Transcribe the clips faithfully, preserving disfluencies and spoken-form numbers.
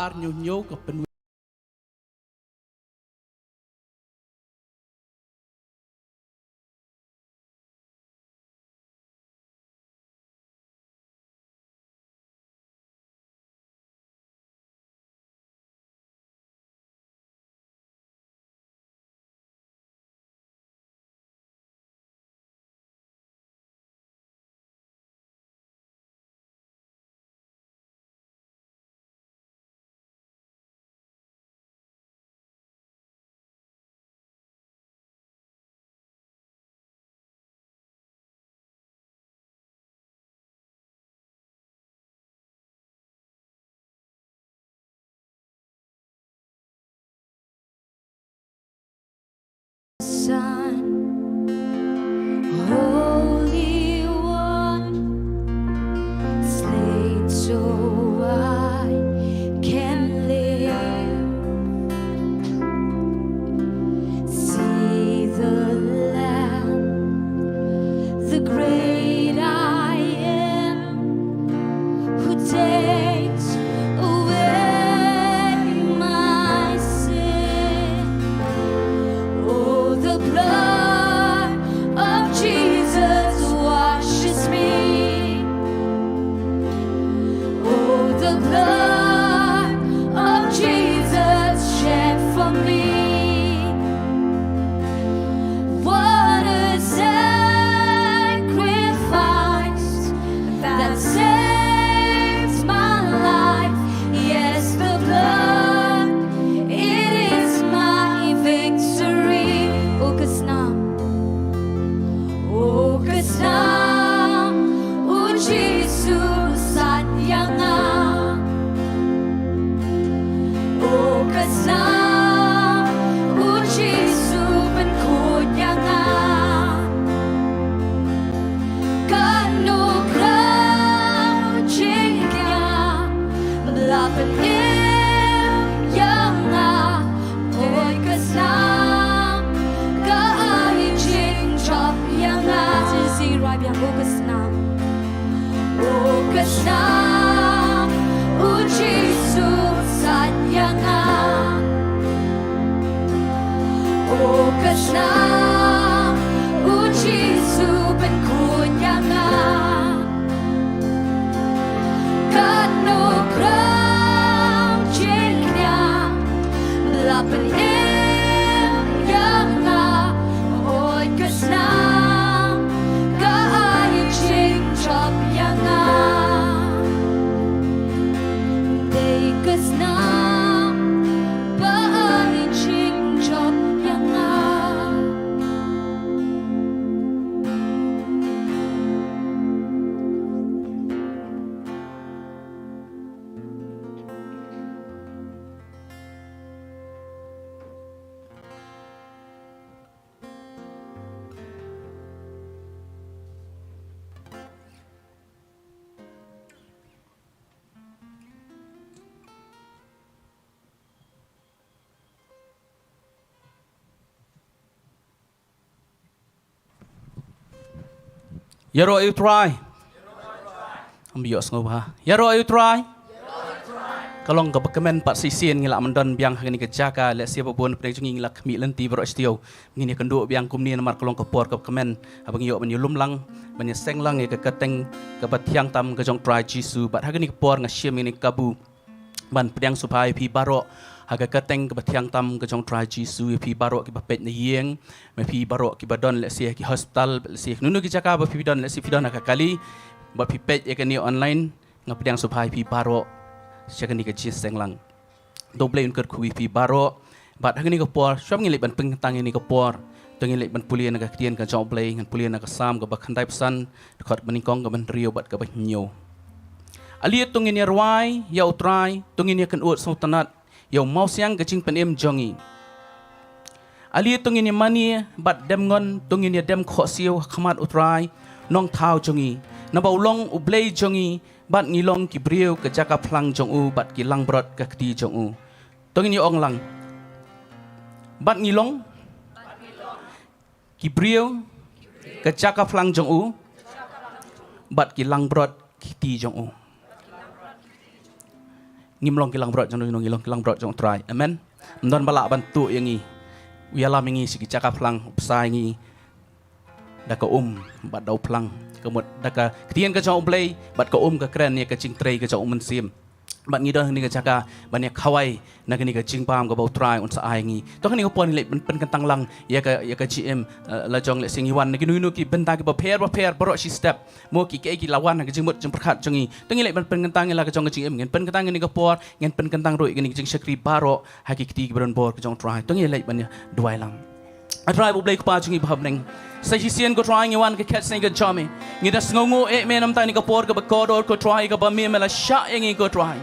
ar hynñiew hynñiew ka pynwit. Son, Holy One, slain so I can live. See the Lamb, the great I am, who takes away my sin. Oh, the blood of Jesus washes me. Oh, the blood of Jesus shed for me. What a sacrifice that saves my life. Yes, the blood, it is my victory. O ka snam, o ka snam, u Jisu sait ïa nga. O ka snam, u Jisu pynkhuid ïa nga. Kano kano jingkñia ba la pynim ïa nga. Oi ka snam, ka ai jingjop ïa nga. Sing right, biang. O ka snam, o ka snam, u Jisu sait ïa nga. O ka snam, u Jisu pynkhuid ïa nga. Kano kano jingkñia ba la pynim ïa nga. Oi ka snam, ka ai jingjop ïa nga. Dei ka snam ba ai jingjop ïa nga. Ïaroh ïa u Trai. Ym ïohsngew bha. Ïaroh ïa u Trai. Ka long kaba kmen pat shisien ngi la ym don biang ha kane ka jaka, lehse ba bun pdeng jong ngi ngi la khmih lynti baroh shi taïew. Ngin ïakynduh biang kumne namar ka long ka por kaba kmen haba ngi ïoh ban ïalum lang, ban ïaseng lang ïa ka kyrteng kaba thiang tam ka jong u Trai Jisu. Bad ha kane ka por nga shim ïa kane ka kabu ban pdiang sngewbha ïa phi baroh ha ka kyrteng kaba thiang tam ka jong u Trai Jisu, ïa phi baroh kiba peit na ïing, ma phi baroh kiba don lehse ha ki hospital, lehse ha kino kino ki jaka ba phi don, lehse phi don ha ka kali ba phi peit ïa kane online, nga pdiang sngewbha ïa phi baroh sha kane ka jingïaseng lang. To U Blei un kyrkhu ïa phi baroh. Bad ha kane ka por, shwa ngin leit ban pynkyntang ïa kane ka por, to ngin leit ban pule na ka ktien ka jong U Blei, ngan pule na ka Salm kaba khyndaiphew san, dkhot ba nyngkong, kaba hynriew bad kaba hynñiew. Ale to ngin ïa rwai ïa U Trai, to ngin ïa kynud sngewtynnad ïa u mawsiang ka jingpynim jong ngi. Ale to ngin ïa mane bad dem ngon, to ngin ïa dem khohsiew ha khmat U Trai Nongthaw jong ngi. Naba u long U Blei jong ngi, bad ngi long ki briew ka jaka phlang jong u, bad ki langbrot ka kti jong u. To ngin ïa ong lang. Bad ngi long ki briew ka jaka phlang jong u, bad ki langbrot ki kti jong u. ngim long ki langbrot jong no, ngi long ki langbrot jong U Trai. Amen. Ym don ba lah ban tuh ïa ngi, u ïalam ïa ngi sha ki jaka phlang, u bsa ïa ngi da ka um bad da u phlang. Ka mut da ka ktien ka jong U Blei bad ka um ka kren ïa ka jingtrei ka jong U Mynsiem. Bad ngi don ha kane ka jaka ban ïa khawai na kane ka jingbam kaba U Trai un sa ai ngi. To ha kane ka por ngi leit ban pynkyntang lang ïa ka, ïa ka jingim, eh, la jong lehse ngi wan na kino kino ki bynta kiba pher ba pher baroh shi step. Mo ki, ki, ki la wan ha ka jingmut jingpyrkhat jong ngi. To ngi leit ban pynkyntang ïa la ka jong ka jingim, ngin pynkyntang ïa kane ka por, ngin pynkyntang ruh ïa kane ka jingshakri baroh ha ki kti kiba don bor ka jong U Trai. To ngi leit ban ïa duwai lang. A Trai U Blei Kpa jong ngi ba ha bneng, sa shisien ko Trai ngi wan ha ka khet sngi ka jong me. Ngi da sngewnguh eh me namar kane ka por kaba kordor ko Trai, kaba me me la shah ïa ngi ko Trai.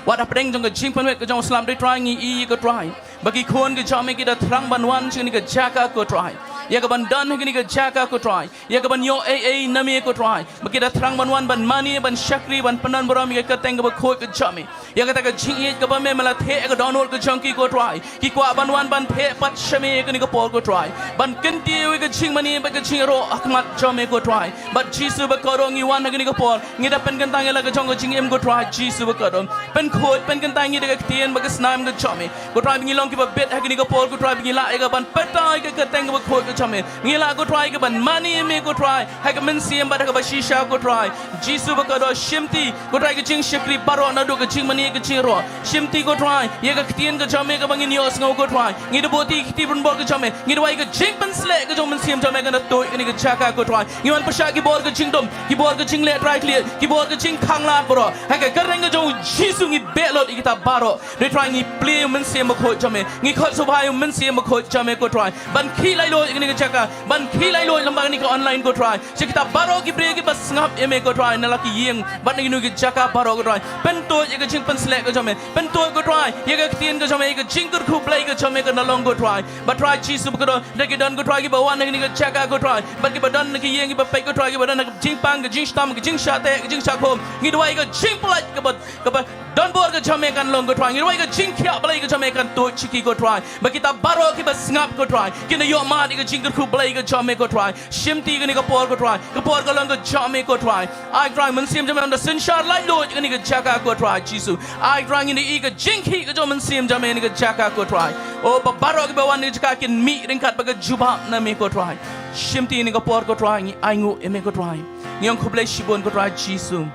Wat hapdeng jong ka jingpynwit ka jong u slap dei Trai ngi ïohi ko Trai ba ki khun ka jong me ki da thrang ban wan sha kane ka jaka ko Trai, ïa ka ban don ha kane ka jaka ko Trai, ïa ka ban ïoh ei ei na me ko Trai. Ba ki da thrang ban wan ban mane, ban shakri, ban pyndon burom ïa ka kyrteng kaba khuid ka jong me. Ïa kata ka jingïeit kaba me me la theh ïa ka dohnud ka jong ki ko Trai. Ki kwah ban wan ban theh pat sha me ïa kane ka por ko Trai, ban kyntiew ïa ka jingmane bad ka jingïaroh ha khmat jong me ko Trai. Bad Jisu ba kordor ngi wan ha kane ka por, ngi da pynkyntang ïa la ka jong ka jingim ko Trai Jisu ba kordor. Pynkhuid pynkyntang ngi da ka ktien bad ka snam ka jong me ko Trai, ba ngi long kiba bit ha kane ka por ko Trai, ba ngi lah ïa ka ban pynthikna ïa ka kyrteng kaba khuid ka jong me. Ngi lah ko Trai ïa ka ban mane ïa me ko Trai ha ka mynsiem bad ha kaba shisha ko Trai. Jisu ba kordor, shimti ko Trai ka jingshakri baroh naduh ka jingmane ka jingïaroh. Shimti ko Trai ïa ka ktien ka jong me kaba ngin ïohsngew ko Trai. Ngi da buh ïa ki kti bun bor ka jong me, ngi da wai ka jingpynsleh ka jong u Mynsiem jong me kan da tuid ïa kane ka jaka ko Trai. Ngi wan pyrshah ki bor ka jingdum, ki bor ka jingleh trai khlieh, ki bor ka jingkhang lad baroh. Ha ka kyrteng ka jong u Jisu ngi beh lut ïa kita baroh. Dei Trai ngi plie ïa u Mynsiem Bakhuid jong me, ngi khot sngewbha ïa u Mynsiem Bakhuid jong me ko Trai, ban khih laitluid ïa kane ka jaka, ban khih laitluid lyngba kane ka online ko Trai. Sha kita baroh ki briew kiba sngap ïa me ko Trai, na la ki ïing bad na kino ki jaka baroh ko Trai. Pyntuid ïa ka jingpynsleh ka jong me, pyntuid ko Trai ïa ka ktien ka jong me, ïa ka jingkyrkhu Blei ka jong me kan da long ko Trai. Bad Trai Jisu ba kordor, lada ki don ko Trai kiba wan na kane ka jaka ko Trai, bad kiba don na ki ïing kiba peit ko Trai, kiba don na ka jingpang, ka jingshitom, ka jingshah teh, ka jingshah khum, ngi duwai ka jingpyllait kaba, kaba don bor ka jong me kan long ko Trai. Ngi duwai ka jingkhiah Blei ka jong me kan tuid sha ki ko Trai. Bad kita baroh kiba sngap ko Trai, kin da ïohmad ïa ka jingkyrkhu Blei ka jong me ko Trai. Shimti kane ka por ko Trai, ka por ka long ka jong me ko Trai. Ai Trai, Mynsiem jong me un da synshar laitluid ïa kane ka jaka ko Trai Jisu. Ai Trai, ngin ïohi ka jingkhih ka jong u Mynsiem jong me ha kane ka jaka ko Trai. Oh, ba baroh kiba wan ha kane ka jaka kin mih ryngkat bad ka jubab na me ko Trai. Shimti kane ka por ko Trai ngi ainguh ïa me ko Trai. Ngi ong khublei shibun ko Trai Jisu.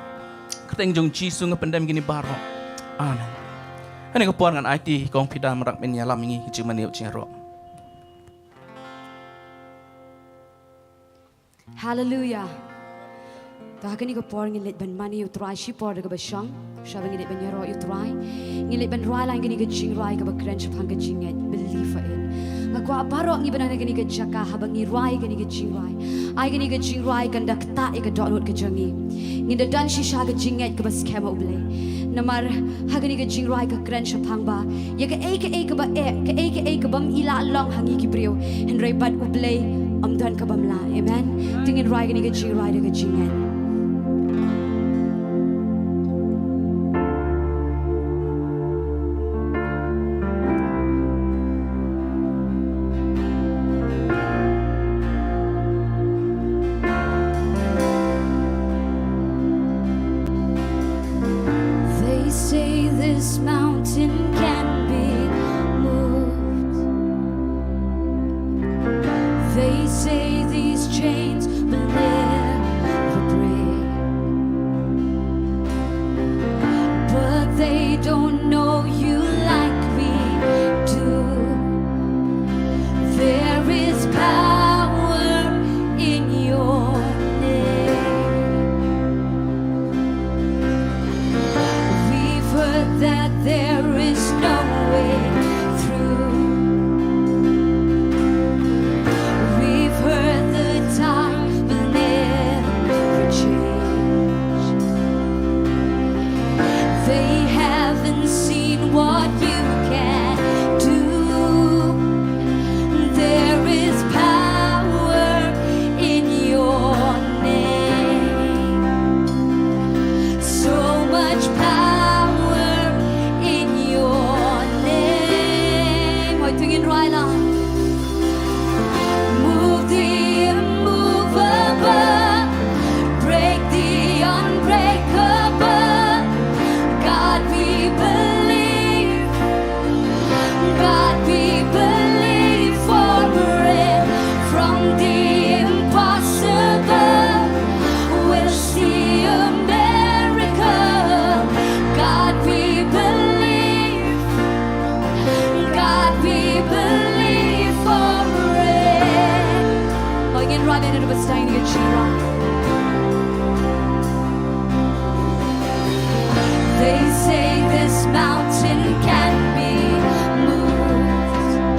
Kyrteng jong u Jisu nga pyndem kine baroh. Amen. Ha kane ka por ngan aiti kong Pida Marak ban ïalam ïa ngi ha ka jingmane bad jingïaroh. Haleluya. To ha kane ka por ngin leit ban mane ïa u Trai shipor da kaba shong. Shwa ba ngin leit ban ïaroh ïa u Trai, ngin leit ban rwai lang kane ka jingrwai kaba kren shaphang ka jingngeit, Believe for It. Nga kwah baroh ngi ba don ha kane ka jaka, haba ngi rwai kane ka jingrwai, ai kane ka jingrwai kan da ktah ïa ka dohnud ka jong ngi. Ngin da don shisha ka jingngeit kaba skhem ha U Blei. Namar ha kane ka jingrwai ka kren shaphang ba ïa kaei kaei kaba eh, kaei kaei ka bym i lah long ha ngi ki briew, hynrei bad U Blei ym don ka bym lah. Amen. To ngin rwai kane ka jingrwai da ka jingngeit. They say this mountain can be moved. They say these chains will never They say this mountain can be moved.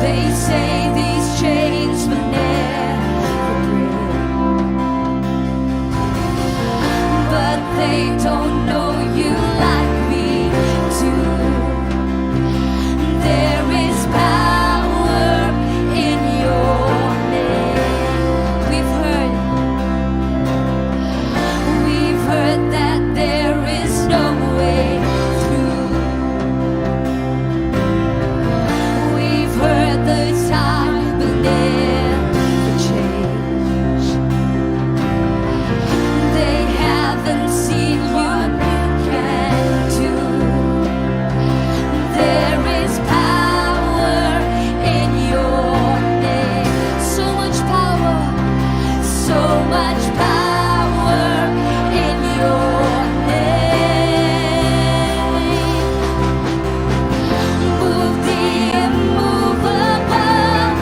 They say these chains will never break. But they don't know you like we do. There is power in your name. We've heard, we've heard that there is no way through. We've heard the tide will never change. They haven't seen what you can do. There is power in your name. So much power, so much power in your name. Move the immovable,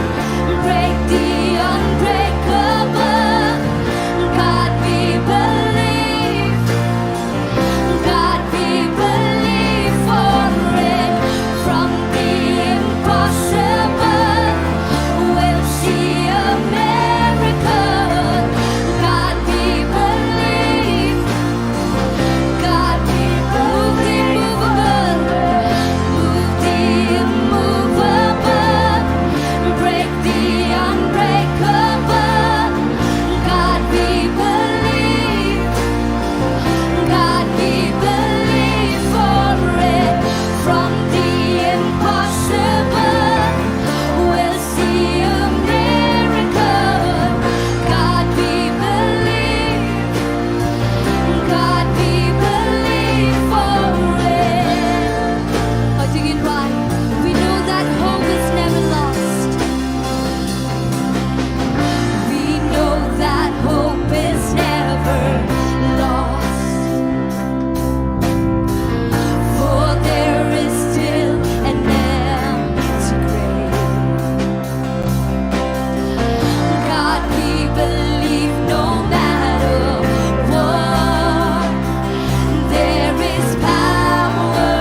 break the unbreakable. God, we believe. God, we believe for it. From the impossible, we'll see a miracle. God, we believe. God, we move the immovable, move the immovable, break the unbreakable. God, we believe. God, we believe for it. From the impossible, we'll see a miracle. God, we believe. God, we believe for it. Oh, sing it right. We know that hope is never lost. We know that hope is never lost. For there is still an empty grave. God, we believe no matter what, there is power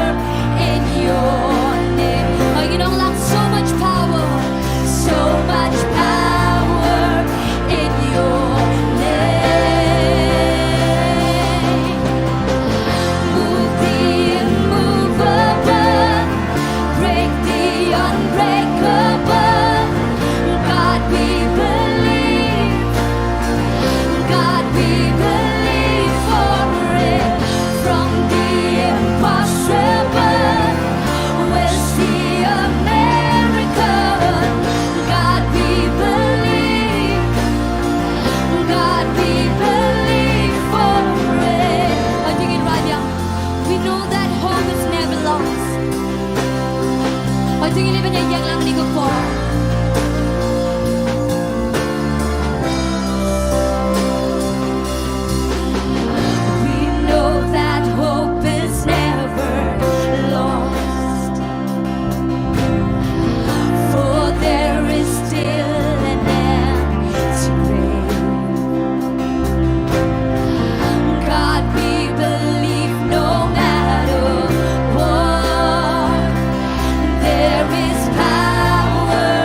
in your name. Oh, you know, like, so much power, so much power in your name. Move the immovable, break the unbreakable. God, we believe. God, we believe for it. From the impossible, we'll see a miracle. God, we believe. God, we believe for it. Hoi, to ngin wan ïa. We know that hope is never lost. Hoi, to ngin ïa ïeng lang kane ka por. We know that hope is never lost. For there is still an empty grave. God, we believe no matter what, there is power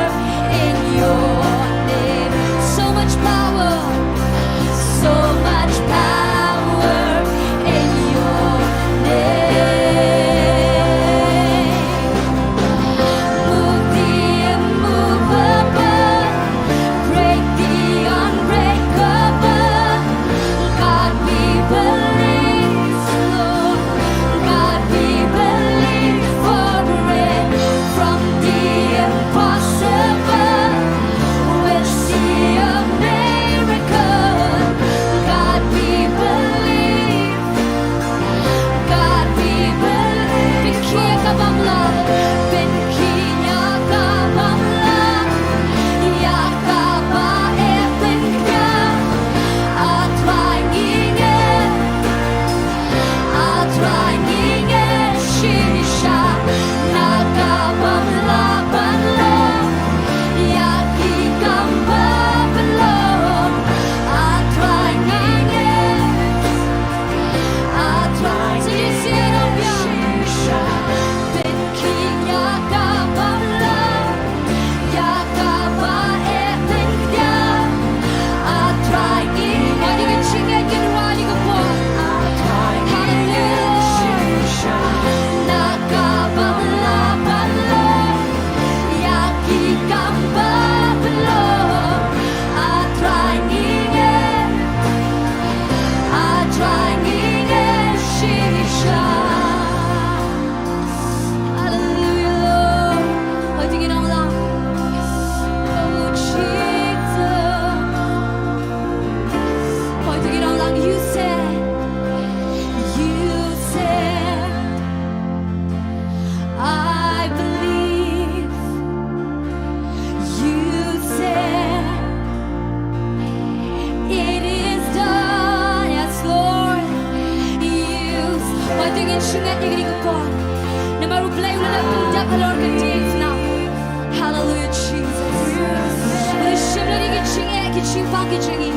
Jong ngi.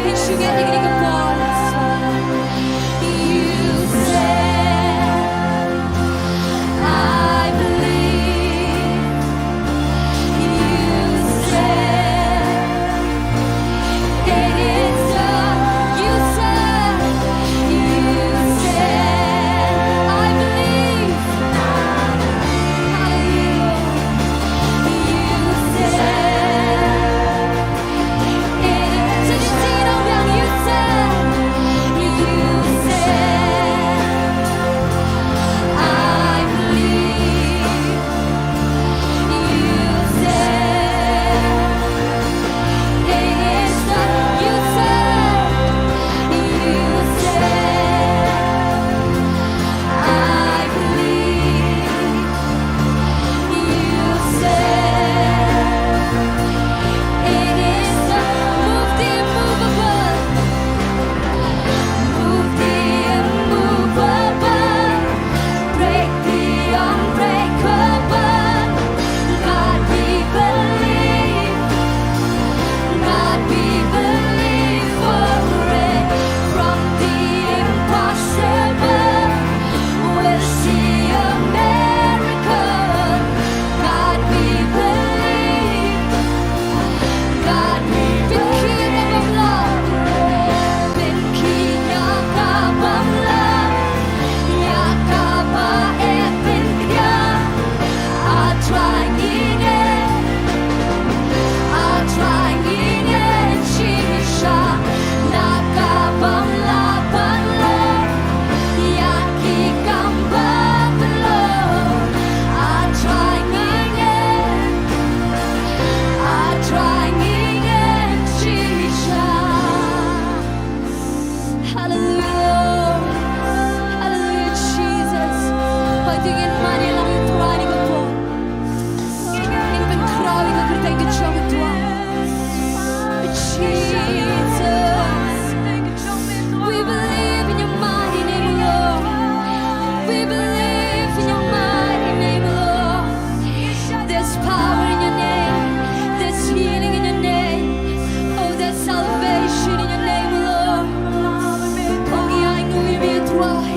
Ngin shu ngeit ïa kane ka por. You said, I believe. You said, it is done. You said, you said, I believe. Hallelujah. You said, Move the immovable. Break the unbreakable. God, we believe. God, we believe for it. From the impossible, we'll see a miracle. God, we believe. God, we believe. Pynkhih ïa ka bym lah, ïa kaba eh pynkhia. Ah Trai ngi ngeit, ah Trai ngi ngeit shisha, na ka bym lah ban long ïa ki kam ba pynlong. Ah Trai ngi ngeit, ah Trai ngi ngeit shisha. Hallelujah. Hallelujah, Jesus. Hooid, to ngin mane lang ïa U Trai ha kane ka por. Ngin pynkhraw ïa ka kyrteng ka jong U Trai. Jesus. We believe in your mighty name, Lord. We believe in your mighty name, Lord. There's power in your name. There's healing in your name. Oh, there's salvation in your name, Lord. Oh, ngi ainguh ïa me, Trai.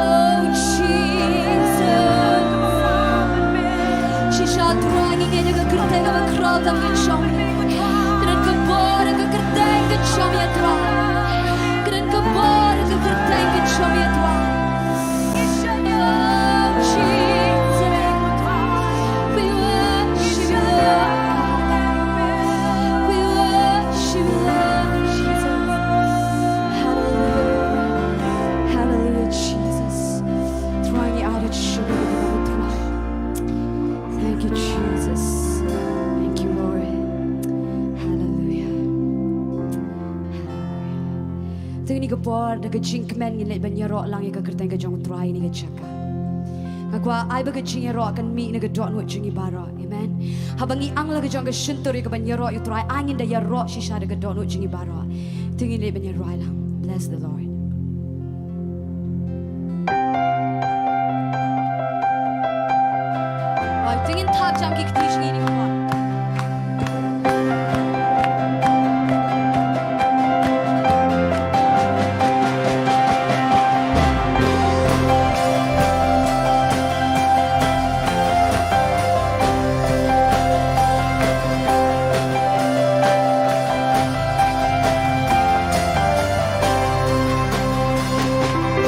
Oh, Jesus. Shisha, Trai, ngi ngeit ïa ka kyrteng kaba khraw tang ka jong me. Kren ka bor ïa ka kyrteng ka jong me, Trai. Kren ka bor ïa ka kyrteng ka jong me, Trai. Oh, Jesus. We worship you, Lord. We worship you, Lord Jesus. Hallelujah. Hallelujah, Jesus. Trai, ngi ai ïa ka jingim ïa me, Trai. Thank you, Jesus. Thank you, Lord. Hallelujah. Hallelujah. Te ha kane ka por, da ka jingkmen ngin leit ban ïaroh lang ïa ka kyrteng ka jong U Trai ha kane ka jaka. Nga kwah ai ba ka jingïaroh kan mih na ka dohnud jong ngi baroh. Amen. Haba ngi ang la ka jong ka shyntur ïa ka ban ïaroh ïa U Trai, ai ngin da ïaroh shisha da ka dohnud jong ngi baroh. Te ngin leit ban ïaroh lang. Bless the Lord. Hooid, to ngin thap jam ki kti jong ngi ha kane ka por.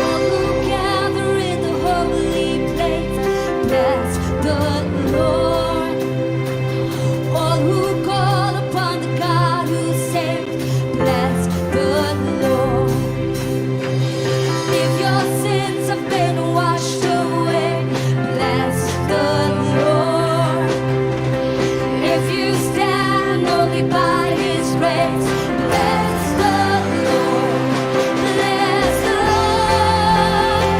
All who gather in the holy place, bless the Lord. All who call upon the God who saves, bless the Lord. If your sins have been washed away, bless the Lord. If you stand only by his grace, bless the Lord. Bless the Lord.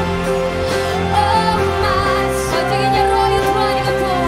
Oh my soul. Hooid, to ngin ïaroh ïa U Trai ha kane ka por.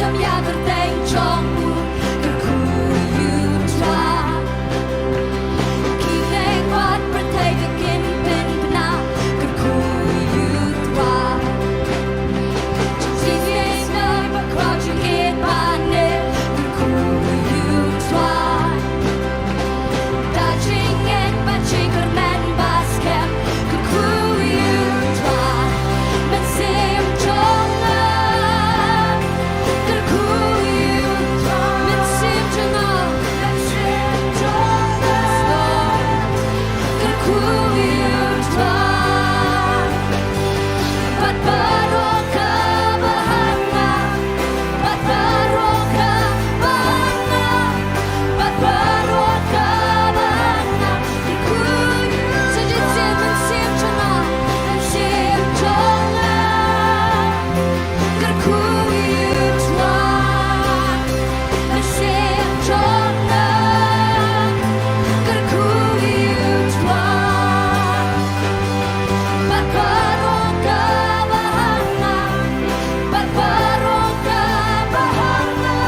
Kam ïa kyrteng jong u, kyrkhu ïa u Trai. Ki neng bad pyrthei ki kin pynbna, kyrkhu ïa u Trai. Jingïeit ngi ba khraw jingïeit ba ne, kyrkhu ïa u Trai. Da jingngeit bad jingkyrmen ba skhem, kyrkhu ïa u Trai. Mynsiem jong nga, kyrkhu ïa u Trai. Mynsiem jong nga, mynsiem jong nga, kyrkhu ïa u Trai. Bad baroh kaba ha nga, bad baroh kaba ha nga, bad baroh kaba ha nga. Kyrkhu ïa u, sa jingïaseng mynsiem jong nga, mynsiem jong nga. Kyrkhu ïa u Trai. Mynsiem jong nga, kyrkhu ïa u Trai. Bad baroh kaba ha nga, bad baroh kaba ha nga,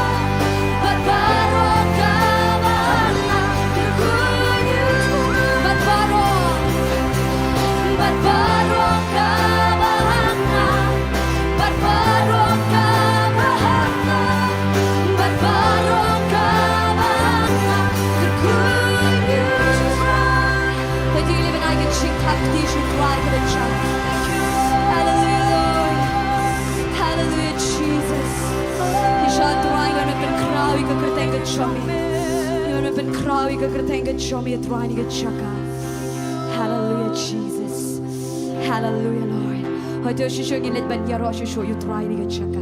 bad baroh kaba ha nga, kyrkhu ïa u Trai. Bad baroh, bad baroh kaba ha nga, bad baroh kaba ha nga, bad baroh kaba ha nga, kyrkhu ïa u Trai. Hooid, to ngin ïa leit ban ai ka jingthap kti sha u Trai kaba jam. Hallelujah, Lord. Hallelujah, Jesus. Ki shah Trai, ngi wan ban pynkhraw ïa ka kyrteng ka jong me. Ngi wan ban pynkhraw ïa ka kyrteng ka jong me, Trai, ha kane ka jaka. Hallelujah, Jesus. Hallelujah, Lord. Hooid, to shisha ngin leit ban ïaroh shisha ïa u Trai ha kane ka jaka.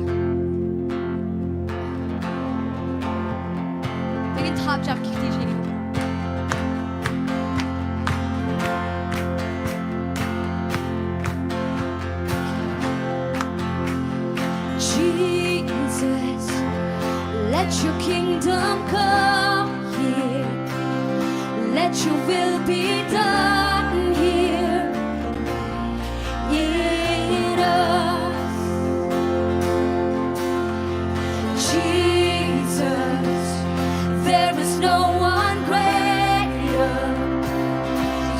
Te ngin thap jam ki kti jong ngi. Jesus, let your kingdom come here. Let your will be done here in us. Jesus, there is no one greater.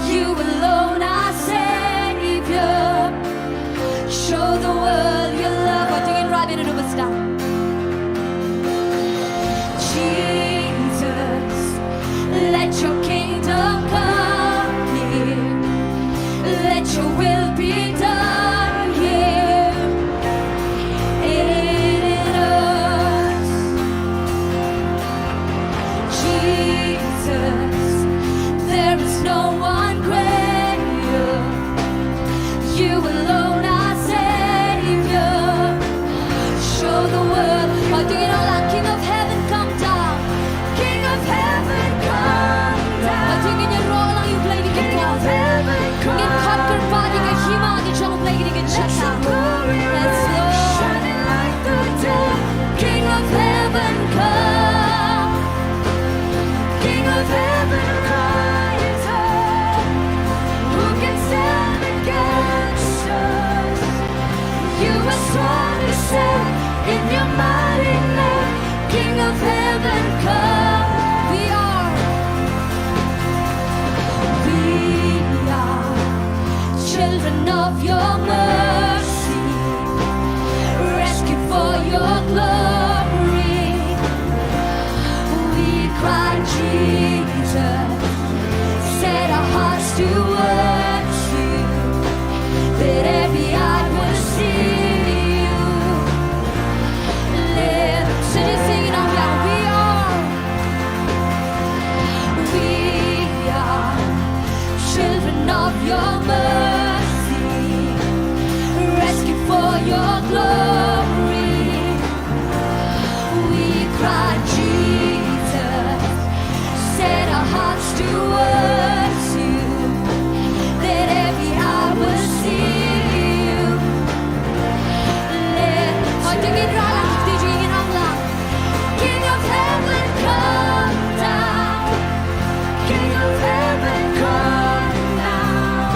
You alone are Savior. Show the world your love. Wat ding in rabin in ubastam. Jesus, let your kingdom come here. Let your will be done here in us. Jesus, there is no one greater. You alone are Savior. Show the world. Wat ding in rabin, King of heaven, come down. King of heaven, come down. Wat ding in ïaroh lang ïa u Blei ha kane ka por. King of heaven, come down. Ngin khot kyrpad ïa ka hima ka jong u Blei ha kane ka jaka. Let your glory rise, shining like the day. King of heaven, come. King of heaven, rise up. Who can stand against us? You are strong to save in your mighty name. King of heaven, come. We are, we are children of your mercy, rescued for your glory. We cry, Jesus, set our hearts towards you, that every eye will see you. Let, so just sing it out loud. We are, we are children of your mercy, rescued for your glory. We cry, Jesus, set our hearts towards you, that every eye will see you. Let, oh, ding in rabin, ding in rabin. King of heaven, come down. King of heaven, come down.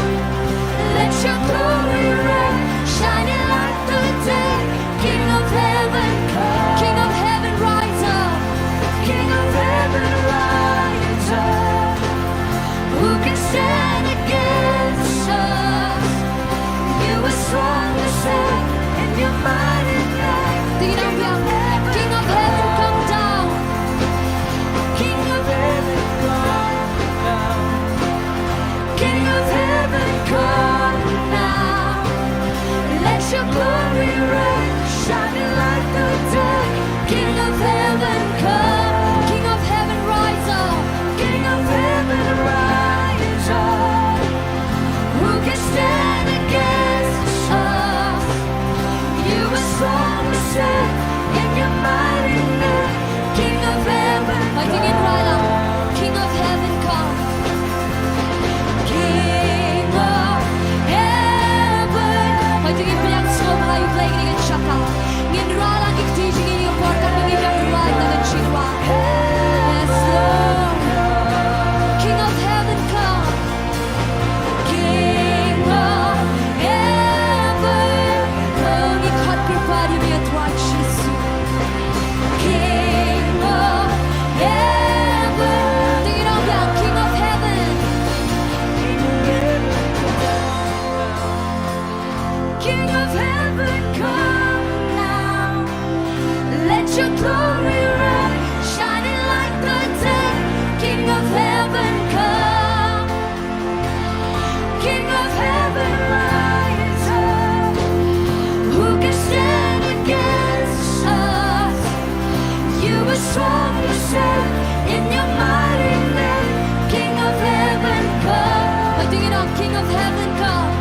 Let your glory reign, shining like the day. King of heaven, come. King of In your mighty name, King of heaven, come. King of heaven, come.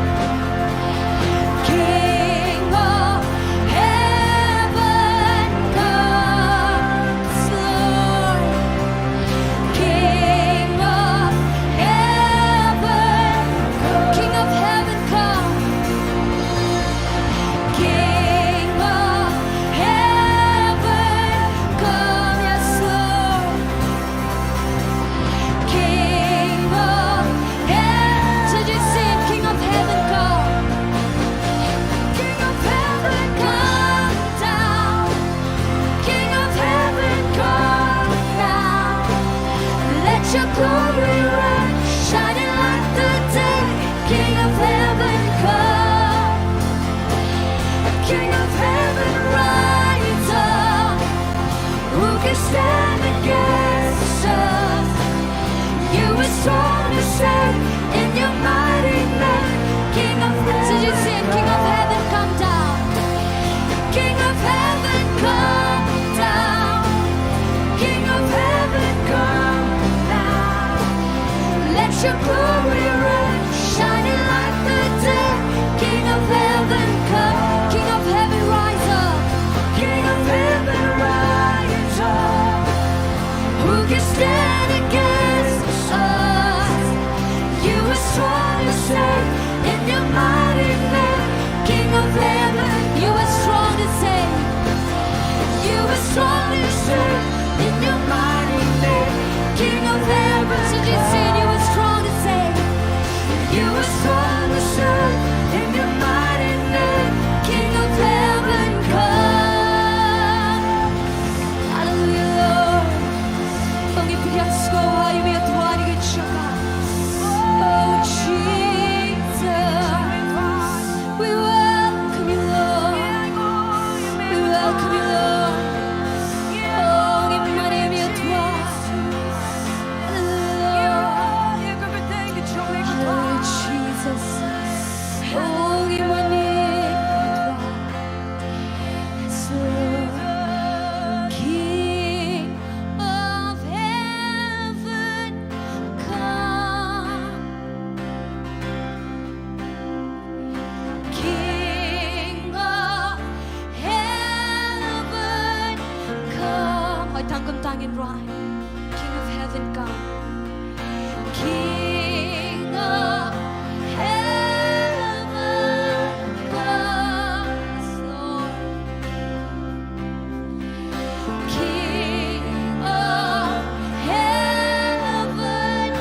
King of heaven, come. King of heaven, come. King of heaven, come. King of heaven, come. Yes, Lord. King of heaven, so just sing, King of heaven, come. King of heaven, come down. King of heaven, come now. Let your glory reign, shining like the day. King of heaven, come. King of heaven, rise up. Who can stand against us? You are strong to save in your mighty name. King of heaven, so you sing, King of heaven, come down. King of heaven, come down. King of heaven, come down. Let your glory reign, shining like the day. King of heaven, come. King of heaven, rise up. King of heaven, rise up. Who can stand against us? You are strong to save in your mighty name. King of heaven, you are strong to save. You are strong to save in your mighty name. King of heaven, so you sing, you are strong to save. You are strong to save in your mighty name. King of heaven, come. Hallelujah, Lord. Oh, ngi pdiang sngewbha ïa me, Trai, ngi shaka. Oh, Jesus. We welcome you, Lord. We welcome you, Lord. Oh, ngi mane ïa me, Trai. Hallelujah, Lord. Hallelujah, Jesus. Oh, ngi mane ïa me, Trai. Yes, Lord. King of heaven, come. King of heaven, come. Hoi tang kumta ngin rai. King of heaven, come. King of heaven, come. Yes, Lord. King of heaven,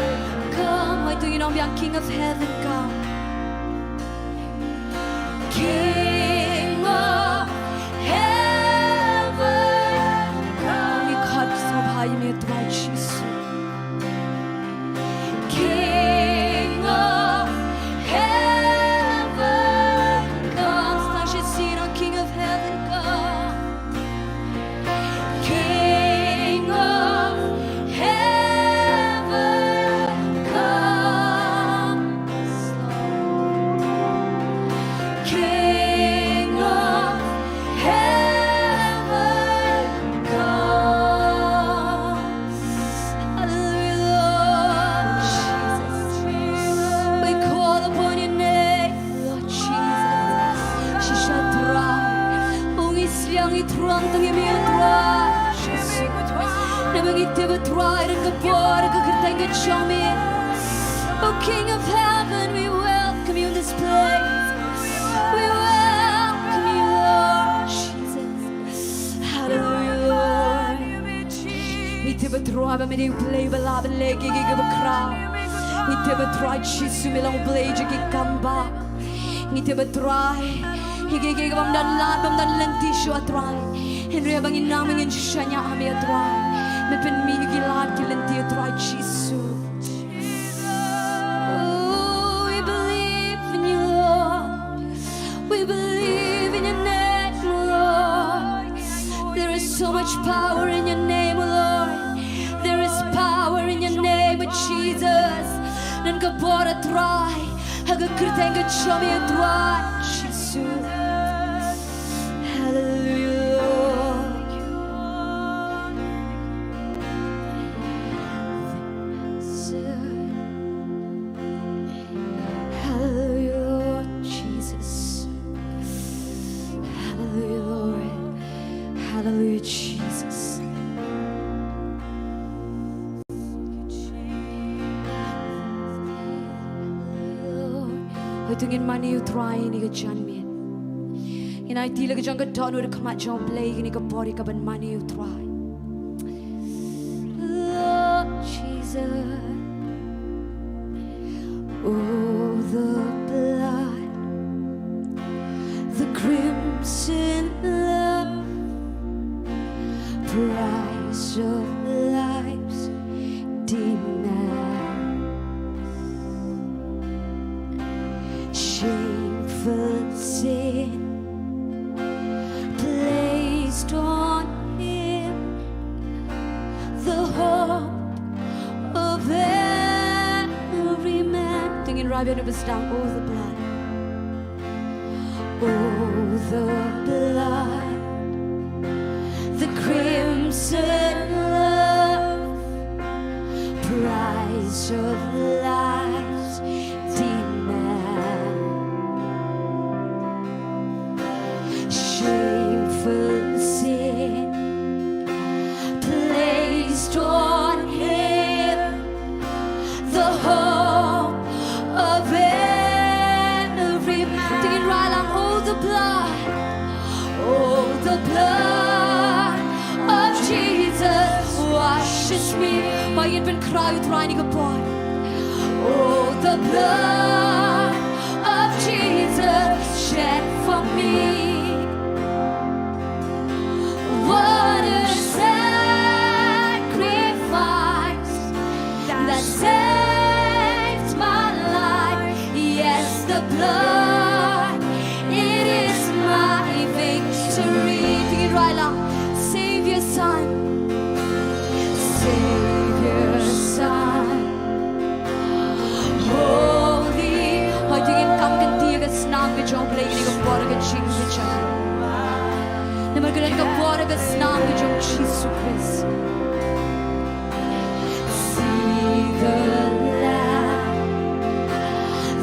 come. Hoi to, ngin ong biang, King of heaven, come. King of heaven, come. Ngi khot sngewbha ïa me, Trai Jisu. King of heaven, come. Sngewbha shisien, King of heaven, come. King of heaven, come. King of heaven, come. Hallelujah, Lord Jesus. We call upon your name, Lord Jesus. Shisha, Trai. Oh, ngi sliang, ngi truang tang ïa me, Trai Jisu. Namar ngi tip ba, Trai, don ka bor ha ka kyrteng ka jong me. Oh, King of heaven, we welcome you in this place. We welcome you, Lord Jesus. Hallelujah, Lord. Ngi tip ba, Trai, ba me dei U Blei uba lah ban leh kiei kiei kiba khraw. Ngi tip ba, Trai Jisu, me long U Blei jong ki kam bah. Ngi tip ba, Trai, ïa kiei kiei ki bym don lad, bym don lynti shuh, Trai, hynrei haba ngi nang, ngin shaniah ha me, Trai. Me pynmih ïa ki lad ki lynti, Trai Jisu. Oh, we believe in you, Lord. We believe in your name, Lord. There is so much power in your name, Lord. There is power in your name, Jesus. Don ka bor, Trai, ha ka kyrteng ka jong me, Trai Jisu. Hallelujah, Lord. Jesus. Hooid, to ngin mane ïa u Trai ha kane ka janmiet. Ngin aiti la ka jong ka dohnud ha khmat jong U Blei ha kane ka por ïa kaban mane ïa u Trai. Lord Jesus. Oh, the blood, the crimson love, price of life's demand. Shameful sin placed on him, the hope of every man. To ngin rai biang, oh, the blood. Oh, the blood, the crimson love, price of life's demand. Shameful sin placed on him, the hope of every man. To ngin rai lang, oh, the blood, oh, the blood of Jesus washes me. Ba ngin pynkhraw ïa u Trai ha kane ka por. Oh, the blood of Jesus shed for me. What a sacrifice that saved my life. Yes, the blood, it is my victory. To ngin rai lang, Savior Son, Savior Son. Holy. Hooid, to ngin kam kyntiew ïa ka snam ka jong U Blei ha kane ka por, ka jingkyrkhu. Namar ka don ka por, ka snam ka jong U Jisu Khrist. See the Lamb,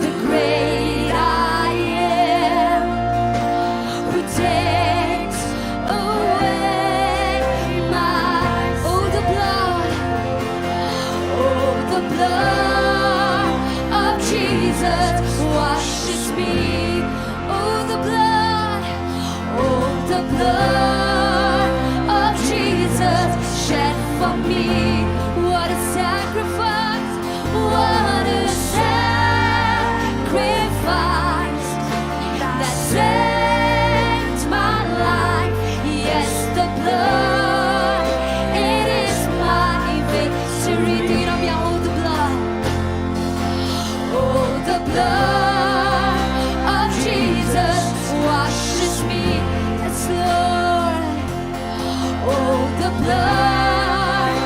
the great I am, who takes away my, oh, the blood, oh, the blood of Jesus washes me. Oh, the blood, oh, the blood of Jesus shed for me. What a sacrifice, what a sacrifice that saved my life. Yes, the blood, it is my victory. To ngin rai biang, oh, the blood, oh, the blood of Jesus washes me. Yes, Lord. Oh, the blood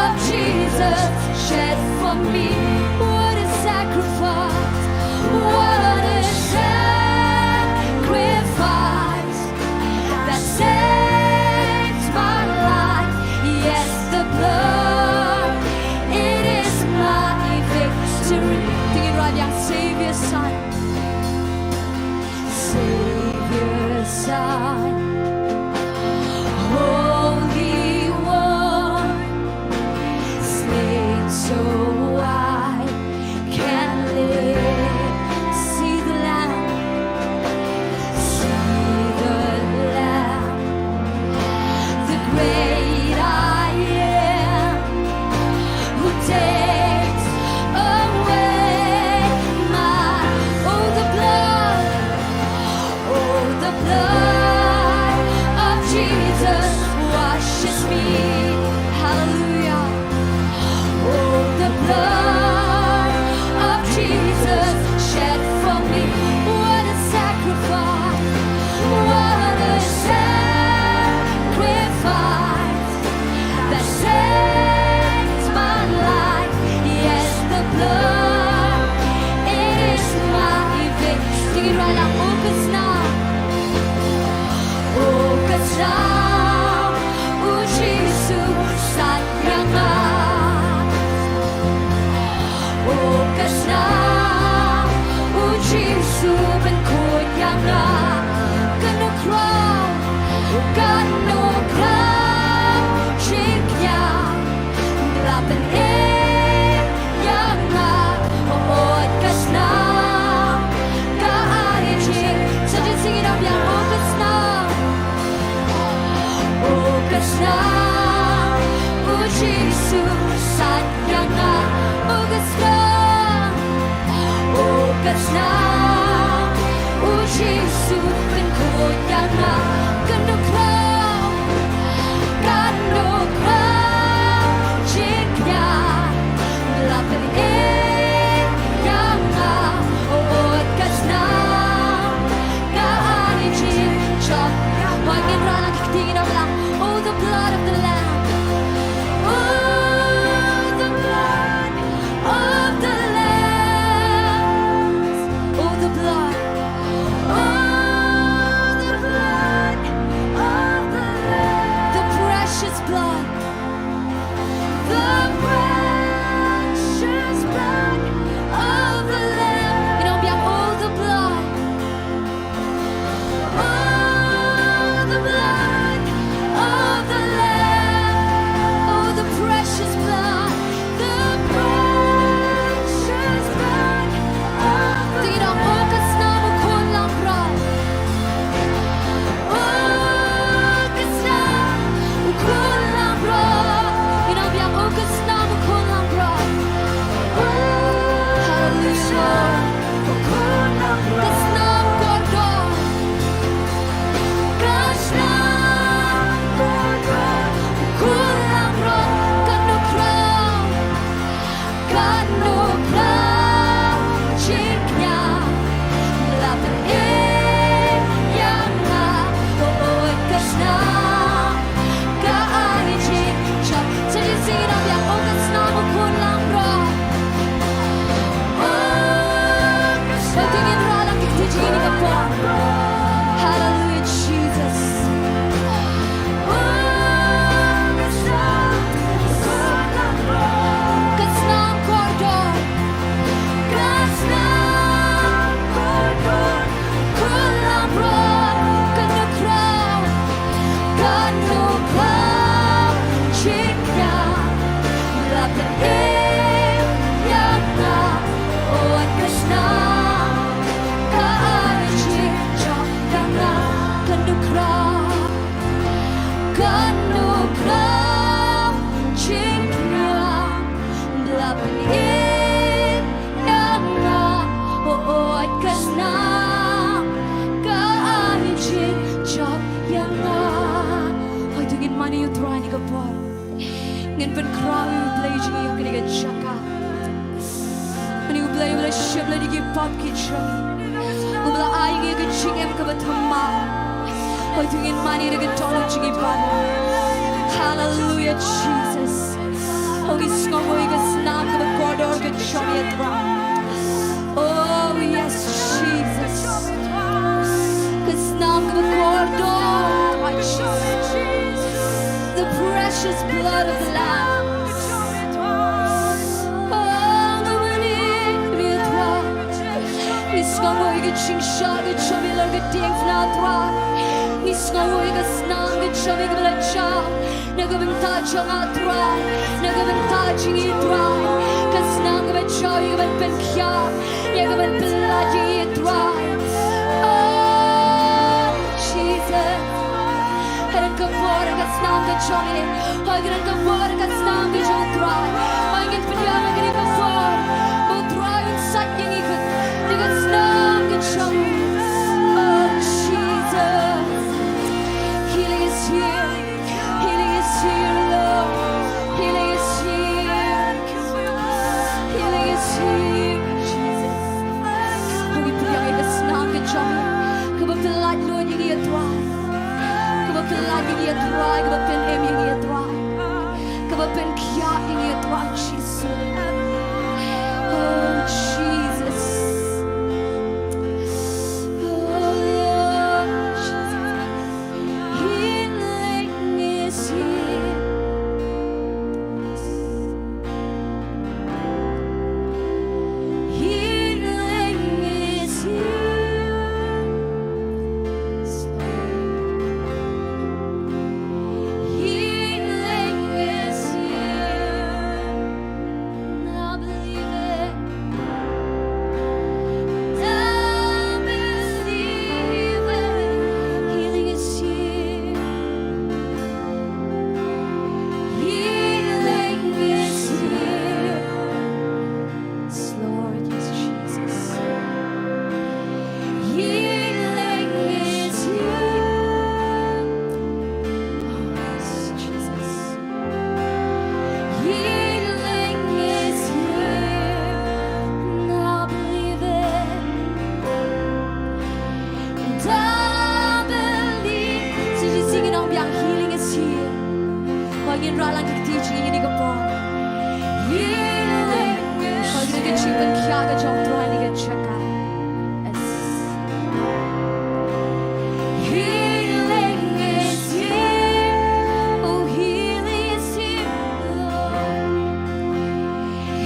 of Jesus shed for me. What a sacrifice. What a sacrifice that saves my life. Yes, the blood, it is my victory. To ngin rai biang, Savior Son, Savior Son, Holy One, slain so I Pynkhun ïa nga, kano khraw, kano khraw jingkñia, la pynim ïa nga, oh, oh, ka snam, ka ai jingjop. Ba ngin rah lang ki kti, ngin ong lang, oh, the blood of the Lamb. Oh, the blood of the Lamb. Oh, the blood. Oh, the blood of the Lamb. The precious blood. The precious blood of the Lamb. Ngin ong biang, oh, the blood. Oh, the blood of the Lamb. Oh, the precious blood, the precious blood of the Lamb. Ngin ong, oh, ka snam u khun langbrot. Oh, ka snam u khun langbrot. Ngin ong biang, oh, ka snam u khun langbrot. Hallelujah. Ka snam kordor. Ka snam kordor. Khun langbrot. Kano khraw, kano khraw jingkñia, la pynim ïa nga, oh, oh, ka snam, ka ai jingjop. Sa shisien ngin ong biang, oh, ka snam u khun langbrot. Oh, ka snam. Hooid, to ngin rah lang ki kti jong ngi ha kane ka por. Hallelujah, Jesus. Oh, ka snam, ka snam kordor. Ka snam kordor. Khun langbrot, kano khraw, kano khraw jingkñia, la pynim ïa nga, oh, ka snam, ka ai jingjop ïa nga, kano khraw, kano khraw jingkñia, la pynim ïa nga, oh, oh, ka snam, ka ai jingjop ïa nga. Hooid, to ngin mane ïa u Trai ha kane ka por. Ngin pynkhraw ïa u Blei jong ngi ha kane ka jaka. Mane u Blei uba la shim lade ki pop ki jong ngi, uba la ai ïa ngi ka jingim kaba thymmai. Hooid, to ngin mane ïa ka dohnud jong ngi baroh. Hallelujah, Jesus. Oh, ngi sngewbha ïa ka snam kaba kordor ka jong me, Trai. Oh, yes, Jesus. Ka snam kaba kordor, Trai Jesus. The precious blood of the Lamb. Oh, nga mane ïa me, Trai. Ngi sngewbha ïa ka jingshai ka jong me halor ka diengphna, Trai. Ngi sngewbha ïa ka snam ka jong me kaba la jah na ka bynta jong nga, Trai, na ka bynta jong ngi, Trai. Ka snam kaba jaw ïa ka ban pynkhiah, ïa ka ban pynlait ïa ngi, Trai. Oh, Jesus. Ka don ka bor ha ka snam ka jong me. Hooid, ka don ka bor ha ka snam ka jong me, Trai. Hooid, ngin pynïar ha kane ka por. Ba u Trai un sait ïa ngi da ka snam ka jong me. Oh, Jesus. Healing is here. Healing is here, Lord. Healing is here. Healing is here, Jesus. Ngi pynïar ïa ka snam ka jong me kaba pynlait lut ïa ngi, Trai. Kaba pynlait ïa ngi, Trai. Kaba pynim ïa ngi, Trai. Kaba pynkhiah ïa ngi, Trai Jisu. Rah lang ki kti jong ngi ha kane ka por. Healing is here. Ka jingpynkhia ka jong U Trai ha kane ka jaka. Yes. Healing is here. Oh, healing is here, Lord.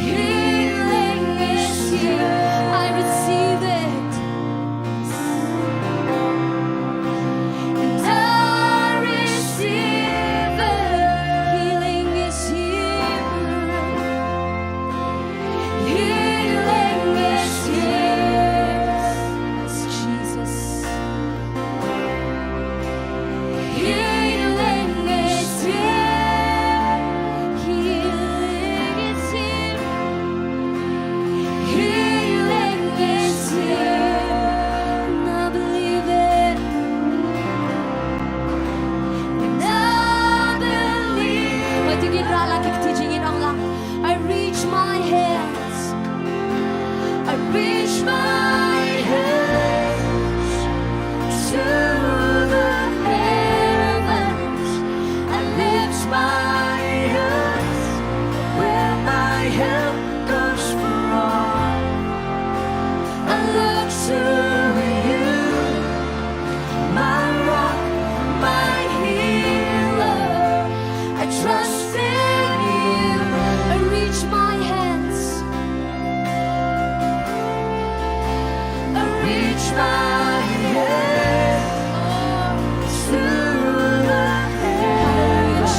Healing is here. I receive it. And I receive it. Healing is here. Healing is here. Yes, Jesus. Healing is here. Healing is here. Healing is here. And I believe it. And I believe. Wat ïa ngin rah lang ki kti jong ngi, ong lang. I reach my hands. I reach my hands to the heavens. I lift my eyes where my help comes from. I look to you, my rock, my healer. I trust in you. I reach my hands. I reach my hands to the heavens.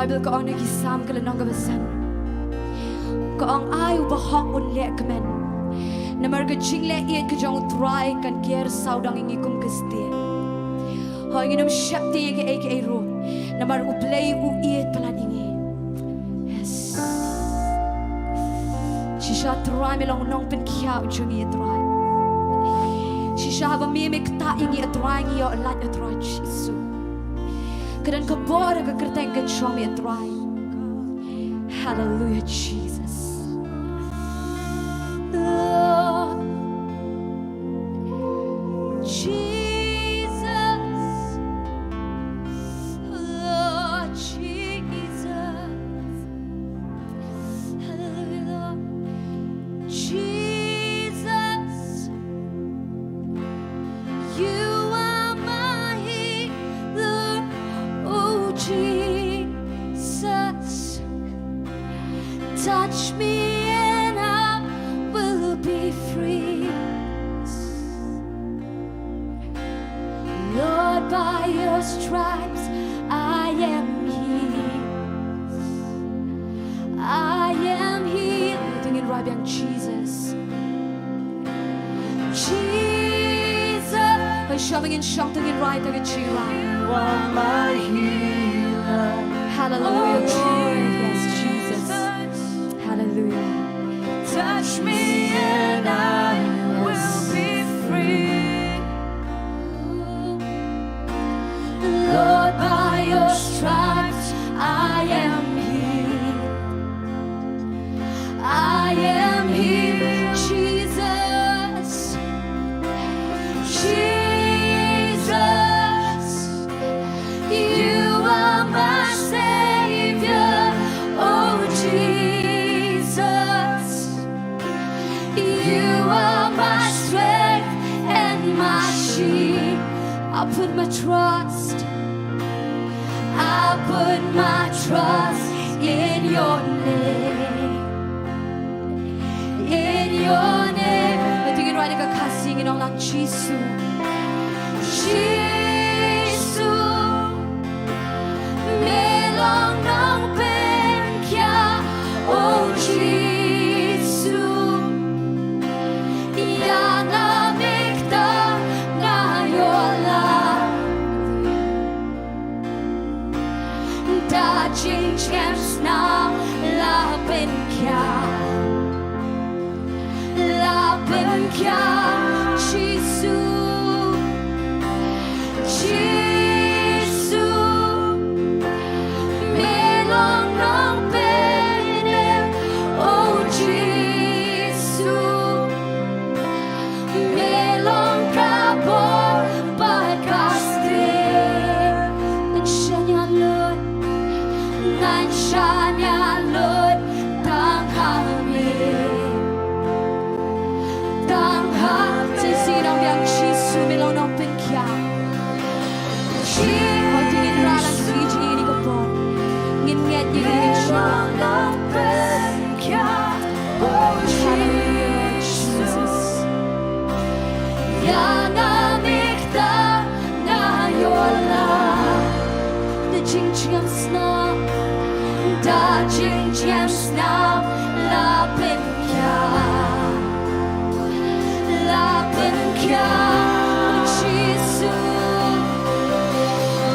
Baibl ka ong ha ki Salm ka lynnong kaba san, ka ong, ai u bahok un leh kmen, namar ka jingleh ïeit ka jong U Trai kan ker sawdong ïa ngi kum ka stieh. Hooid, ngin ym sheptieng ïa kaei kaei ruh, namar U Blei u ïeit palat ïa ngi. Yes. Shisha Trai, me long u nongpynkhiah jong ngi, A Trai. Shisha haba me, me ktah ïa ngi, A Trai, ngi ïoh lait, A Trai Jisu. Ka don ka bor ha ka kyrteng ka jong me, A Trai. Hallelujah, Jesus. Lord Jesus, Lord Jesus. Hallelujah, Lord Jesus. You are my healer, oh Jesus. Touch me and I will be free. Lord, by your stripes I am healed. I am healed. Ngin rwai biang, Jesus. Jesus. Hooid, shong, ngin shong, to ngin rwai, to ngin shong. You are my healer. Hallelujah, Lord. Yes, Jesus. Hallelujah. Touch me and I will be free. Lord, by your stripes I am healed. I am healed, Jesus. Jesus, you are my Savior, oh Jesus. You are my strength and my shield. I put my trust, I put my trust in your name. In your name. Hooid, to ngin rwai da ka Khasi, ngin ong lang, Jisu. Jisu, me long nongpynkhiah, oh Jisu. Ïa nga me ktah, nga ïoh lait. Da jingjem snam la pynkhiah, la pynkhiah, Jisu. Jisu, me long nongpynim, oh Jisu. Me long ka bor bad ka stieh. Ngan shaniah lut, ngan shaniah lut tang ha me. Tang ha me. Sa shisien ong biang, Jisu, me long nongpynkhiah. Jisu. Hooid, to ngin rah lang ha kine ki por. Ngin ngeit, ngin ngeit. Me long nongpynkhiah. Oh, Hallelujah, Jesus. Ïa nga me ktah, nga ïoh lait. Da jingjem snam, da jingjem snam la pynkhiah. La pynkhiah, Jisu.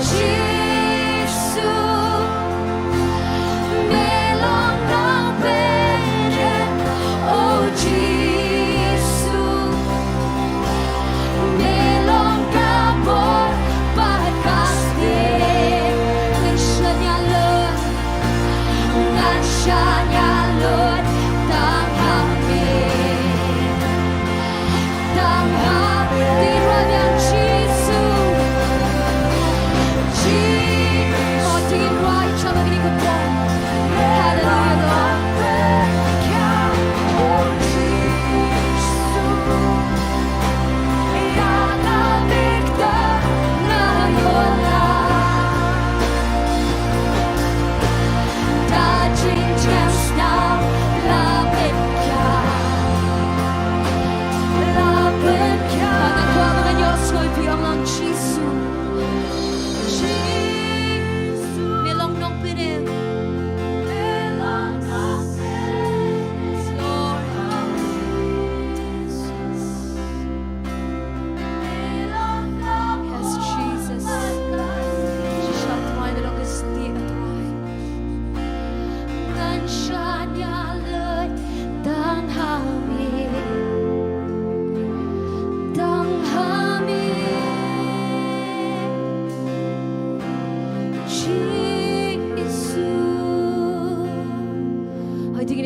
Jisu. Me long nongpynim, oh Jisu. Me long ka bor bad ka stieh. Ngan shaniah lut, ngan shaniah lut tang ha me. Tang ha me.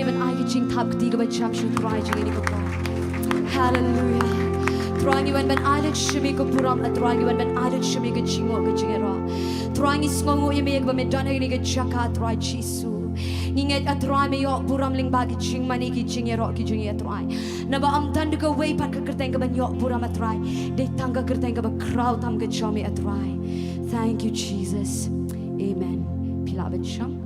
Ban ai ka jingthap kti kaba jam sha u Trai jong ngi ko Trai. Haleluya. Trai ngi wan ban ai lut sha me ka burom, a Trai ngi wan ban ai lut sha me ka jingnguh ka jingïaroh. Trai ngi sngewnguh ïa me kaba me don ha kane ka jaka Trai Jisu. Ngi ngeit a Trai me ïoh burom lyngba ki jingmane ki jingïaroh ki jong ngi a Trai. Naba ym don da kawei pat ka kyrteng kaban ïoh burom a Trai. Dei tang ka kyrteng kaba khraw tam ka jong me a Trai. Thank you Jesus. Amen. Phi lah ban shong.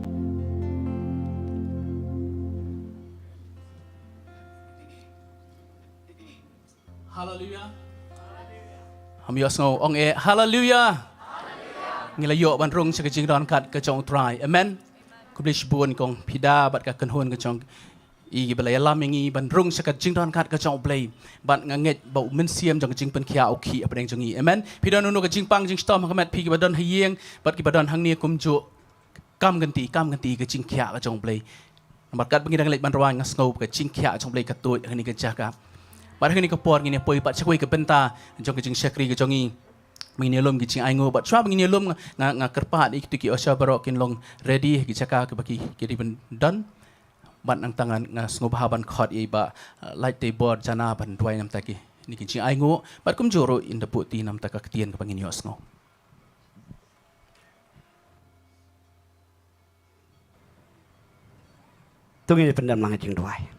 Haleluya. Ham ïohsngew ong eh haleluya. Ngi la ïoh ban rung sha ka jingdonkam ka jong u Trai. Amen. Khublei shibun kong Pida bad ka kynhun ka jong i kiba la ïalam ïa ngi ban rung sha ka jingdonkam ka jong u Blei. Bad nga ngeit ba u mynsiem jong ka jingpynkhiah u khih hapdeng jong ngi. Amen. Phi don uno ka jingpang jingshitom ha ka met phi kiba don ha ïing bad kiba don hangne kumjuh. Kam kynti, kam kynti ka jingkhiah ka jong u Blei. Namar katba ngi dang leit ban rwai nga sngew ka jingkhiah ka jong u Blei ka tuid ha kane ka jaka. Bad ha kane ka por ngin ïa poi pat sha kawei ka bynta jong ka jingshakri ka jong ngi. Ba ngin ïalum ki jingainguh bad shuwa ba ngin ïalum nga, nga, nga kyrpad ïa kito ki usher baroh kin long ready ha ki jaka kiba ki, ki dei ban don. Bad nangta nga, nga sngewbha ban khot ïa i Bah, uh, Lait Teibor Jana ban duwai namta ki, kine ki jingainguh bad kumjuh ruh in da buh ti namta ka ktien kaba ngin ïohsngew. To ngin ïa pyndem lang ha jingduwai.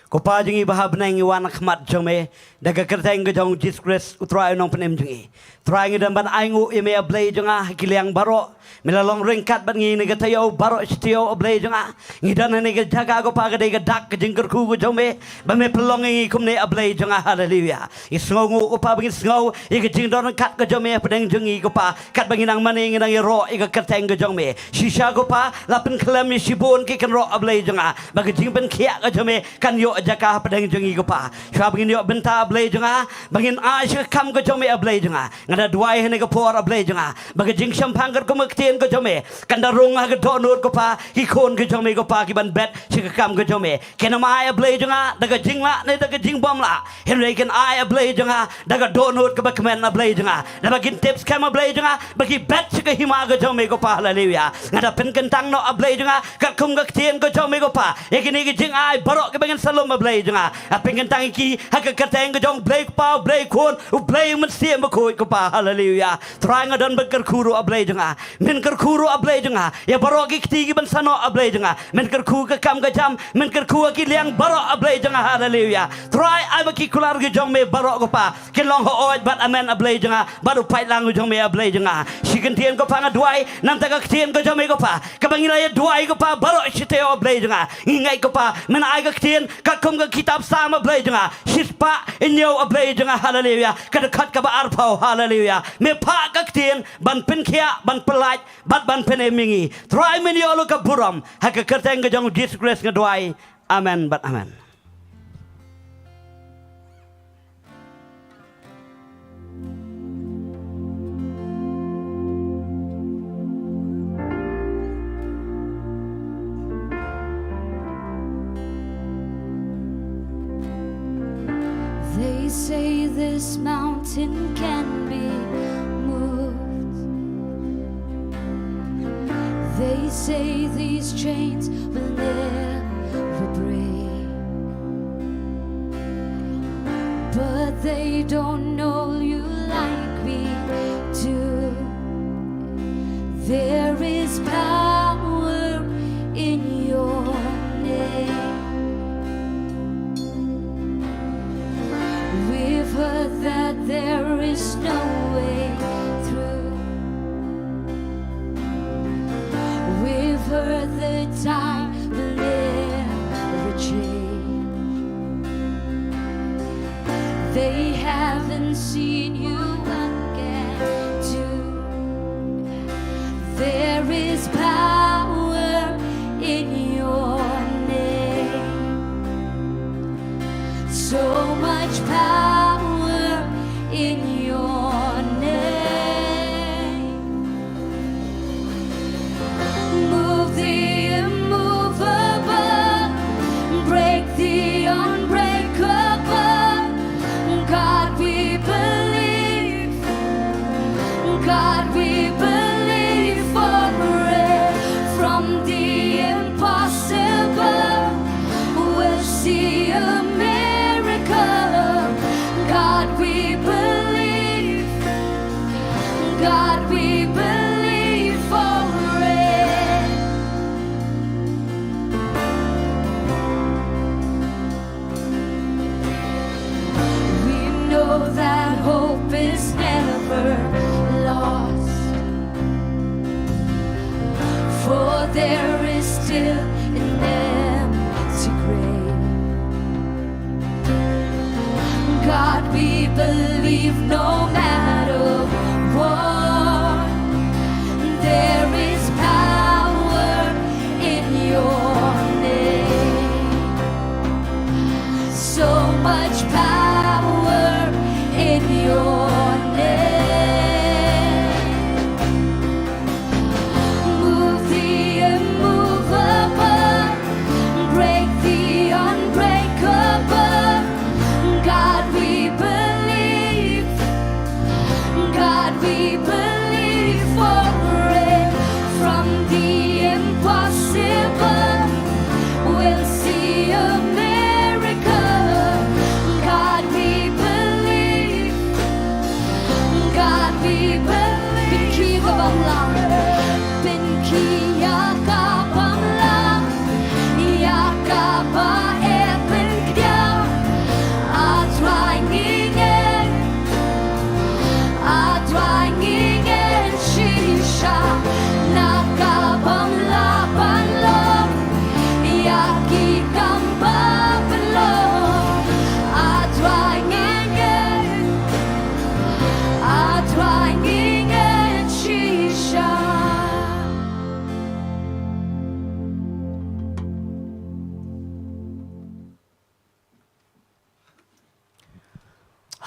Ko Pa jong ngi ba ha bneng ngi wan ha khmat jong me da ka kyrteng ka jong u Jisu Khrist u Trai u Nongpynim jong ngi. Trai ngi don ban ainguh ïa me a Blei jong nga ha ki liang baroh. Me la long ryngkat bad ngi na ka taïew baroh shi taïew a Blei jong nga. Ngi don ha kane ka jaka ko Pa ka dei ka dak ka jingkyrkhu ka jong me ba me pynlong ïa ngi kumne a Blei jong nga. Haleluya. Ngi sngewnguh ko Pa ba ngin sngew ïa ka jingdon ryngkat ka jong me hapdeng jong ngi ko Pa. Katba ngi nang mane ngi nang ïaroh ïa ka kyrteng ka jong me. Shisha ko Pa la pynkhlem ïa shibun ki kynroh a Blei jong nga. Ba ka jingpynkhiah ka jong me kan ïoh jaka hapdeng jong ngi ko Pa. Shuwa ba ngin ïoh bynta a Blei jong nga ba ngin ai sha ka kam ka jong me a Blei jong nga. Nga da duwai ha kane ka por a Blei jong nga ba ka jingshemphang katkum ka ktien ka jong me kan da rung ha ka dohnud ko Pa. Ki khun ka jong me ko Pa ki ban bet sha ka kam ka jong me. Kin ym ai a Blei jong nga da ka jinglah ne da ka jingbymlah. Hynrei kin ai a Blei jong nga da ka dohnud kaba kmen a Blei jong nga. Naba kin tip skhem a Blei jong nga ba ki bet sha ka hima ka jong me ko Pa. Haleluya. Nga da pynkyntang noh a Blei jong nga katkum ka ktien ka jong me ko Pa ïa kine ki jingai baroh kiba ngin sa lum a Blei jong nga. Nga pynkyntang ïa ki ha ka kyrteng ka jong u Blei Kpa, u Blei Khun, u Blei Mynsiem Bakhuid ko Pa. Haleluya. Trai nga don ban kyrkhu ruh a Blei jong nga. Men kyrkhu ruh a Blei jong nga ïa baroh ki kti kiban sa noh a Blei jong nga. Men kyrkhu ka kam ka jam, men kyrkhu ha ki liang baroh a Blei jong nga. Haleluya. Trai ai ba ki kular ki jong me baroh ko Pa kin long hooid bad amen a Blei jong nga bad u paitlang u jong me a Blei jong nga. Shi kyntien ko Pa nga duwai namta ka ktien ka jong me ko Pa kaba ngi la ïa duwai ko Pa baroh shi taïew a Blei jong nga. Ngi ngeit ko Pa men ai ka ktien katkum ka kitab Salm a Blei jong nga. Shispah hynñiew a Blei jong nga. Haleluya. Ka dkhot kaba arphew. Haleluya. Me phah ka ktien ban pynkhiah, ban pyllait bad ban pynim ïa ngi. Trai men ïoh lut ka burom ha ka kyrteng ka jong u Jisu Khrist nga duwai. Amen bad amen. They say this mountain can be moved. They say these chains will never break. But they don't know you like we do. There is power in your name. We've heard that there is no way through. We've heard the tide will never change. They haven't seen you again. There is power in your name. So much power in your name. Move the immovable, break the unbreakable. God, we believe. God, we believe for rain from the impossible. believe no matter what. There is power in your name. So much power in your name. Move the immovable, break the unbreakable. God, we believe. God, we believe for it. From the impossible, we'll see a miracle. God, we believe. God, we believe. Pynkhih ïa ka bym lah. Pynkhih ïa ka bym lah. Ïa kaba eh pynkhia. A Trai ngi ngeit. A Trai ngi ngeit shisha. Na ka bym lah ban long. Ïa ki kam ba pynlong. A Trai ngi ngeit. A Trai ngi ngeit shisha.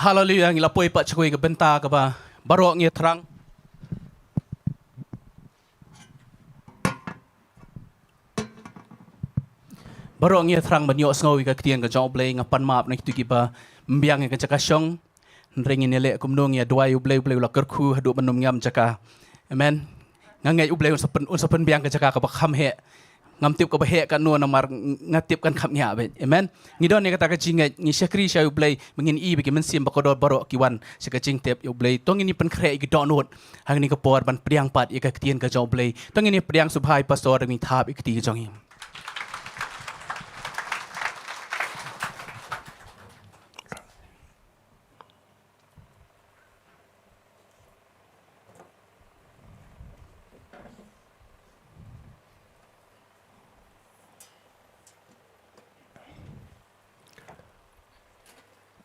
Haleluia, ngi la poi pat sha kawei ka bynta kaba baroh ngi ïa thrang. Baroh ngi ïa thrang ban ïohsngew ïa ka ktien ka jong U Blei. Nga pan map na kito kiba ym biang ïa ka jaka shong. Hynrei ngin ïa leh kumno, ngi ïa duwai U Blei, U Blei u la kyrkhu haduh ban ym ñiam jaka. Amen. Nga ngeit U Blei un sa pyn, un sa pynbiang ka jaka kaba kham heh. Ngam tip kaba heh katno namar ng-, nga tip kan kham ñiah beit. Amen. Ngi don ïa kata ka jingngeit, ngi shakri sha U Blei, ba ngin ïohi ba ki mynsiem ba kordor baroh ki wan sha ka jingtip ïa U Blei. To ngin ïa pynkhreh ïa ki dohnud ha kane ka por ban pdiang pat ïa ka ktien ka jong U Blei. To ngin ïa pdiang sngewbha ïa i pastor, ngin thap ïa ka kti ka jong ngi.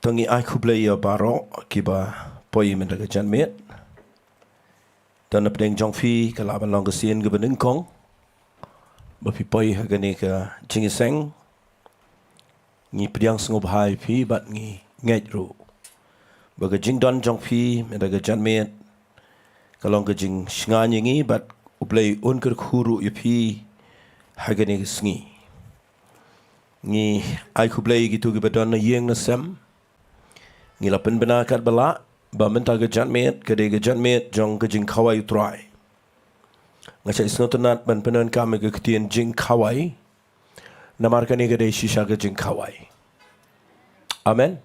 To ngi ai khublei ïa baroh kiba poi mynta ka janmiet. To na pdeng jong phi ka lah ban long ka sien kaba nyngkong ba phi poi ha kane ka jingïaseng. Ngi pdiang sngewbha ïa phi bad ngi ngeit ruh ba ka jingdon jong phi mynta ka janmiet ka long ka jingshngaiñ ïa ngi bad U Blei un kyrkhu ruh ïa phi ha kane ka sngi. Ngi ai khublei ïa kito kiba don na ïing na sem. Ngi la pynbna katba lah ba mynta ka janmiet ka dei ka janmiet jong ka jingkhawai U Trai. Nga shah sngewtynnat ban pyndonkam ïa ka ktien jingkhawai. Namar kane ka dei shisha ka jingkhawai. Amen.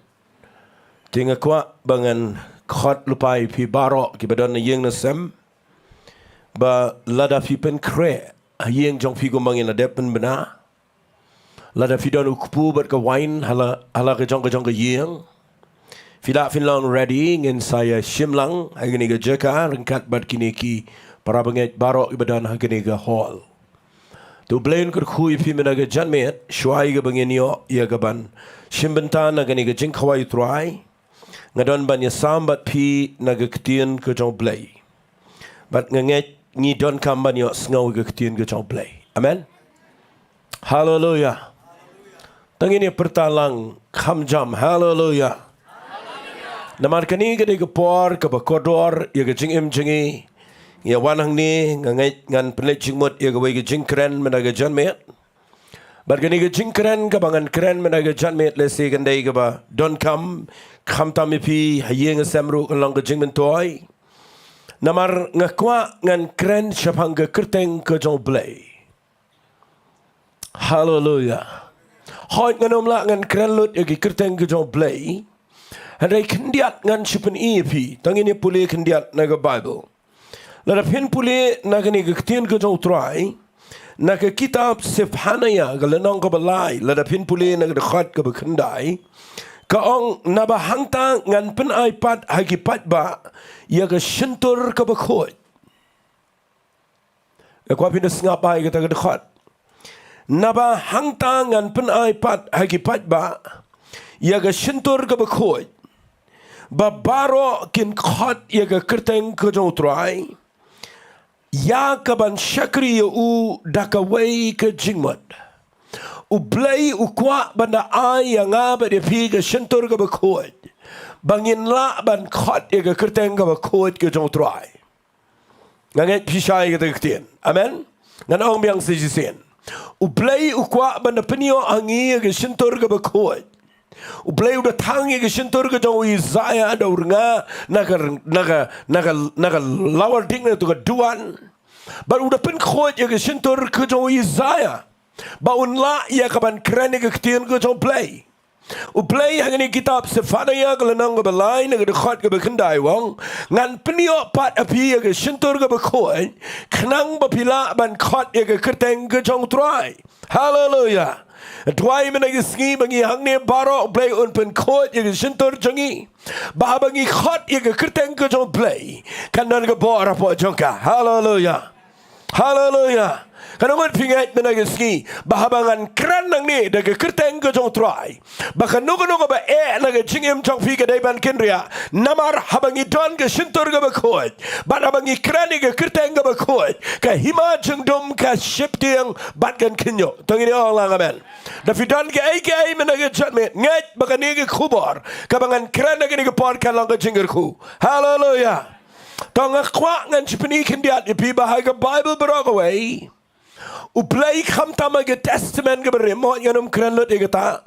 Te nga kwah ba ngan khot lypa ïa phi baroh kiba don na ïing na sem, ba lada phi pynkhreh ha ïing jong phi kumba ngi la dep pynbna, lada phi don u kpu bad ka wain ha la, ha la ka jong ka jong ka ïing, phi lah phin long ready, ngin sa ïa shim lang ha kane ka jaka ryngkat bad kine ki para bangeit baroh kiba don ha kane ka hall. To U Blei un kyrkhu ïa phi mynta ka janmiet, shuwa ïa kaba ngin ïoh ïa kaban shim bynta na kane ka jingkhawai U Trai, nga don ban ïasam bad phi na ka ktien ka jong U Blei. Bad nga ngeit ngi donkam ban ïohsngew ïa ka ktien ka jong U Blei. Amen. Haleluia. To ngin ïa pyrta lang kham jam. Haleluia. Namar kane ka dei ka por kaba kordor ïa ka jingim jong ngi. Ngi ïa wan hangne, nga ngeit ngan pynleit jingmut ïa kawei ka jingkren mynta ka janmiet. Bad kane ka jingkren kaba ngan kren mynta ka janmiet lehse kan dei kaba donkam, khamtam ïa phi ha ïing ha sem ruh kan long ka jingmyntoi. Namar nga kwah ngan kren shaphang ka kyrteng ka jong U Blei. Haleluia. Hooid, ngan ym lah ngan kren lut ïa ki kyrteng ki jong U Blei. Hynrei khyndiat ngan shu pyni ïa phi. To ngin ïa pule khyndiat na ka Baibl. Lada phin pule na kane ka ktien ka jong U Trai, na ka kitab Sephaniah ka lynnong kaba lai, lada phin pule na ka dkhot kaba khyndai, ka ong, naba hangta ngan pynai pat ha ki paidbah ïa ka shyntur kaba khuid. Nga kwah phin da sngap bha ïa kata ka dkhot. Naba hangta ngan pynai pat ha ki paidbah ïa ka shyntur kaba khuid, ba baroh kin khot ïa ka kyrteng ka jong U Trai, ïa ka ban shakri ïa u da kawei ka jingmut. U Blei u kwah ban da ai ïa nga bad ïa phi ka shyntur kaba khuid, ba ngin lah ban khot ïa ka kyrteng kaba khuid ka jong U Trai. Nga ngeit phi shai kata ka ktien. Amen. Ngan ong biang sa shisien. U Blei u kwah ban da pynïoh ha ngi ïa ka shyntur kaba khuid. U Blei u da thang ïa ka shyntur ka jong u Isaiah da u rnga na ka, na ka, na ka, na ka lawar dik na tu ka duwan. Bad u da pynkhuid ïa ka shyntur ka jong u Isaiah, ba un lah ïa ka ban kren ïa ka ktien ka jong U Blei. U Blei ha kane ka kitab Sephaniah ka lynnong kaba lai na ka dkhot kaba khyndai u ong, ngan pynïoh pat ha phi ïa ka shyntur kaba khuid, khnang ba phi lah ban khot ïa ka kyrteng ka jong U Trai. Haleluya. Duwai mynta ka sngi ba ngi hangne baroh U Blei un pynkhuid ïa ka shyntur jong ngi, ba haba ngi khot ïa ka kyrteng ka jong U Blei, kan don ka bor hapoh jong ka. Haleluya. Haleluya. Kan ong ngut phi ngeit mynta ka sngi ba haba ngan kren nangne da ka kyrteng ka jong U Trai, ba kano kano kaba eh na ka jingim jong phi ka dei ban kynriah. Namar haba ngi don ka shyntur kaba khuid, bad haba ngi kren ïa ka kyrteng kaba khuid, ka hima jingdum ka sheptieng bad kan kynñiuh. To ngin ong lang amen. Da phi don kaei kaei mynta ka janmiet, ngeit ba kane ka khubor kaba ngan kren ha kane ka por kan long ka jingkyrkhu. Haleluya. To nga kwah ngan shu pyni khyndiat ïa phi ba ha ka Baibl baroh kawei, U Blei khamtam ha ka Testament kaba rim, hooid ngan ym kren lut ïa kata.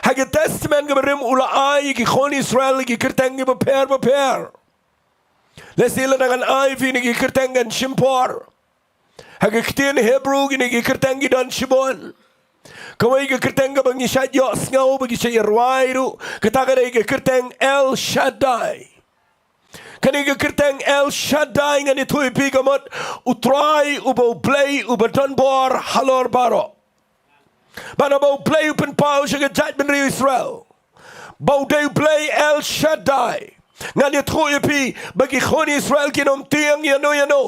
Ha ka Testament kaba rim u la ai ïa ki khun Israel ïa ki kyrteng kiba pher bapher. Lehse lada ngan ai ïa phi kine ki kyrteng kan shim por. Ha ka ktien Hebru kine ki kyrteng ki don shibun. Kawei ka kyrteng kaba ngi shait ïohsngew bad ki shait ïa rwai ruh, kata ka dei ka kyrteng El Shaddai. Kane ka kyrteng El Shaddai ngan ïathuh ïa phi ka mut U Trai uba U Blei uba don bor halor baroh. Bad haba U Blei u pynpaw sha ka jaitbynriew Israel ba u dei U Blei El Shaddai, ngan ïathuh ïa phi ba ki khun Israel kin ym tieng ïano ïano.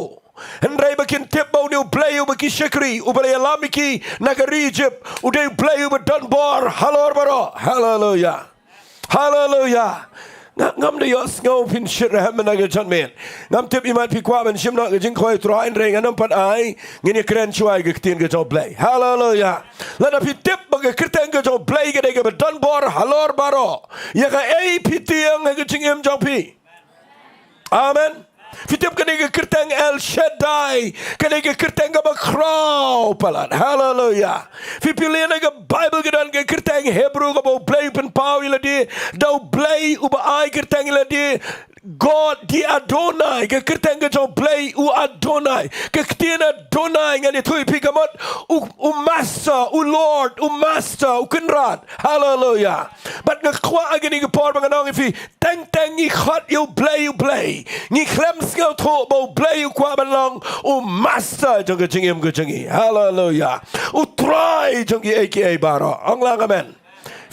Hynrei ba kin tip ba une U Blei uba ki shakri, uba la ïalam ïa ki na ka ri Ijipt, u dei U Blei uba don bor halor baroh. Haleluya. Haleluya. Nga, ngam da ïohsngew phin shit rhem mynta ka janmiet. Ngam tip imat phi kwah ban shim noh ka jingkhawai U Trai, hynrei ngan ym pat ai, ngin ïa kren shuwa ïa ka ktien ka jong U Blei. Haleluya. Lada phi tip ba ka kyrteng ka jong U Blei ka dei kaba don bor halor baroh, ïa kaei phi tieng ha ka jingim jong phi? Amen. Phi tip kane ka kyrteng El Shaddai, kane ka kyrteng kaba khraw palat. Haleluya. Phi pule na ka Baibl ka don ka kyrteng Hebru kaba U Blei u pynpaw ïa lade da U Blei uba ai kyrteng ïa lade, God the Adonai, ka kyrteng ka jong U Blei u Adonai. Ka ktien Adonai ngan ïathuh ïa phi ka mut u, u Master, u Lord, u Master, u Kynrad. Haleluya. Bad nga kwah ha kane ka por ba ngan ong ïa phi, teng teng ngi khot ïa U Blei, U Blei, ngi khlem sngewthuh ba U Blei u kwah ban long u Master jong ka jingim ka jong ngi. Haleluya. U Trai jong kiei kiei baroh. Ong lang amen.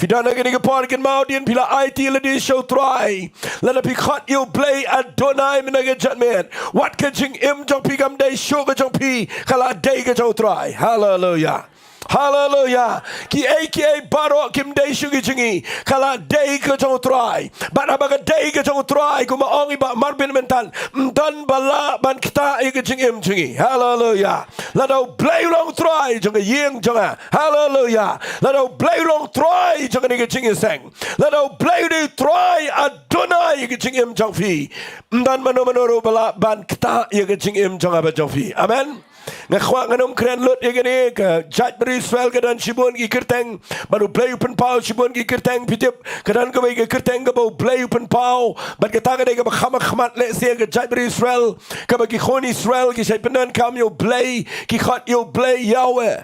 Phi don ha kane ka por, kynmaw dien phi la aiti lade sha U Trai. Lada phi khot ïa U Blei Adonai mynta ka janmiet, wat ka jingim jong phi kam dei shuh ka jong phi, ka la dei ka jong U Trai. Haleluya. Haleluya. Kiei kiei baroh kim dei shuh ki jong ngi, ka la dei ka jong U Trai. Bad haba ka dei ka jong U Trai, kumba ong i Bah Marvin mynta, ym don ba lah ban ktah ïa ka jingim jong ngi. Haleluya. Lada U Blei u long U Trai jong ka ïing jong nga. Haleluya. Lada U Blei u long U Trai jong kane ka jingïaseng, lada U Blei u dei U Trai Adonai ïa ka jingim jong phi, ym don mano mano ruh ba lah ban ktah ïa ka jingim jong nga bad jong phi. Amen. Nga kwah ngan ym kren lut ïa kane, ka jaitbynriew Israel ka don shibun ki kyrteng, bad U Blei u pynpaw shibun ki kyrteng. Phi tip, ka don kawei ka kyrteng kaba U Blei u pynpaw, bad kata ka dei kaba kham ha khmat lehse ïa ka jaitbynriew Israel, kaba ki khun Israel ki shait pyndonkam ïa U Blei, ki khot ïa U Blei Yahweh.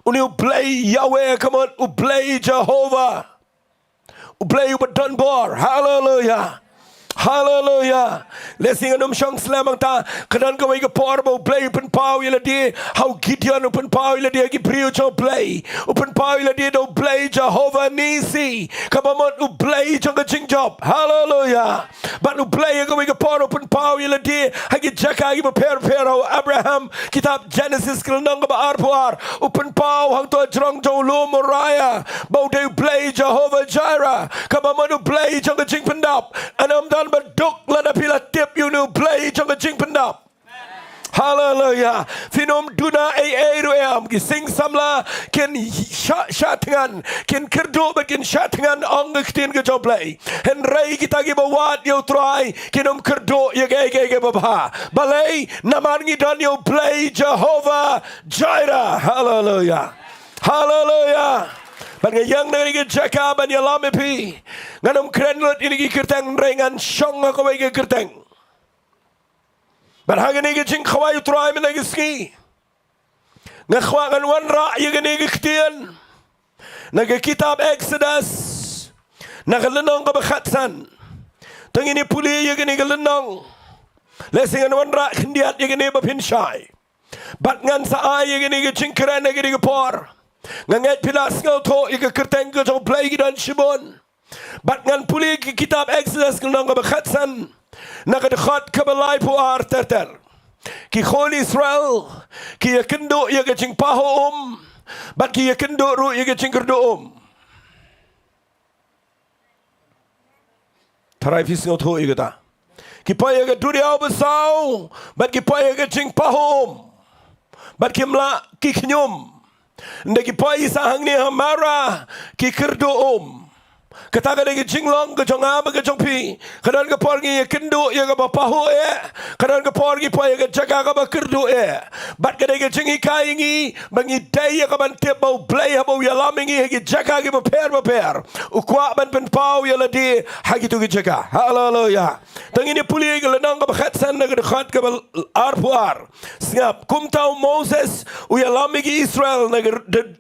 Une U Blei Yahweh ka mut U Blei Jehovah. U Blei uba don bor. Haleluya. Haleluya. Lehse ngan ym shong slem hangta, ka don kawei ka por ba U Blei u pynpaw ïa lade, ha u Gideon u pynpaw ïa lade ha ki briew jong U Blei. U pynpaw ïa lade da U Blei Jehovah Nissi, kaba mut U Blei jong ka jingjop. Haleluya. Bad U Blei ha kawei ka por u pynpaw ïa lade ha ki jaka kiba pher pher, ha u Abraham, kitab Genesis ka lynnong kaba arphew ar, u pynpaw hangto hajrong jong u lum Moriah ba u dei U Blei Jehovah Jireh, kaba mut U Blei jong ka jingpyndap. Ym don ba duk lada phi la tip ïa une U Blei jong ka jingpyndap. Haleluya. Phin ym duna ei ei ruh em. Ki sing samla kin shah shah thngan, kin kyrduh bad kin shah thngan, ong ka ktien ka jong U Blei. Hynrei kita kiba wad ïa U Trai kin ym kyrduh ïa kaei kaei kaba bha. Balei? Namar ngi don ïa U Blei Jehovah Jireh. Haleluya. Haleluya. Bad nga ïeng na kane ka jaka ban ïalam ïa phi. Ngan ym kren lut ïa kine ki kyrteng, hynrei ngan shong ha kawei ka kyrteng. Bad ha kane ka jingkhawai U Trai mynta ka sngi, nga kwah ngan wanrah ïa kane ka ktien na ka kitab Exodus, na ka lynnong kaba khatsan. To ngin ïa pule ïa kane ka lynnong. Lehse ngan wanrah khyndiat ïa kane ba phin shai. Bad ngan sa ai ïa kane ka jingkren ha kane ka por. Nga ngeit phi la sngewthuh ïa ka kyrteng ka jong U Blei ki don shibun. Bad ngan pule ki kitab Exodus ka lynnong kaba khatsan, na ka dkhot kaba laiphew ar ter ter. Ki khun Israel ki ïakynduh ïa ka jingpahuh um, bad ki ïakynduh ruh ïa ka jingkyrduh um. Tharai phi sngewthuh ïa kata. Ki poi ha ka duriaw basaw, bad ki poi ha ka jingpahuh um, bad kim lah ki khñium. Ynda ki poi sa hangne ha Marah, ki kyrduh um. Kata ka dei ka jinglong ka jong nga bad ka jong phi. Ka don ka por ngi ïakynduh ïa kaba pahuh eh. Ka don ka por ngi poi ha ka jaka kaba kyrduh eh. Bad ka dei ka jinghikai ïa ngi ba ngi dei ïa kaban tip ba U Blei haba u ïalam ïa ngi ha ki jaka kiba pher ba pher, u kwah ban pynpaw ïa lade ha kito ki jaka. Haleluya. To ngin ïa pule ïa ka lynnong kaba khatsan na ka dkhot kaba arphew ar. Sngap, kumta u Moses u ïalam ïa ki Israel na ka,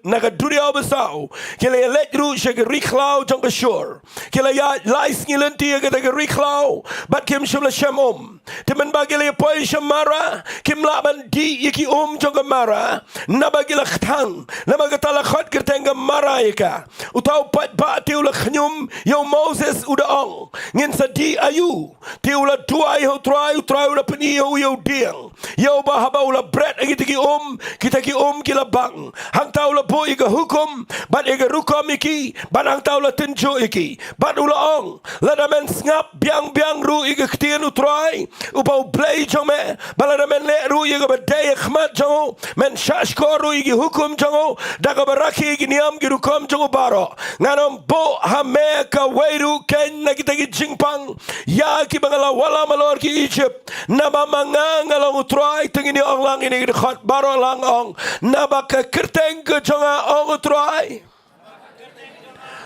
na ka duriaw basaw. Ki la ïaleit ruh sha ka ri khlaw jong ka Shur. Ki la ïaid lai sngi lynti ha kata ka ri khlaw, bad kim shym la shem um. Te mynba ki la ïa poi sha Marah, kim lah ban dih ïa ki um jong ka Marah, naba ki la kthang, naba kata la khot kyrteng ka Marah ïa ka. Uta u paidbah te u la khñium ïa u Moses, u da ong, ngin sa dih aïu? Te u la duwai ha U Trai, U Trai u la pyni ïa u ïa u dieng, ïa uba haba u la bret ïa kita ki um, kita ki um ki la bang. Hangta u la buh ïa ka hukum bad ïa ka rukom ïa ki, bad hangta u la tynjuh ïa ki. Bad u la ong, lada men sngap biang biang ruh ïa ka ktien U Trai uba U Blei jong me, bad lada men leh ruh ïa kaba dei ha khmat jong u, men shahshkor ruh ïa ki hukum jong u, da kaba rakhe ïa ki niam ki rukom jong u baroh, ngan ym buh ha me kawei ruh keiñ na kita ki jingpang ïa kiba nga la wallam halor ki Egypt. Naba ma nga nga long U Trai. To ngin ïa ong lang ïa kine ki dkhot baroh lang, ong, naba ka kyrteng ka jong nga, ong U Trai,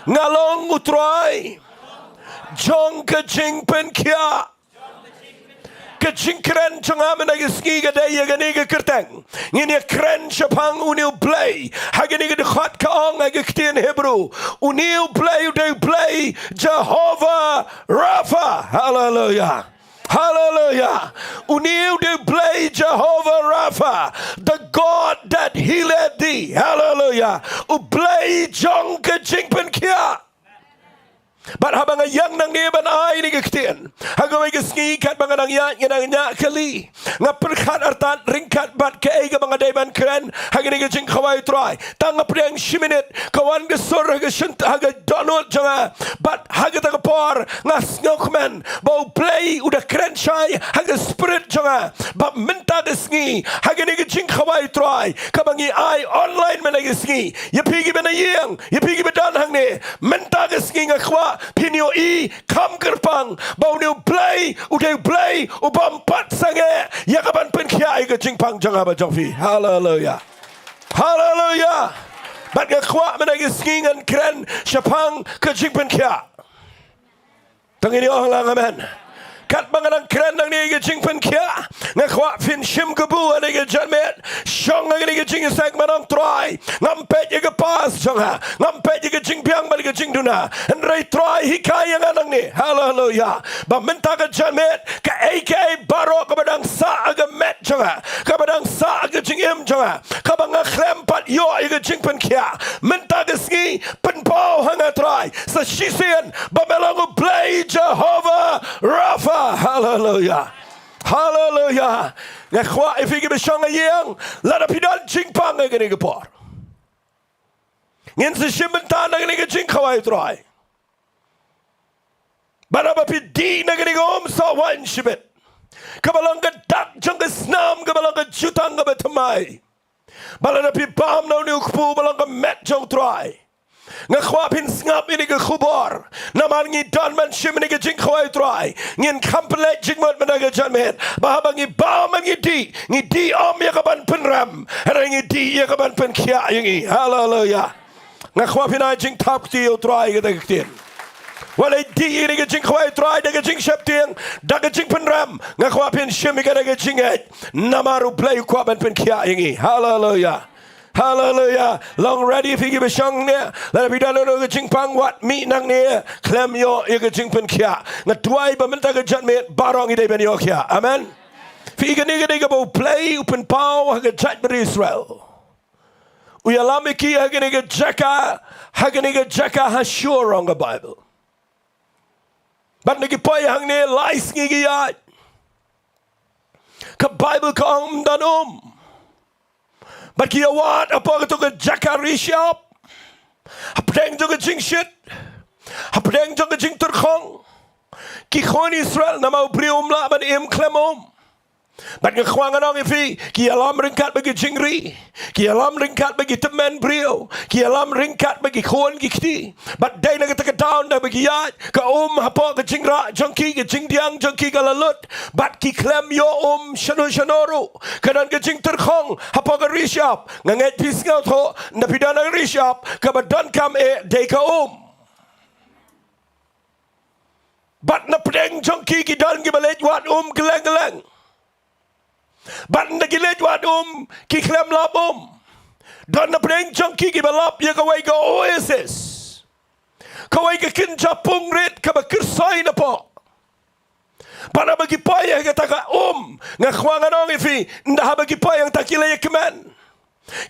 nga long U Trai jong ka jingpynkhiah. Ka jingkren jong nga mynta ka sngi ka dei ïa kane ka kyrteng. Ngin ïa kren shaphang une U Blei. Ha kane ka dkhot ka ong ha ka ktien Hebru, une U Blei u dei U Blei Jehovah Rapha. Haleluya. Haleluya. Une u dei U Blei Jehovah Rapha, the God that healeth thee. Haleluya. U Blei jong ka jingpynkhiah. Bad haba nga ïeng nangne ban ai ïa kane ka ktien ha kawei ka sngi, katba nga dang ïaid, nga dang ñiah kali, nga pyrkhat artat ryngkat bad kaei kaba nga dei ban kren ha kane ka jingkhawai U Trai. Tang nga pdiang shi minit, ka wan ka sur ha ka shin, ha ka dohnud jong nga. Bad ha kata ka por nga sngewkmen ba U Blei u da kren shai ha ka spirit jong nga ba mynta ka sngi ha kane ka jingkhawai U Trai kaba ngi ai online mynta ka sngi, ïa phi kiba na ïing, ïa phi kiba don hangne, mynta ka sngi nga kwah phin ïohi kham kyrpang ba une U Blei u dei U Blei u bym pat sangeh ïa kaban pynkhiah ïa ka jingpang jong nga bad jong phi. Haleluya. Haleluya. Bad nga kwah mynta ka sngi ngan kren shaphang ka jingpynkhiah. To ngin ïa ong lang amen. Katba nga dang kren nangne ïa ka jingpynkhiah, nga kwah phin shim kabu ha kane ka janmiet. Shong ha kane ka jingïaseng, man ong Trai, ngam peit ïa ka past jong nga, ngam peit ïa ka jingbiang bad ka jingduna. Hynrei Trai, hikai ïa nga nangne. Haleluya. Ba mynta ka janmiet, kaei kaei baroh kaba dang sah ha ka met jong nga, kaba dang sah ha ka jingim jong nga, kaba nga khlem pat ïoh ïa ka jingpynkhiah, mynta ka sngi pynpaw ha nga Trai. Sa shisien ba me long U Blei Jehovah Rapha. Haleluya. Haleluya. Nga kwah ïa phi kiba shong ha ïing, lada phi don jingpang ha kane ka por, ngin sa shim bynta na kane ka jingkhawai Trai. Bad haba phi dih na kane ka um sohwaiñ shibit, kaba long ka dak jong ka snam, kaba long ka jutang kaba thymmai, bad lada phi bam na une u kpu ba long ka met jong U Trai, nga kwah phin sngap ïa kane ka khubor. Namar ngi don ban shim ïa kane ka jingkhawai Trai, ngin kham pynleit jingmut mynta ka janmiet. Ba haba ngi bam, ngi dih, ngi dih ym ïa ka ban pynrem, hynrei ngi dih ïa ka ban pynkhiah ïa ngi. Haleluya. Nga kwah phin ai jingthap kti ïa U Trai ïa kata ka ktien. Wat leit dih ïa kane ka jingkhawai Trai da ka jingsheptieng, da ka jingpynrem. Nga kwah phin shim ïa kata ka jingngeit. Namar U Blei u kwah ban pynkhiah ïa ngi. Haleluya. Haleluya. Long ready phi kiba shong ne. Lada phi don kano ka jingpang, wat mih nangne khlem ïoh ïa ka jingpynkhiah. Nga duwai ba mynta ka janmiet baroh ngi dei ban ïoh khiah. Amen. Phi, kane ka dei kaba U Blei u pynpaw ha ka jaitbynriew Israel. U ïalam ïa ki ha kane ka jaka, ha kane ka jaka ha Shur, ong ka Baibl. Bad ngi poi hangne lai sngi ki ïaid. Ka Baibl ka ong ym don um. Bad ki ïawad hapoh kato ka jaka ri shyiap, hapdeng jong ka jingshit, hapdeng jong ka jingtyrkhong. Ki khun Israel, namar u briew um lah ban im khlem um. Bad nga kwah ngan ong ïa phi, ki ïalam ryngkat bad ki jingri, ki ïalam ryngkat bad ki tymmen briew, ki ïalam ryngkat bad ki khun ki kti. Bad dei na kata ka daw, ynda ba ki ïaid, ka um hapoh ka jingrah jong ki, ka jingdiang jong ki ka la lut. Bad ki khlem ïoh um shano shano ruh. Ka don ka jingtyrkhong hapoh ka ri shyiap. Nga ngeit phi sngewthuh, ynda phi don ha ka ri shyiap, kaba donkam eh dei ka um. Bad na pdeng jong ki, ki don kiba leit wad um kylleng kylleng. Bad ynda ki leit wad um, ki khlem lap um. Don na pdeng jong ki kiba lap ïa kawei ka oasis, kawei ka kynja pung rit kaba kyrsoi napoh. Bad haba ki poi ha kata ka um, nga kwah ngan ong ïa phi, ynda haba ki poi hangta ki la ïakmen,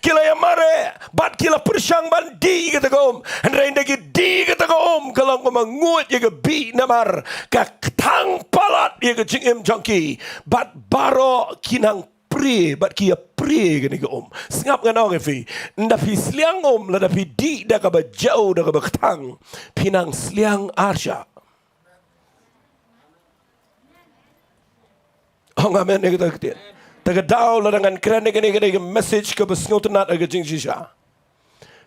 ki la ïamareh, bad ki la pyrshang ban dih ïa kata ka um. Hynrei ynda ki dih ïa kata ka um, ka long kumba nguid ïa ka bih, namar ka kthang palat ïa ka jingim jong ki. Bad baroh ki nang prie, bad ki ïaprie ïa kane ka um. Sngap, ngan ong ïa phi, ynda phi sliang um, lada phi dih da kaba jew, da kaba kthang, phi nang sliang arshah. Ong amen ïa kata ka ktien. Te ka daw lada ngan kren ïa kane, kane ka message kaba sngewtynnat ha ka jingshisha.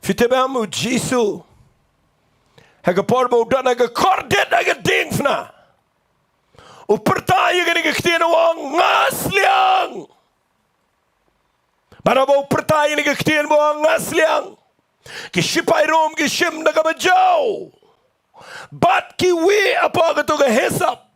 Phi tip em, U Jisu, ha ka por ba u don ha ka kordit ha ka diengphna, u pyrta ïa kane ka ktien, u ong, "Nga sliang." Bad haba u pyrta ïa kane ka ktien, u ong, "Nga sliang," ki shipai Rom ki shim da kaba jew. Bad ki wieh hapoh kato ka hisop.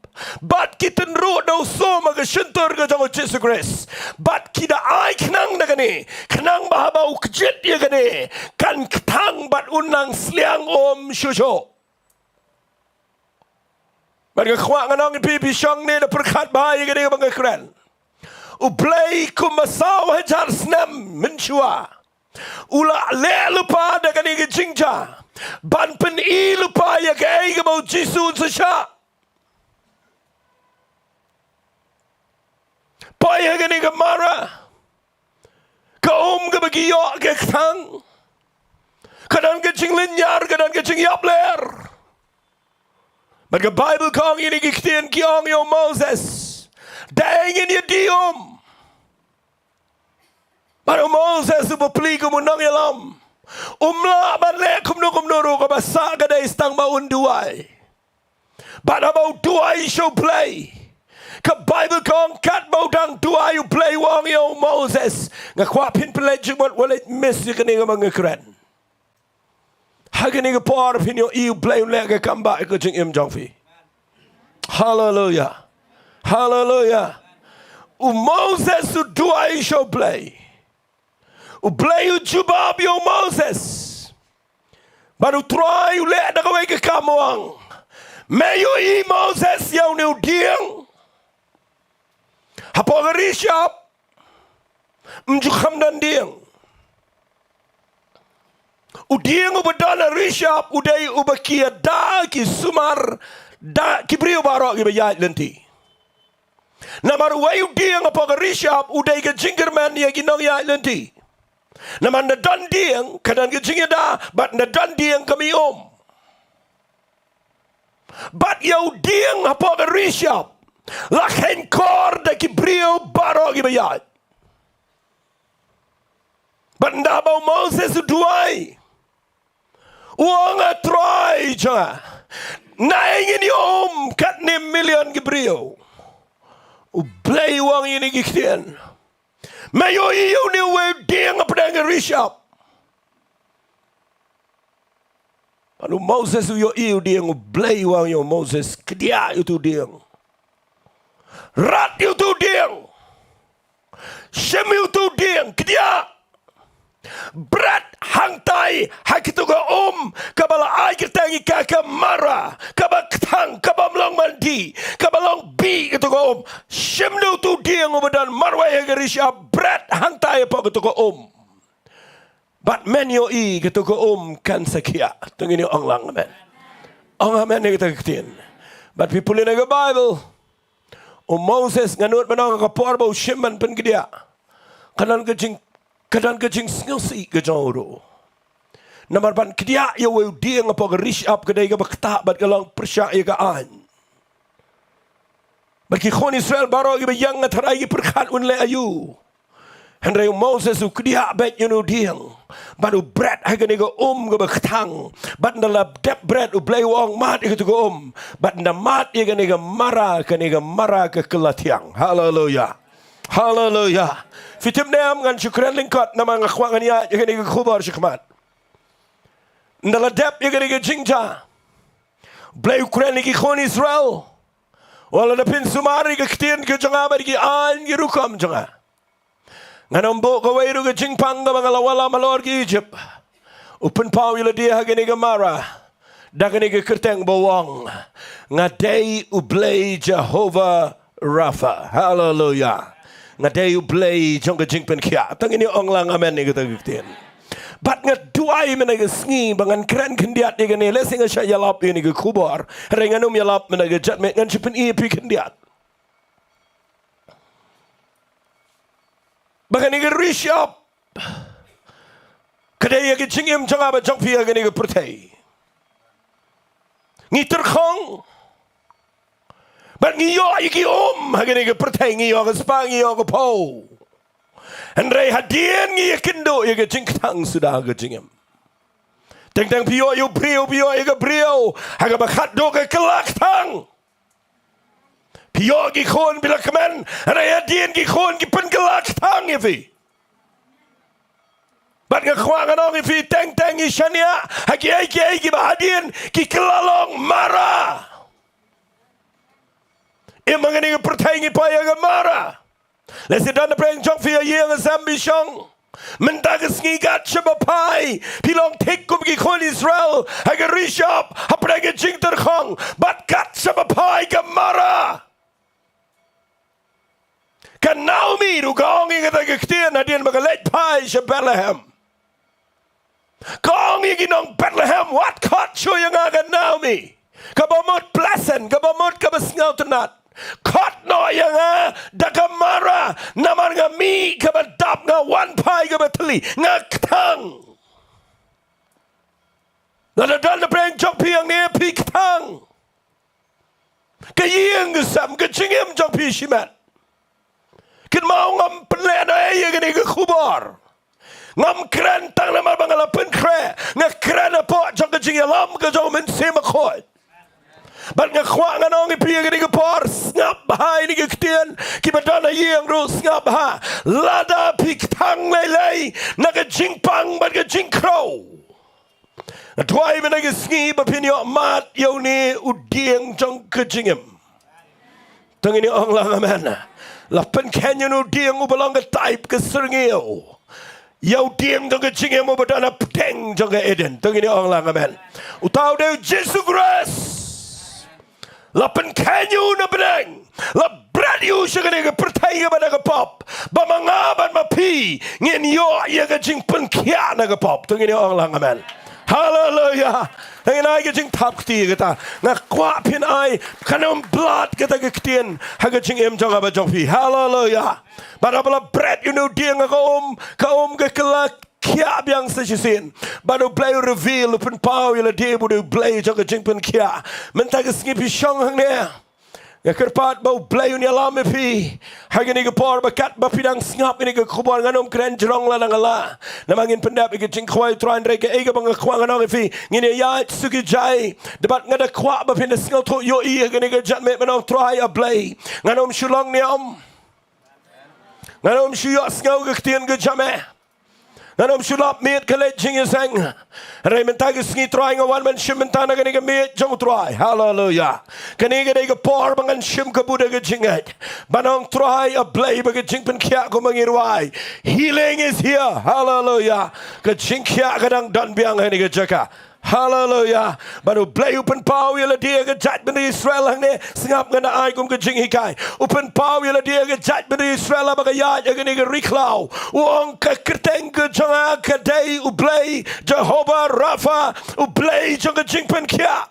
Bad ki tynruh da u sum ha ka shyntur ka jong U Jisu Khrist. Bad ki da ai khnang da kane, khnang ba haba u kjit ïa kane, kan kthang bad un nang sliang um shuh shuh. Bad nga kwah ngan ong ïa phi, phi shong ne, da pyrkhat bha ïa kane kaba nga kren. U Blei kumba saw hajar snem mynshuwa u la leh lypa da kane ka jingjia ban pyni lypa ïa kaei kaba U Jisu un sa shah. Poi ha kane ka Mara, ka um kaba ki ïoh ka kthang, ka don ka jinglynñiar, ka don ka jingïapler. Bad ka Baibl ka ong ïa kine ki ktien, ki ong ïa u Moses, "Dei ngin ïa dih um." Bad u Moses u bapli kum u nongïalam, um lah ban leh kumno kumno ruh, kaba sah ka dei tang ba un duwai. Bad haba u duwai sha U Blei, ka Baibl ka ong katba u dang duwai, U Blei u ong ïa u Moses, nga kwah phin pynleit jingmut, wat leit miss ïa kane kaba nga kren. Ha kane ka por phin ïohi U Blei un leh ka comeback ha ka jingim jong phi. Haleluya. Haleluya. U Moses u duwai sha U Blei. U Blei u jubab ïa u Moses. Bad U Trai u leh da kawei ka kam, u ong, me ïohi Moses ïa une u dieng hapoh ka ri Shap? Ym ju kham don dieng. U dieng uba don ha ri Shap u dei uba ki ïada ki sumar da ki briew baroh kiba ïaid lynti. Namar uwei u dieng hapoh ka ri Shap u dei ka jingkyrmen ïa ki nongïaid lynti. Namar ynda don dieng ka don ka jingïada, bad ynda don dieng ka mih um. Bad ïa u dieng hapoh ka ri Shap la kheiñ kor da ki briew baroh kiba ïaid. Bad ynda ba u Moses u duwai, u ong, A Trai jong nga, naei ngin ïa um katne million ki briew? U Blei u ong ïa kine ki ktien, me ïohi ïa une uwei u dieng hapdeng ka ri Shap? Bad u Moses u ïohi u dieng, U Blei u ong ïa u Moses, kdiah ïa utu u dieng. Rat ïa utu u dieng. Shim ïa utu u dieng, kdiah. Bret hangtai ha katu ka um kaba la ai kyrteng ïa ka ka Mara, kaba kthang, kaba ym long mandi, kaba long bih katu ka um. Shim da utu u dieng uba don marwei ha ka ri Shap, bret hangtai hapoh katu ka um. Bad men ïohi katu ka um kan sa khiah. To ngin ïa ong lang amen. Ong amen ïa kata ka ktien. Bad phi pule na ka Baibl, u Moses, nga nud ban ong, ha ka por ba u shim ban pynkdiah, ka don ka jing, ka don ka jingsngewsih ka jong u ruh. Namar ban kdiah ïa uwei u dieng hapoh ka ri Shap ka dei kaba ktah bad ka long pyrshah ïa ka aiñ. Bad ki khun Israel baroh kiba ïeng, nga tharai ki pyrkhat un leh aïu. Hynrei u Moses u kdiah beit ïa une u dieng, bad u bret ha kane ka um kaba kthang. Bad ynda la dep bret, U Blei u ong, mad ïa katu ka um. Bad ynda mad ïa kane ka Mara, kane ka Mara ka kylla thiang. Haleluya. Haleluya. Phi tip ne em, ngan shu kren lyngkot namar nga kwah ngan ïaid ïa kane ka khubor shakhmat. Ynda la dep ïa kane ka jingjia, U Blei u kren ïa ki khun Israel. Wat lada phin sumar ïa ka ktien ka jong nga bad ki aiñ ki rukom jong nga, ngan ym buh kawei ruh ka jingpang kaba nga la wallam halor ki Ijipt. U pynpaw ïa lade ha kane ka Mara da kane ka kyrteng ba u ong, nga dei U Blei Jehovah Rapha. Haleluya. Nga dei U Blei jong ka jingpynkhiah. To ngin ïa ong lang amen ïa kata ka ktien. Bad nga duwai mynta ka sngi ba ngan kren khyndiat ïa kane, lehse ngan shah ïalap ïa kane ka khubor. Hynrei ngan ym ïalap mynta ka janmiet, ngan shu pyni ïa phi khyndiat. Ba kane ka ri Shap ka dei ïa ka jingim jong nga bad jong phi ha kane ka pyrthei. Ngi tyrkhong bad ngi ïoh ïa ki um ha kane ka pyrthei, ngi ïoh ka spah, ngi ïoh ka phew. Hynrei hadien ngi ïakynduh ïa ka jingkthang suda ka jingim. Teng teng phi ïoh ïa u briew, phi ïoh ïa ka briew ha kaba khatduh ka kylla kthang. Phi ïoh ki khun, phi la kmen, hynrei hadien ki khun ki pynkylla kthang ïa phi. Bad nga kwah ngan ong ïa phi, teng teng ngi shaniah ha kiei kiei kiba hadien ki kylla long Mara. Im ha kane ka pyrthei ngi poi ha ka Mara. Lehse don napdeng jong phi ha ïing ha sem bishong. Mynta ka sngi kat shaba phai phi long thik kum ki khun Israel ha ka ri Shap hapdeng ka jingtyrkhong, bad kat shaba phai ka Mara. Ka Naomi ruh ka ong ïa kata ka ktien hadien ba ka leit phai sha Bethlehem. Ka ong ïa ki nong Bethlehem, wat khot shuh ïa nga ka Naomi, kaba mut pleasant, kaba mut kaba sngewtynnat. Khot noh ïa nga da ka Mara, namar nga mih kaba dap, nga wan phai kaba thylli, nga kthang. Lada don napdeng jong phi hangne phi kthang, ka ïing ka sem, ka jingim jong phi shimet. Kynmaw, ngam pynlehnohei ïa kane ka khubor. Ngam kren tang namar ba nga la pynkhreh. Nga kren hapoh jong ka jingïalam ka jong u Mynsiem Bakhuid. Bad nga kwah ngan ong ïa phi ha kane ka por, sngap bha ïa kine ki ktien, kiba don ha ïing ruh sngap bha. Lada phi kthang lei lei na ka jingpang bad ka jingkhrew, nga duwai mynta ka sngi ba phin ïoh mad ïa une u dieng jong ka jingim. To ngin ong lang amen. La pynkheiñ ïa une u dieng uba long ka type, ka syrngiew ïa u dieng jong ka jingim uba don hapdeng jong ka Eden. To ngin ong lang amen. Uta u dei u Jisu Khrist. La pynkheiñ ïa u na bneng. La bret ïa u sha kane ka pyrthei kaba na ka pop, ba ma nga bad ma phi ngin ïoh ïa ka jingpynkhiah na ka pop. To ngin ong lang amen. Haleluya. Ngin ai ka jingthap kti kata. Nga kwah phin ai, kan ym blad kata ka ktien ha ka jingim jong nga bad jong phi. Haleluya. Bad haba la bret ïa une u dieng ha ka um, ka um ka kylla khiah biang sa shisien. Bad U Blei u reveal, u pynpaw ïa lade ba u dei U Blei jong ka jingpynkhiah. Mynta ka sngi phi shong hangne, nga kyrpad ba U Blei un ïalam ïa phi ha kane ka por, ba katba phi dang sngap ïa kane ka khubor, ngan ym kren jrong lada nga lah, namar ngin pyndep ïa ka jingkhawai U Trai. Hynrei kaei kaba nga kwah ngan ong ïa phi, ngin ïaid suki jai. Da bad nga da kwah ba phin da sngewthuh ïohi ha kane ka janmiet, ban ong, Trai A Blei, ngan ym shu long niam. Ngan ym shu ïohsngew ka ktien ka jong me. Ngan ym shu lap miet ka leit jingïaseng. Hynrei mynta ka sngi, Trai, nga wan ban shim mynta na kane ka miet jong U Trai. Haleluya. Kane ka dei ka por ba ngan shim kabu da ka jingngeit, ban ong, Trai A Blei, ba ka jingpynkhiah, kumba ngi rwai, healing is here. Haleluya. Ka jingkhiah ka dang don biang ha kane ka jaka. Haleluya. Bad U Blei u pynpaw ïa lade, ïa ka jaitbynriew Israel hangne. Sngap, ngan da ai kum ka jinghikai. U pynpaw ïa lade, ïa ka jaitbynriew Israel, ba ka ïaid ha kane ka ri khlaw. U ong, ka kyrteng ka jong nga ka dei U Blei Jehovah Rapha, U Blei jong ka jingpynkhiah.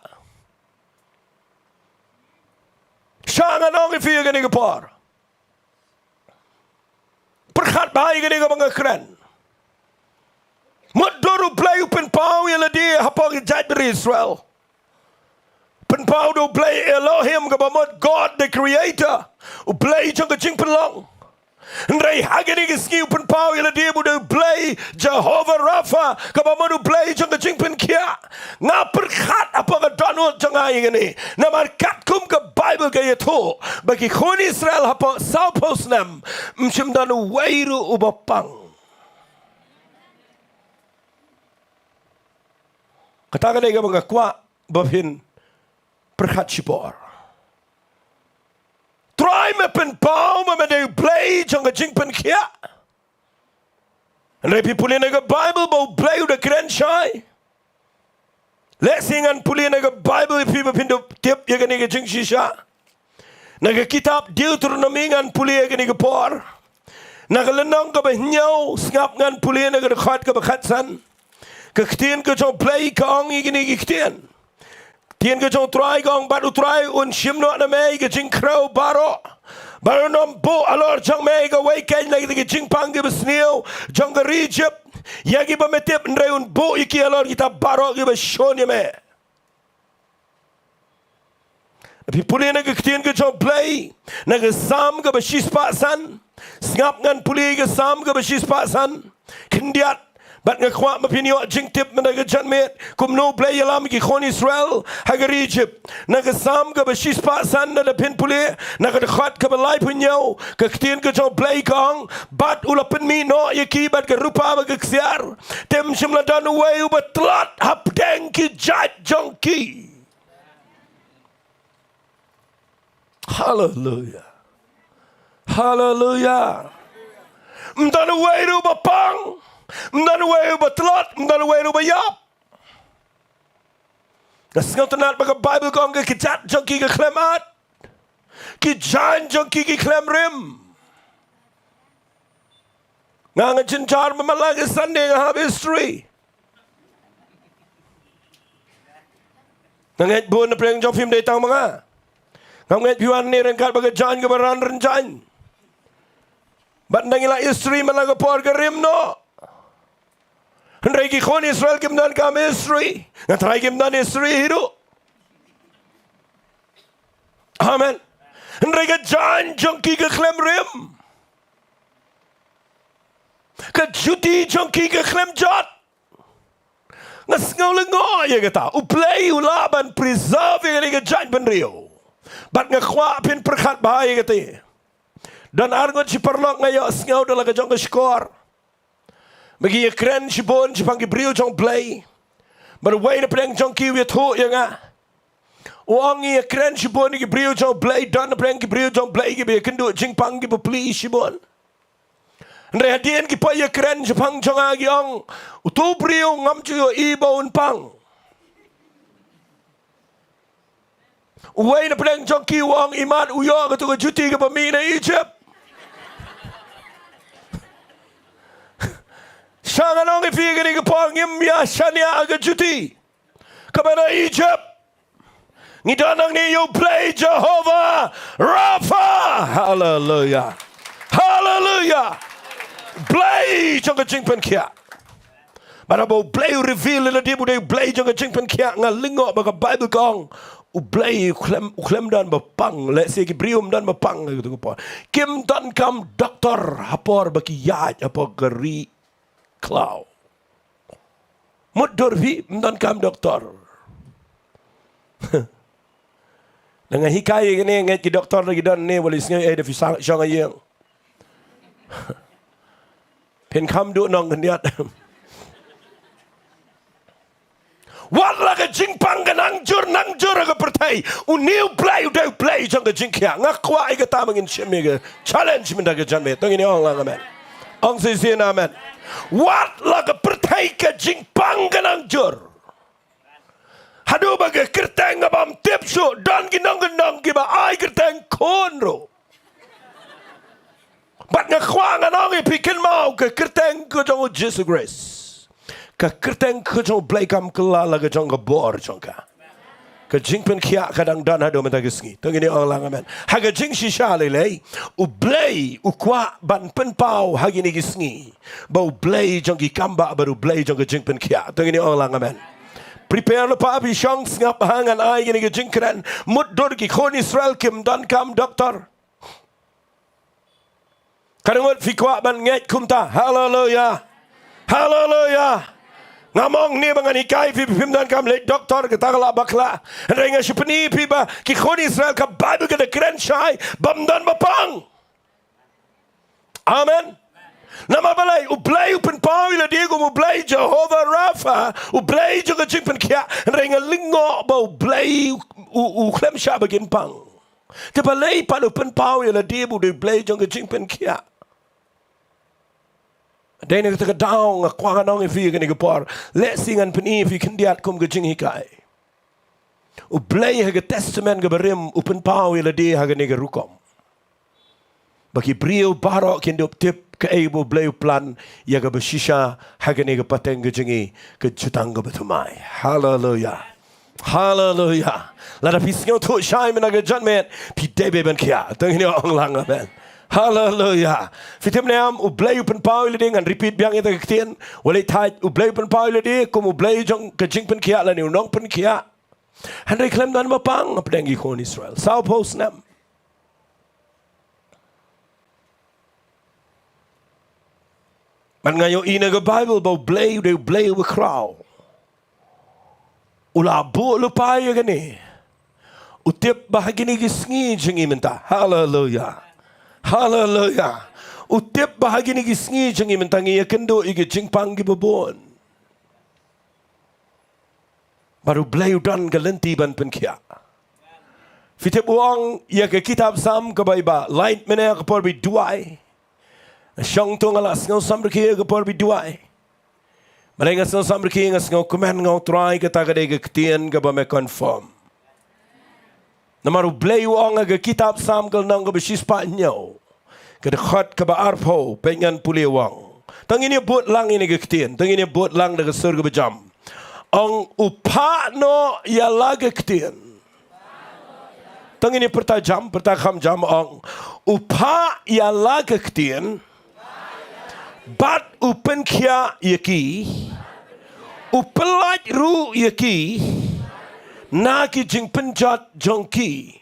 Sha ngan ong ïa phi ha kane ka por, pyrkhat bha ïa kane kaba nga kren. Mut dur U Blei u pynpaw ïa lade hapoh ka jaitbynriew Israel. Pynpaw da U Blei Elohim, kaba mut God the Creator, U Blei jong ka jingpynlong. Hynrei ha kane ka sngi u pynpaw ïa lade ba u dei U Blei Jehovah Rapha, kaba mut U Blei jong ka jingpynkhiah. Nga pyrkhat hapoh ka dohnud jong nga ïa kane. Namar katkum ka Baibl ka ïathuh ba ki khun Israel hapoh sawphew snem, ym shym don uwei ruh uba pang. Kata ka dei kaba nga kwah ba phin pyrkhat shipor. Trai, me pynpaw ba me dei U Blei jong ka jingpynkhiah. Hynrei phi pule na ka Baibl ba U Blei u da kren shai. Lehse ngan pule na ka Baibl ïa phi ba phin da tip ïa kane ka jingshisha. Na ka kitab Deuteronomi ngan pule ïa kane ka por. Na ka lynnong kaba hynñiew, sngap, ngan pule na ka dkhot kaba khatsan. Ka ktien ka jong U Blei ka ong ïa kine ki ktien. Ktien ka jong U Trai ka ong, bad U Trai un shim noh na me ïa ka jingkhrew baroh. Bad un ym buh halor jong me ïa kawei keiñ na kita ki jingpang kiba sniew jong ka ri Ijipt, ïa kiba me tip, hynrei un buh ïa ki halor kita baroh kiba shun ïa me. Phi pule na ka ktien ka jong U Blei na ka Salm kaba shispah san. Sngap, ngan pule ka Salm kaba shispah san khyndiat. Bad nga kwah ba phin ïoh jingtip mynta ka janmiet kumno U Blei u ïalam ïa ki khun Israel ha ka ri Ijipt. Na ka Salm kaba shispah san, lada phin pule na ka dkhot kaba laiphew hynñiew, ka ktien ka jong U Blei ka ong, bad u la pynmih noh ïa ki bad ka rupa bad ka ksiar. Te ym shym la don uwei uba tlot hapdeng ki jait jong ki. Haleluya. Haleluya. Ym don uwei ruh uba pang. Ym don uwei ruh uba tlot. Ym don uwei ruh uba ïap. Nga sngewtynnat ba ka Baibl ka ong, ki kjat jong ki ka khlem at, ki jaiñ jong ki ki khlem rim. Nga, nga jynjar ba man la ka Sunday nga hap history. Nga ngeit bun na pdeng jong phi ym dei tang ma nga. Nga ngeit phi wan hangne ryngkat bad ka jaiñ kaba ran rynjaiñ. Bad ynda ngi la history man la ka por ka rim noh. Hynrei ki khun Israel kim don kam history. Nga tharai kim don history hi ruh. Amen. Hynrei ka jaiñ jong ki ka khlem rim. Ka juti jong ki ka khlem jot. Nga sngew lyngngoh ïa kata. U Blei u lah ban preserve ïa kane ka jaitbynriew. Bad nga kwah phin pyrkhat bha ïa kata. Don arngut shi paralok nga ïohsngew da la ka jong ka shkor. Ba ki ïakren shibun shaphang ki briew jong U Blei. Bad uwei na pdeng jong ki u ïathuh ïa nga. U ong ïakren shibun ïa ki briew jong U Blei, don hapdeng ki briew jong U Blei kiba ïakynduh jingpang kiba plie shibun. Hynrei hadien ki poi ïakren shaphang jong nga ki ong, uto u briew ngam ju ïohi ba un pang. Uwei na pdeng jong ki u ong, imat u ïoh katu ka juti kaba mih na Egypt. Sha ngan ong ïa phi kane ka por ngim ïa shaniah ka juti kaba na Egypt. Ngi don hangne ïa U Blei Jehovah Rapha. Haleluya. Haleluya. Blei jong ka jingpynkhiah. Bad haba U Blei u reveal ïa lade ba u dei U Blei jong ka jingpynkhiah, nga lyngngoh ba ka Baibl ka ong, U Blei u khlem, u khlem don ba pang, lehse ki briew ym don ba pang ha katu ka por. Kim donkam doktor ha por ba ki ïaid hapoh ka ri khlaw. Mutdur phi, ym donkam doktor. Nga hikai ïa kine, ngeit ki doktor la ki don ne, wat la sngew ei da phi shong ha ïing. Phin kham duh nongkhyndiat. Wat la ka jingpang ka nang jur, nang jur ha ka pyrthei, une U Blei u dei U Blei jong ka jingkhiah. Nga kwah ïa kata ba ngin shim ïa ka challenge mynta ka janmiet. To ngin ong lang amen. Ong shisien amen. Wat la ka pyrthei ka jingpang ka nang jur, haduh ba ka kyrteng kaba ym tip shuh, don ki nongkyndong kiba ai kyrteng khun ruh. Bad nga kwah ngan ong ïa phi, kynmaw, ka kyrteng ka jong U Jisu Khrist, ka kyrteng ka jong U Blei, kam kylla la ka jong ka bor jong ka. Ka jingpynkhiah ka dang don haduh mynta ka sngi. To ngin ong lang amen. Ha ka jingshisha lei lei, U Blei u kwah ban pynpaw ha kine ki sngi ba U Blei jong ki kam bah bad U Blei jong ka jingpynkhiah. To ngin ong lang amen. Prepare lypa, phi shong sngap ha, ngan ai kine ki jingkren. Mutdur ki khun Israel kim donkam doktor. Ka dang ngut phi kwah ban ngeit kumta. Haleluya. Haleluya. Ngam ong ne ba ngan hikai phi phim donkam leit doktor, kata ka la bakla. Hynrei nga shu pyni phi ba ki khun Israel ka Baibl ka da kren shai ba ym don ba pang. Amen. Namar balei? U Blei u pynpaw ïa lade kum U Blei Jehovah Rapha, U Blei jong ka jingpynkhiah. Hynrei nga lyngngoh ba U Blei u, u khlem shah ba kin pang. Te balei pat u pynpaw ïa lade ba u dei U Blei jong ka jingpynkhiah? Dei na kata ka daw nga kwah ngan ong ïa phi kane ka por. Lehse ngan pyni ïa phi khyndiat kum ka jinghikai. U Blei ha ka Testament kaba rim u pynpaw ïa lade ha kane ka rukom, ba ki briew baroh kin dup tip kaei ba U Blei u plan ïa kaba shisha ha kane ka pateng ka jong ngi, ka jutang kaba thymmai. Haleluya. Haleluya. Lada phi sngewthuh shai mynta ka janmiet, phi dei ban khiah. To ngin ong lang amen. Haleluya. Phi tip ne em, U Blei u pynpaw ïa lade, ngan repeat biang ïa kata ka ktien. Wat leit thait, U Blei u pynpaw ïa lade kum U Blei jong ka jingpynkhiah lane u nongpynkhiah. Hynrei khlem don ba pang hapdeng ki khun Israel. Sawphew snem. Bad nga ïohi na ka Baibl ba U Blei u dei U Blei uba khraw. U la buh lypa ïa kane. U tip ba ha kine ki sngi jong ngi mynta. Haleluya. Haleluya. U tip ba ha kine ki sngi jong ngi mynta ngi ïakynduh ïa ki jingpang kiba bun. Bad U Blei u don ka lynti ban pynkhiah. Phi tip u ong ïa ka kitab Salm kaba i ba lait mynne ha ka por ba i duwai. Shong to nga la sngew samrkhie ha ka por ba i duwai. Balei nga sngew samrkhie? Nga sngew kmen, nga ong Trai, kata ka dei ka ktien kaba me confirm. Namar U Blei u ong ha ka kitab Salm ka lynnong kaba shispah hynñiew, ka dkhot kaba arphew, peit ngan pule u ong. To ngin ïa bud lang ïa kane ka ktien, to ngin ïa bud lang da ka sur kaba jam. Ong u phah noh ïa la ka ktien. To ngin ïa pyrta jam, pyrta kham jam, ong u phah ïa la ka ktien. Bad u pynkhiah ïa ki, u pyllait ruh ïa ki na ki jingpynjot jong ki.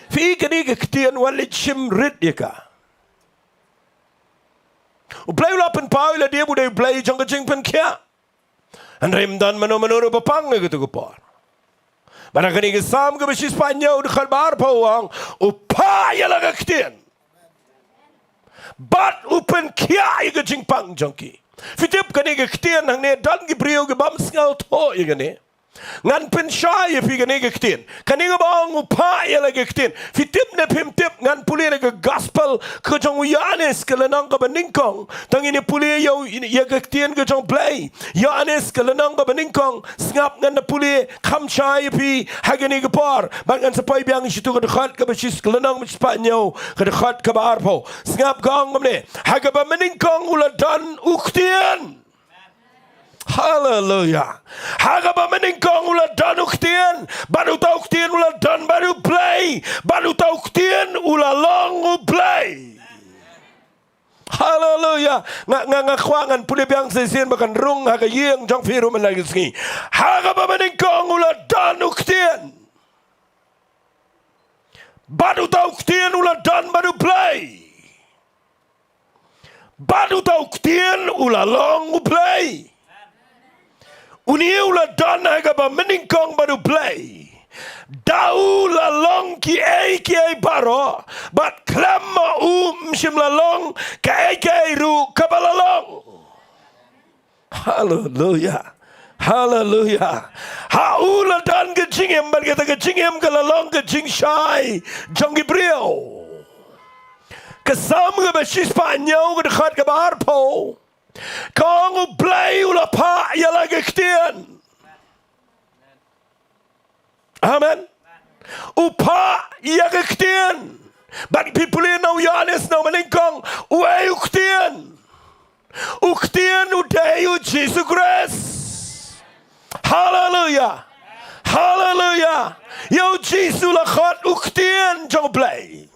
Phi, kane ka ktien wat leit shim rit ïa ka. U Blei u la pynpaw ïa lade ba u dei U Blei jong ka jingpynkhiah. Hynrei ym don mano mano ruh ba pang ha katu ka por. Bad ha kane ka Salm kaba shispah hynñiew, dkhot ba arphew, u ong u phah ïa la ka ktien. Bad u pynkhiah ïa ka jingpang jong ki. Phi tip, kane ka ktien hangne don ki briew ki bym sngewthuh ïa kane. Ngan pynshai ïa phi kane ka ktien. Kane kaba ong u phah ïa la ka ktien. Phi tip ne phim tip, ngan pule na ka gospel ka jong u Ïoannis ka lynnong kaba nyngkong. Tang ngin ïa pule ïa u, ïa ka ktien ka jong u Blei. Ïoannis ka lynnong kaba nyngkong. Sngap, ngan da pule kham shai ïa phi ha kane ka por. Bad ngan sa poi biang sha tu ka dkhot kaba shi, ka lynnong ba shispah hynñiew, ka dkhot kaba arphew. Sngap, ka ong kumne. Ha kaba nyngkong u la don u ktien. Haleluia. Ha kaba nyngkong u la don u ktien, bad uta u ktien u la don bad u Blei, bad uta u ktien u la long u Blei. Haleluia. Nga, nga, nga kwah ngan pule biang sa shisien ba kan rung ha ka ïing jong phi ruh mynta ka sngi. Ha kaba nyngkong u la don u ktien, bad uta u ktien u la don bad u Blei. Bad uta u ktien u la long u Blei. Une u la don ha kaba nyngkong bad u Blei. Da u la long kiei kiei baroh, bad khlem ma u ym shym la long kaei kaei ruh kaba la long. Haleluia. Haleluia. Ha u la don ka jingim, bad kata ka jingim ka la long ka jingshai jong ki briew. Ka Salm kaba shispah hynñiew, ka dkhot kaba arphew, ka ong u Blei u la phah ïa la ka ktien. Amen. U phah ïa ka ktien. Bad phi pule na u Ïoannis na u nyngkong, uei u ktien? U ktien u dei u Jisu Khrist. Haleluia. Haleluia. Ïa u Jisu la khot u ktien jong u Blei.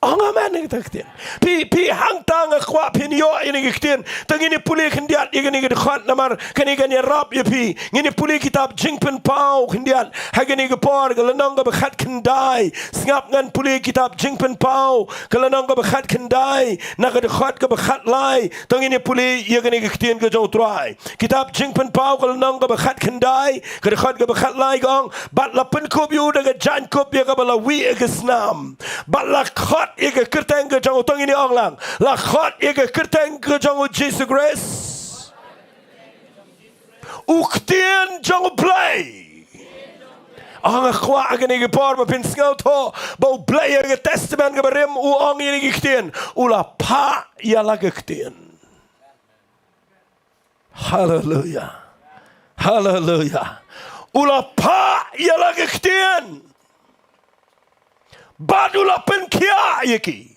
Ong amen ïa kata ka ktien. Phi, phi hangta nga kwah phin ïoh ïa kane ka ktien. Te ngin ïa pule khyndiat ïa kane ka dkhot namar kane kan ïarap ïa phi. Ngin ïa pule kitab Jingpynpaw khyndiat ha kane ka por, ka lynnong kaba khatkhyndai. Sngap, ngan pule kitab Jingpynpaw ka lynnong kaba khatkhyndai, na ka dkhot kaba khatlai. Te ngin ïa pule ïa kane ka ktien ka jong u Trai. Kitab Jingpynpaw ka lynnong kaba khatkhyndai, ka dkhot kaba khatlai, ka ong, bad la pynkup ïa u da ka jaiñkup ïa kaba la wih ïa ka snam. Bad la khot ïa ka kyrteng ka jong u, to ngin ïa ong lang. La khot ïa ka kyrteng ka jong u Jisu Khrist u ktien jong u Blei. Ong, nga kwah ha kane ka por ba phin sngewthuh ba u Blei ha ka Testament kaba rim u ong ïa kane ka ktien. U la phah ïa la ka ktien. Haleluia. Haleluia. U la phah ïa la ka ktien. Bad u la pynkhiah ïa ki.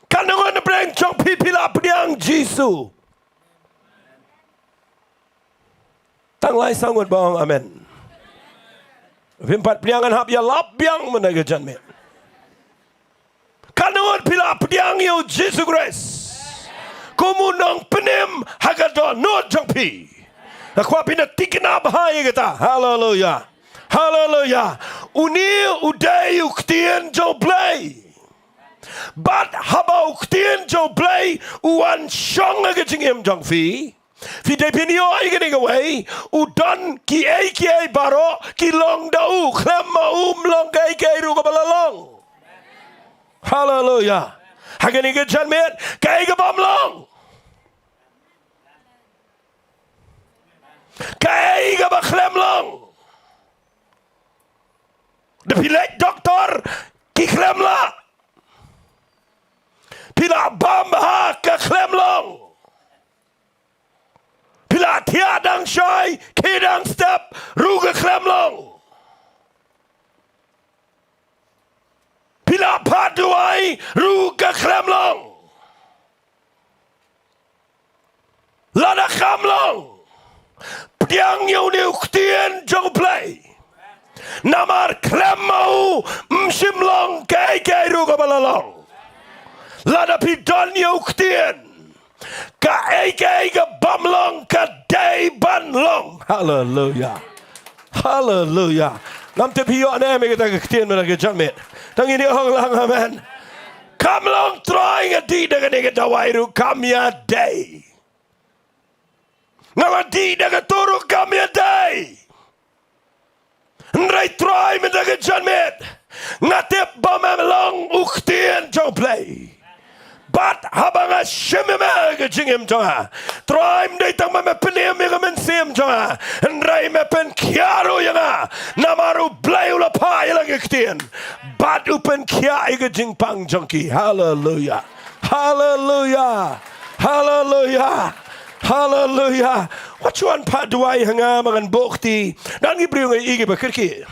Katno ngut na pdeng jong phi phi la pdiang Jisu? Tang lai saw ngut ba ong amen. Phim pat pdiang, ngan hap ïalap biang mynta ka janmiet. Katno ngut phi la pdiang ïa u Jisu Khrist kum u nongpynim ha ka dohnud jong phi? Nga kwah phin da thikna bha ïa kata. Haleluia. Haleluia. Une u dei u ktien jong u Blei. Bad haba u ktien jong u Blei u wan shong ha ka jingim jong phi, phi dei phin ïohi ïa kane kawei, u don kiei kiei baroh ki long da u, khlem ma u ym long kaei kaei ruh kaba la long. Haleluia. Ha kane ka janmiet, kaei kabym long, kaei kaba khlem long. Da phi leit doktor, ki khlem lah. Phi la bam bha, ka khlem long. Phi la thiah dang shai, khie dang step, ruh ka khlem long. Phi la phah duwai, ruh ka khlem long. Lada kam long, pdiang ïa une u ktien jong u Blei. Namar khlem ma u ym shym long kaei kaei ruh kaba la long. Lada phi don ïa u ktien, kaei kaei kabym long ka dei ban long. Haleluia. Haleluia. Ngam tip phi ïoh ne em ïa kata ka ktien mynta ka janmiet. Tang ngin ïa ong lang amen. Kam long Trai, nga dih da kane ka dawai ruh kam ïadei. Nga la dih da kato ruh kam ïadei. Hynrei Trai, mynta ka janmiet nga tip ba me long u ktien jong u Blei. Bad haba nga shim ïa me ha ka jingim jong nga, Trai, ym dei tang ba me pynim ïa ka mynsiem jong nga, hynrei me pynkhiah ruh ïa nga. Namar U Blei u la phah ïa la ka ktien bad u pynkhiah ïa ka jingpang jong ki. Haleluya. Haleluya. Haleluya. Haleluya. Wat shu wan phah duwai ha nga ba ngan buh kti. Don ki briew nga ïohi kiba kyrkieh.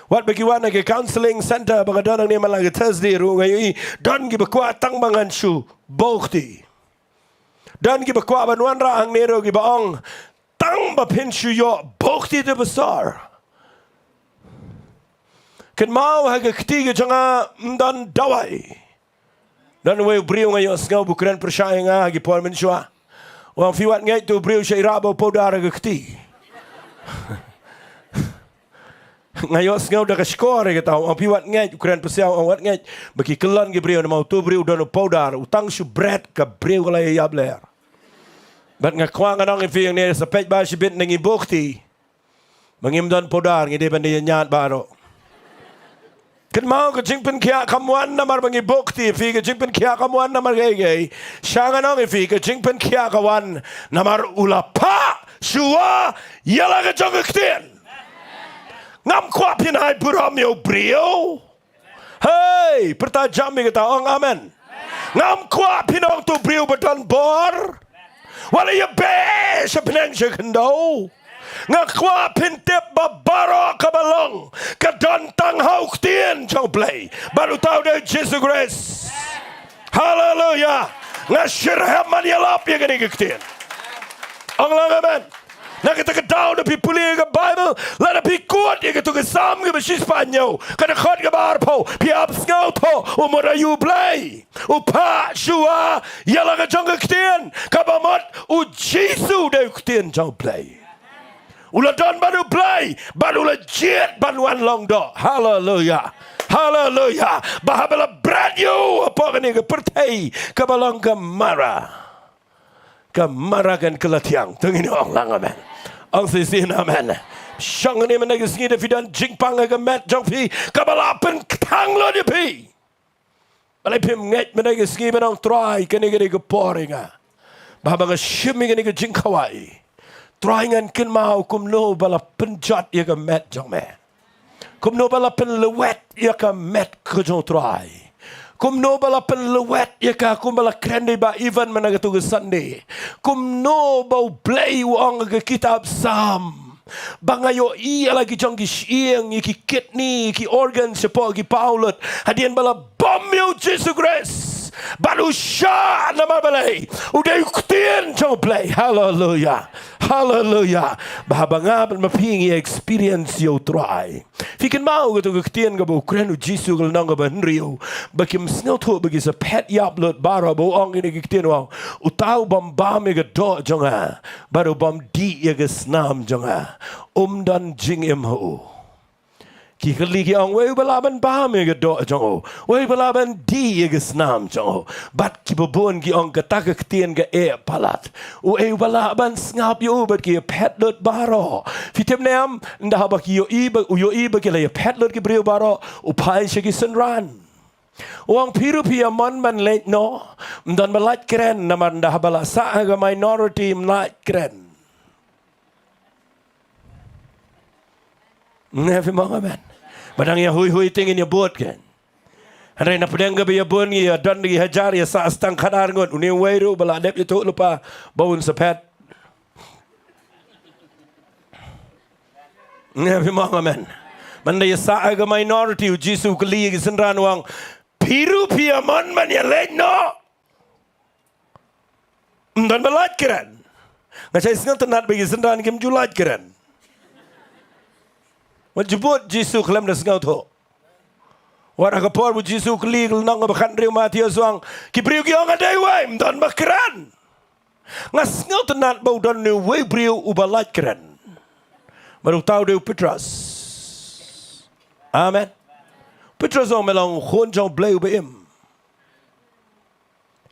Wat ba ki wan ha ki counseling center ba nga don hangne man la ka Thursday ruh nga ïohi don kiba kwah tang ba ngan shu buh kti. Don kiba kwah ban wanrah hangne ruh kiba ong, tang ba phin shu ïoh buh kti te pastor. Kynmaw, ha ka kti ka jong nga ym don dawai. Don uwei u briew nga ïohsngew ba u kren pyrshah ïa nga ha ki por mynshuwa. U ong, phi wat ngeit, uto u briew shah ïarap bad u powder ha ka kti. Nga ïohsngew da ka shkor ïa kata. U ong, phi wat ngeit, u kren pyrshah, u ong, wat ngeit ba ki kyllon ki briew, namar uto u briew u don u powder, u tang shu bret ka briew ka la ïaïap lyer. Bad nga kwah ngan ong ïa phi hangne, sa peit bha shibit, ngi buh kti, ba ngim don powder, ngi dei ban da ïañiad baroh. Kynmaw, ka jingpynkhiah kam wan namar ba ngi buh kti ïa phi, ka jingpynkhiah kam wan namar kaei kaei. Sha ngan ong ïa phi, ka jingpynkhiah ka wan namar u la phah shuwa ïa la ka jong ka ktien. Ngam kwah phin ai burom ïa u briew. Hei, pyrta jam ïa kata, ong amen. Ngam kwah phin ong, uto u briew ba don bor, wat la ïa beh sha bneng sha khyndew. Nga kwah phin tip ba baroh kaba long ka don tang ha u ktien jong U Blei bad uta u dei Jisu Khrist. Haleluya. Nga shitrhem ban ïalap ïa kane ka ktien. Ong lang amen. Na kata ka daw, lada phi pule ïa ka Baibl, lada phi kut ïa kato ka Salm kaba shispah hynñiew, ka dkhot kaba arphew, phi hap sngewthuh, u mut aïu U Blei u phah shuwa ïa la ka jong ka ktien, kaba mut u Jisu u dei u ktien jong U Blei. U la don bad U Blei bad u la jied ban wan long doh. Haleluya. Haleluya. Ba haba la bret ïa u hapoh kane ka pyrthei kaba long ka mara, ka mara kan kylla thiang. To ngin ong lang amen. Ong shisien amen. Shong hangne mynta ka sngi, lada phi don jingpang ha ka met jong phi kaba la pynkhang lut ïa phi, balei phim ngeit mynta ka sngi ban ong, Trai, kane ka dei ka por ïa nga ba haba nga shim ïa kane ka jingkhawai, Trai, ngan kynmaw kumno ba la pynjot ïa ka met jong me. Kumno ba la pynlwet ïa ka met ka jong U Trai. Kumno ba la pynlwet ïa ka, kumba la kren dei Bah Evan mynta kato ka Sunday. Kumno ba U Blei u ong ha ka kitab Salm ba nga ïohi ïa la ki jong ki shyieng, ïa ki kidney, ïa ki organ shapoh ki paw lut, hadien ba la bam ïa u Jisu Khrist. Bad u shah namar balei? U dei u ktien jong U Blei. Haleluya. Haleluya. Ba haba nga bad ma phi ngi experience ïa U Trai. Phi kynmaw kato ka ktien kaba u kren u Jisu, ka lynnong kaba hynriew, ba kim sngewthuh, ba ki sa phet ïap lut baroh, ba u ong kine ki ktien, u ong, uta u bym bam ïa ka doh jong nga bad u bym dih ïa ka snam jong nga, um don jingim ha u. Ki kylli ki ong, uei uba lah ban bam ïa ka doh jong u? Uei uba lah ban dih ïa ka snam jong u? Bad kiba bun ki ong, kata ka ktien ka eh palat. Uei uba lah ban sngap ïa u? Bad ki ïa phet lut baroh. Phi tip ne em, ynda haba ki ïohi ba, u ïohi ba ki la ïa phet lut ki briew baroh, u phai sha ki synran. U ong, phi ruh phi ïa mon ban leit noh? Ym don ba lait kren, namar ynda haba la sah ha ka minority ym lait kren. Ne phi mong amen? Ba dang ïa hui hui te ngin ïa bud keiñ. Hynrei na pdeng kaba ïa bun ngi ïa don da ki hajar, ïa sah tang khatar ngut, une uwei ruh ba la dep ïathuh lypa ba un sa phet. Ne phi mong amen? Ban da ïa sah ha ka minority, u Jisu u kylli ïa ki synran u ong, phi ruh phi ïa mon ban ïa leit noh? Ym don ba lait kren. Nga shait sngewtynnat ba ki synran kim ju lait kren. Wat ju bud Jisu khlem da sngewthuh. Wat ha ka por ba u Jisu u kylli, ka lynnong kaba khathynriew Mathaios u ong, ki briew ki ong, nga dei uwei, ym don ba kren. Nga sngewtynnat ba u don une uwei u briew uba lait kren. Bad uta u dei u Petros. Amen. Petros u ong, me long u khun jong U Blei uba im.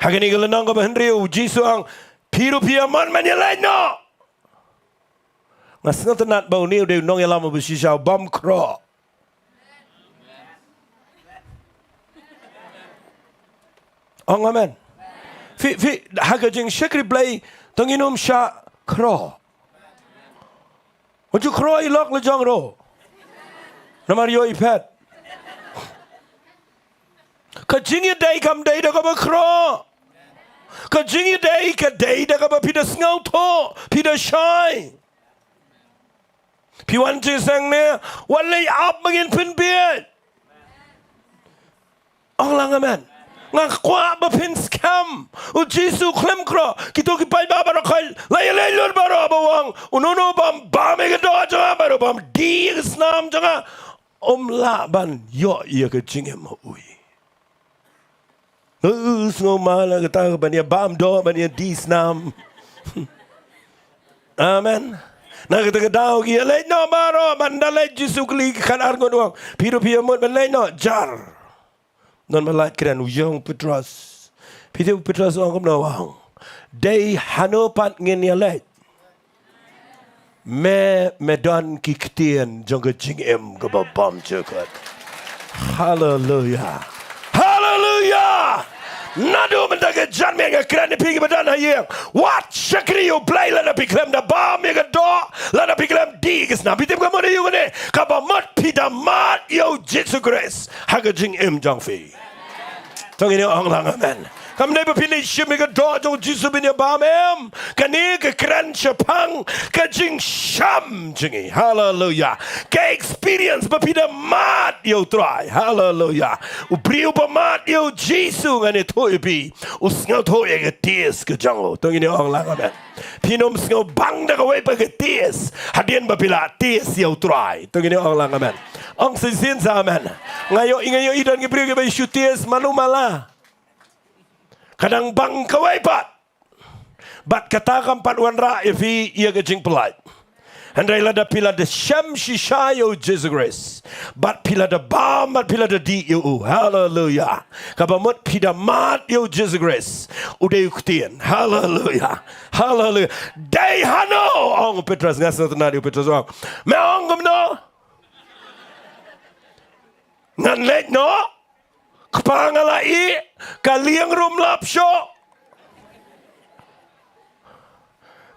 Ha kane ka lynnong kaba hynriew u Jisu u ong, phi ruh phi ïa mon ban ïa leit noh? Nga sngewtynnat ba une u dei u nongïalam uba shisha, u bym khroh. Ong amen. Phi, phi, ha ka jingshakri Blei, to ngin ym shah khroh. Wat ju khroh i lok la jong ruh. Namar ïoh i phet. Ka jingïadei kam dei da kaba khroh. Ka jingïadei ka dei da kaba phi da sngewthuh, phi da shai. Phi wan jingseng ne, wat leit ap ba ngin pynbieit. Ong lang amen. Nga kwah ba phin skhem. U Jisu khlem khroh. Kito ki paidbah baroh khoit la ïaleit lut baroh ba ong, uno uno bym bam ïa ka doh jong nga, baroh bym die ïa ka snam jong nga, um lah ban ïoh ïa ka jingim ha u. Uh, sngew ma la kata ban ïa bam doh, ban ïa die snam. Amen. Na kata ka daw ki ïaleit noh baroh, ban da leit Jisu kylli ki khatar ngut, u ong, phi ruh phi ïa mut ban leit noh? Jar. Don ba lait kren, u ïa u Petros. Phi tip u Petros u ong kumno, u ong, dei hano pat ngin ïaleit? Me, me don ki ktien jong ka jingim kaba bymjukut. Haleluia. Haleluia. Naduh mynta ka janmiet nga kren ïa phi kiba don ha ïing, wat shakri ïa u Blei lada phi khlem da bam ïa ka doh, lada phi khlem die ïa ka snam. Phi tip ka mut aïu kane? Kaba mut phi da mad ïa u Jisu Khrist ha ka jingim jong phi. To ngin ïa ong lang amen. Kam dei ba phi leit shim ïa ka doh jong u Jisu ban ïa bam, em. Kane ka kren shaphang ka jingshem jong ngi. Haleluia. Ka experience ba phi da mad ïa u Trai. Haleluia. U briew ba mad ïa u Jisu, ngan ïathuh ïa phi, u sngewthuh ïa ka taste ka jong u. To ngin ïa ong lang amen. Phin ym sngewbang da kawei pat ka taste hadien ba phi la taste ïa u Trai. To ngin ïa ong lang amen. Ong shisien sa amen. Nga ïohi, nga ïohi don ki briew kiba shu taste malu mala. Ka dang bang kawei pat. Bad kata kam pat wanrah ïa phi ïa ka jingpyllait. Hynrei lada phi la da shem shisha ïa u Jisu Khrist, bad phi la da bam, bad phi la da dih ïa u. Haleluia. Kaba mut phi da mad ïa u Jisu Khrist. U dei u ktien. Haleluia. Haleluia. Dei hano, ong u Petros, nga sngewtynnad ïa u Petros, u ong, me ong kumno? Ngan leit noh. Kpa, nga la ïeh, ka lieng ruh ym lap shuh.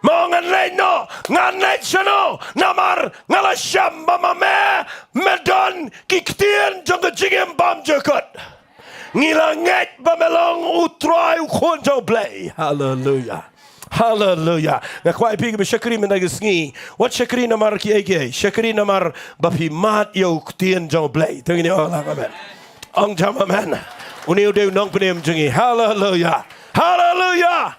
Me ong ngan leit noh, ngan leit shano? Namar nga la shem ba ma me, me don ki ktien jong ka jingim bymjukut. Ngi la ngeit ba me long u Trai, u Khun jong u Blei. Haleluia. Haleluia. Nga kwah ïa phi kiba shakri mynta ka sngi, wat shakri namar kiei kiei. Shakri namar ba phi mad ïa u ktien jong u Blei. To ngin ïa ong lang amen. Ong jam amen. Une u dei u nongpynim jong ngi. Haleluia. Haleluia.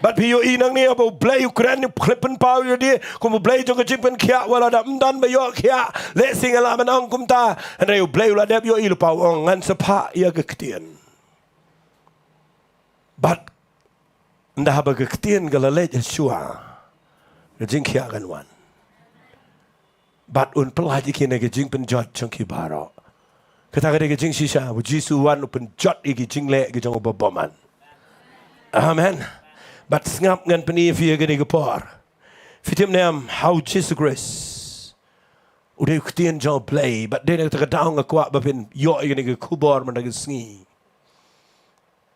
Bad phi ïohi nangne ba u Blei u kren, u khlem pynpaw ïa lade kum u Blei jong ka jingpynkhiah, wat la da ym don ba ïoh khiah. Lehse nga lah ban ong kumta, hynrei u Blei u la dep ïohi lypa, u ong ngan sa phah ïa ka ktien. Bad ynda haba ka ktien ka la leit shuwa, ka jingkhiah kan wan. Bad un pyllait ïa ki na ka jingpynjot jong ki baroh. Kata ka dei ka jingshisha, u Jisu u wan u pynjot ïa ki jingleh ki jong u bymman. Amen. Bad sngap, ngan pyni ïa phi ïa kane ka por. Phi tip ne em, ha u Jisu Khrist, u dei u ktien jong u Blei, bad dei na kata ka daw nga kwah ba phin ïoh ïa kane ka khubor mynta ka sngi.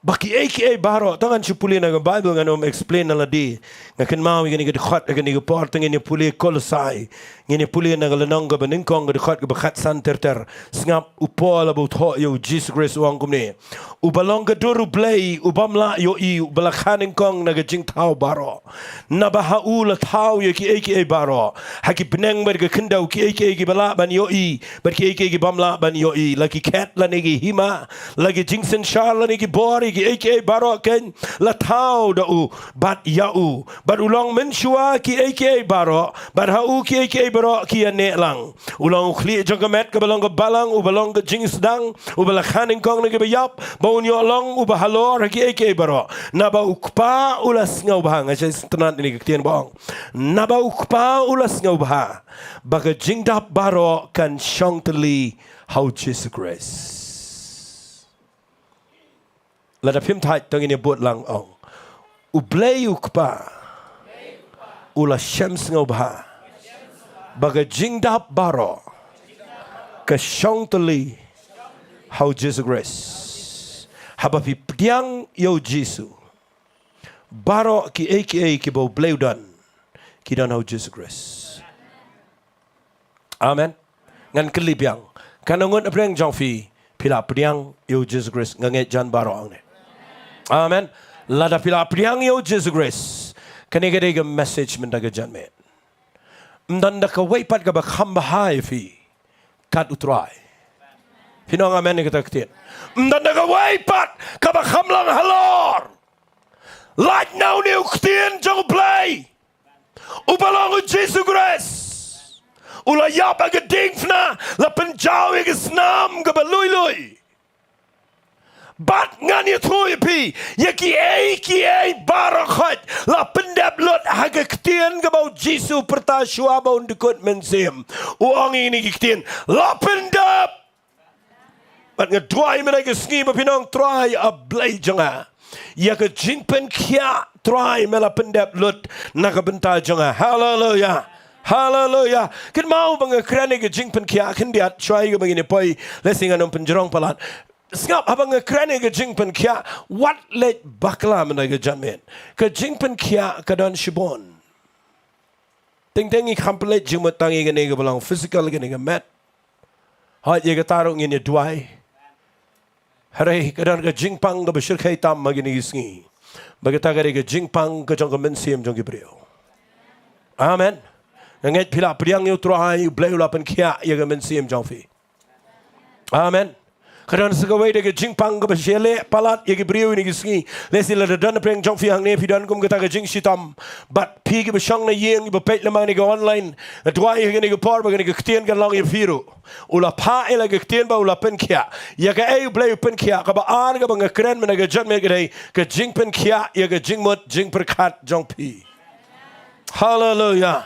Ba kiei kiei baroh, to ngan shu pule na ka Baibl, ngan ym explain na lade. Nga kynmaw ïa kane ka dkhot ha kane ka por, to ngin ïa pule Kolosai. Ngin ïa pule na ka lynnong kaba nyngkong, ka dkhot kaba khatsan ter ter. Sngap, u Paul haba u thoh ïa u Jisu Khrist u ong kumne: Uba long ka dur u Blei, u bym lah ïohi, uba la kha nyngkong na ka jingthaw baroh. Naba ha u la thaw ïa kiei kiei baroh, ha ki bneng bad ka khyndew, kiei kiei kiba lah ban ïohi bad kiei kiei ki bym lah ban ïohi, la ki khet lane ki hima, la ki jingsynshar lane ki bor, ïa kiei kiei baroh kein la thaw da u bad ïa u. Bad u long mynshuwa kiei kiei baroh, bad ha u kiei kiei baroh ki ïaneh lang. U long u khlieh jong ka met kaba long ka balang, uba long ka jingsdang, uba la kha nyngkong na kiba ïap, ba un ïoh long uba halor ha kiei kiei baroh. Naba u Kpa u la sngewbha, nga sngewtynnad ïa kane ka ktien ba ong, naba u Kpa u la sngewbha ba ka jingdap baroh kan shong tylli ha u Jisu Khrist. Lada phim thait, to ngin ïa bud lang, ong: U Blei u Kpa u la shem sngewbha ba ka jingdap baroh ka shong tylli ha u Jisu Khrist. Haba phi pdiang ïa u Jisu. Baroh kiei kiei kiba u Blei u don, ki don ha u Jisu Khrist. Amen. Ngan kylli biang, katno ngut na pdeng jong phi, phi la pdiang ïa u Jisu Khrist? Nga ngeit jan baroh hangne. Amen. Lada phi la pdiang ïa u Jisu Khrist, kane ka dei ka message mynta ka janmiet. Ym don da kawei pat kaba kham bha ïa phi kat u Trai. Phi ong amen ïa kata ka ktien? Ym don da kawei pat kaba kham long halor lait na une u Ktien jong u Blei, uba long u Jisu Khrist. U la ïap ha ka diengphna, la pynjaw ïa ka snam kaba lui lui. Bad ngan ïathuh ïa phi, ïa kiei kiei baroh khoit la pyndep lut ha ka ktien kaba u Jisu u pyrta shuwa ba un dkut mynsiem. U ong ïa kine ki ktien, la pyndep. Bad nga duwai mynta ka sngi ba phin ong, Trai, A Blei jong nga, ïa ka jingpynkhiah, Trai, me la pyndep lut na ka bynta jong nga. Haleluya. Haleluya. Kynmaw ba nga kren ïa ka jingpynkhiah khyndiat shuwa ïa kaba ngin ïa poi, lehse ngan ym pynjrong palat. Sngap, haba nga kren ïa ka jingpynkhiah, wat leit bakla mynta ka janmiet. Ka jingpynkhiah ka don shibun. Teng teng ngi kham pynleit jingmut tang ïa kane kaba long physical, kane ka met. Hooid, ïa kata ruh ngin ïa duwai. Hynrei ka don ka jingpang kaba shyrkhei tam ha kine ki sngi, ba kata ka dei ka jingpang ka jong ka mynsiem jong ki briew. Amen. Nga ngeit phi la pdiang ïa u Trai, u Blei u la pynkhiah ïa ka mynsiem jong phi. Amen. Ka don sa kawei de ka jingpang kaba shah leh palat ïa ki briew ïa kine ki sngi. Lehse lada don na pdeng jong phi hangne phi don kum kata ka jingshitom, bad phi kiba shong na ïing, kiba peit lyngba kane ka online, nga duwai ha kane ka por ba kane ka ktien kan long ïa phi ruh. U la phah ïa la ka ktien ba u la pynkhiah. Ïa kaei u Blei u pynkhiah? Kaba ar kaba nga kren mynta ka janmiet ka dei ka jingpynkhiah ïa ka jingmut jingpyrkhat jong phi. Haleluya.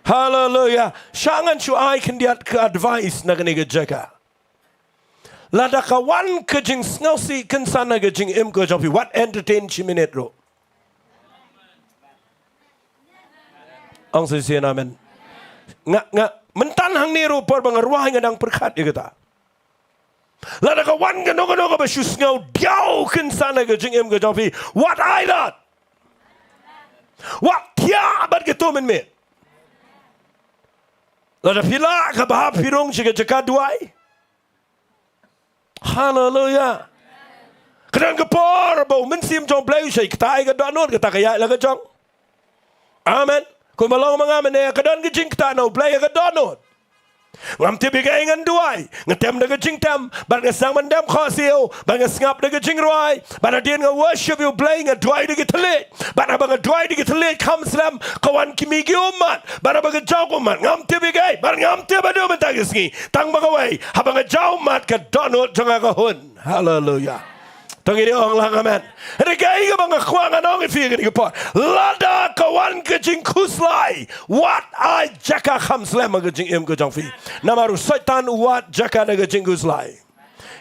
Haleluya. Sha ngan shu ai khyndiat ka advice na kane ka jaka. Lada ka wan ka jingsngewsih kynsan ha ka jingim ka jong phi, wat entertain shi minit ruh. Ong shisien amen. Nga, nga, mynta hangne ruh por ba nga rwai nga dang pyrkhat ïa kata. Lada ka wan kano kano kaba shu sngew diaw kynsan ha ka jingim ka jong phi, wat ai lad. Wat thiah bad kato mynmiet. Lada phi lah, kaba hap phi rung sha ka jaka duwai. Haleluya. Ka don ka por ba u Mynsiem jong u Blei u shait kata ïa ka dohnud, kata ka ïaid la ka jong. Amen. Kumba long ma nga mynne, ka don ka jingktah na u Blei ïa ka dohnud. Ngam tip ïa kaei ngan duwai. Nga tem da ka jingtem, bad nga sdang ban dem khohsiew, bad nga sngap da ka jingrwai, bad hadien nga worship ïa u Blei, nga duwai da ki thylliej. Bad haba nga duwai da ki thylliej kham slem, ka wan ki mih ki ummat. Bad haba nga jaw ka ummat, ngam tip ïa kaei, bad ngam tip haduh mynta ka sngi. Tang ba kawei, haba nga jaw ummat, ka dohnud jong nga ka hun. Haleluya. To ngin ong lang amen. Hynrei kaei kaba nga kwah ngan ong ïa phi kane ka por, lada ka wan ka jingkhuslai, wat ai jaka kham slem ha ka jingim ka jong phi. Namar u Soitan u wad jaka da ka jingkhuslai.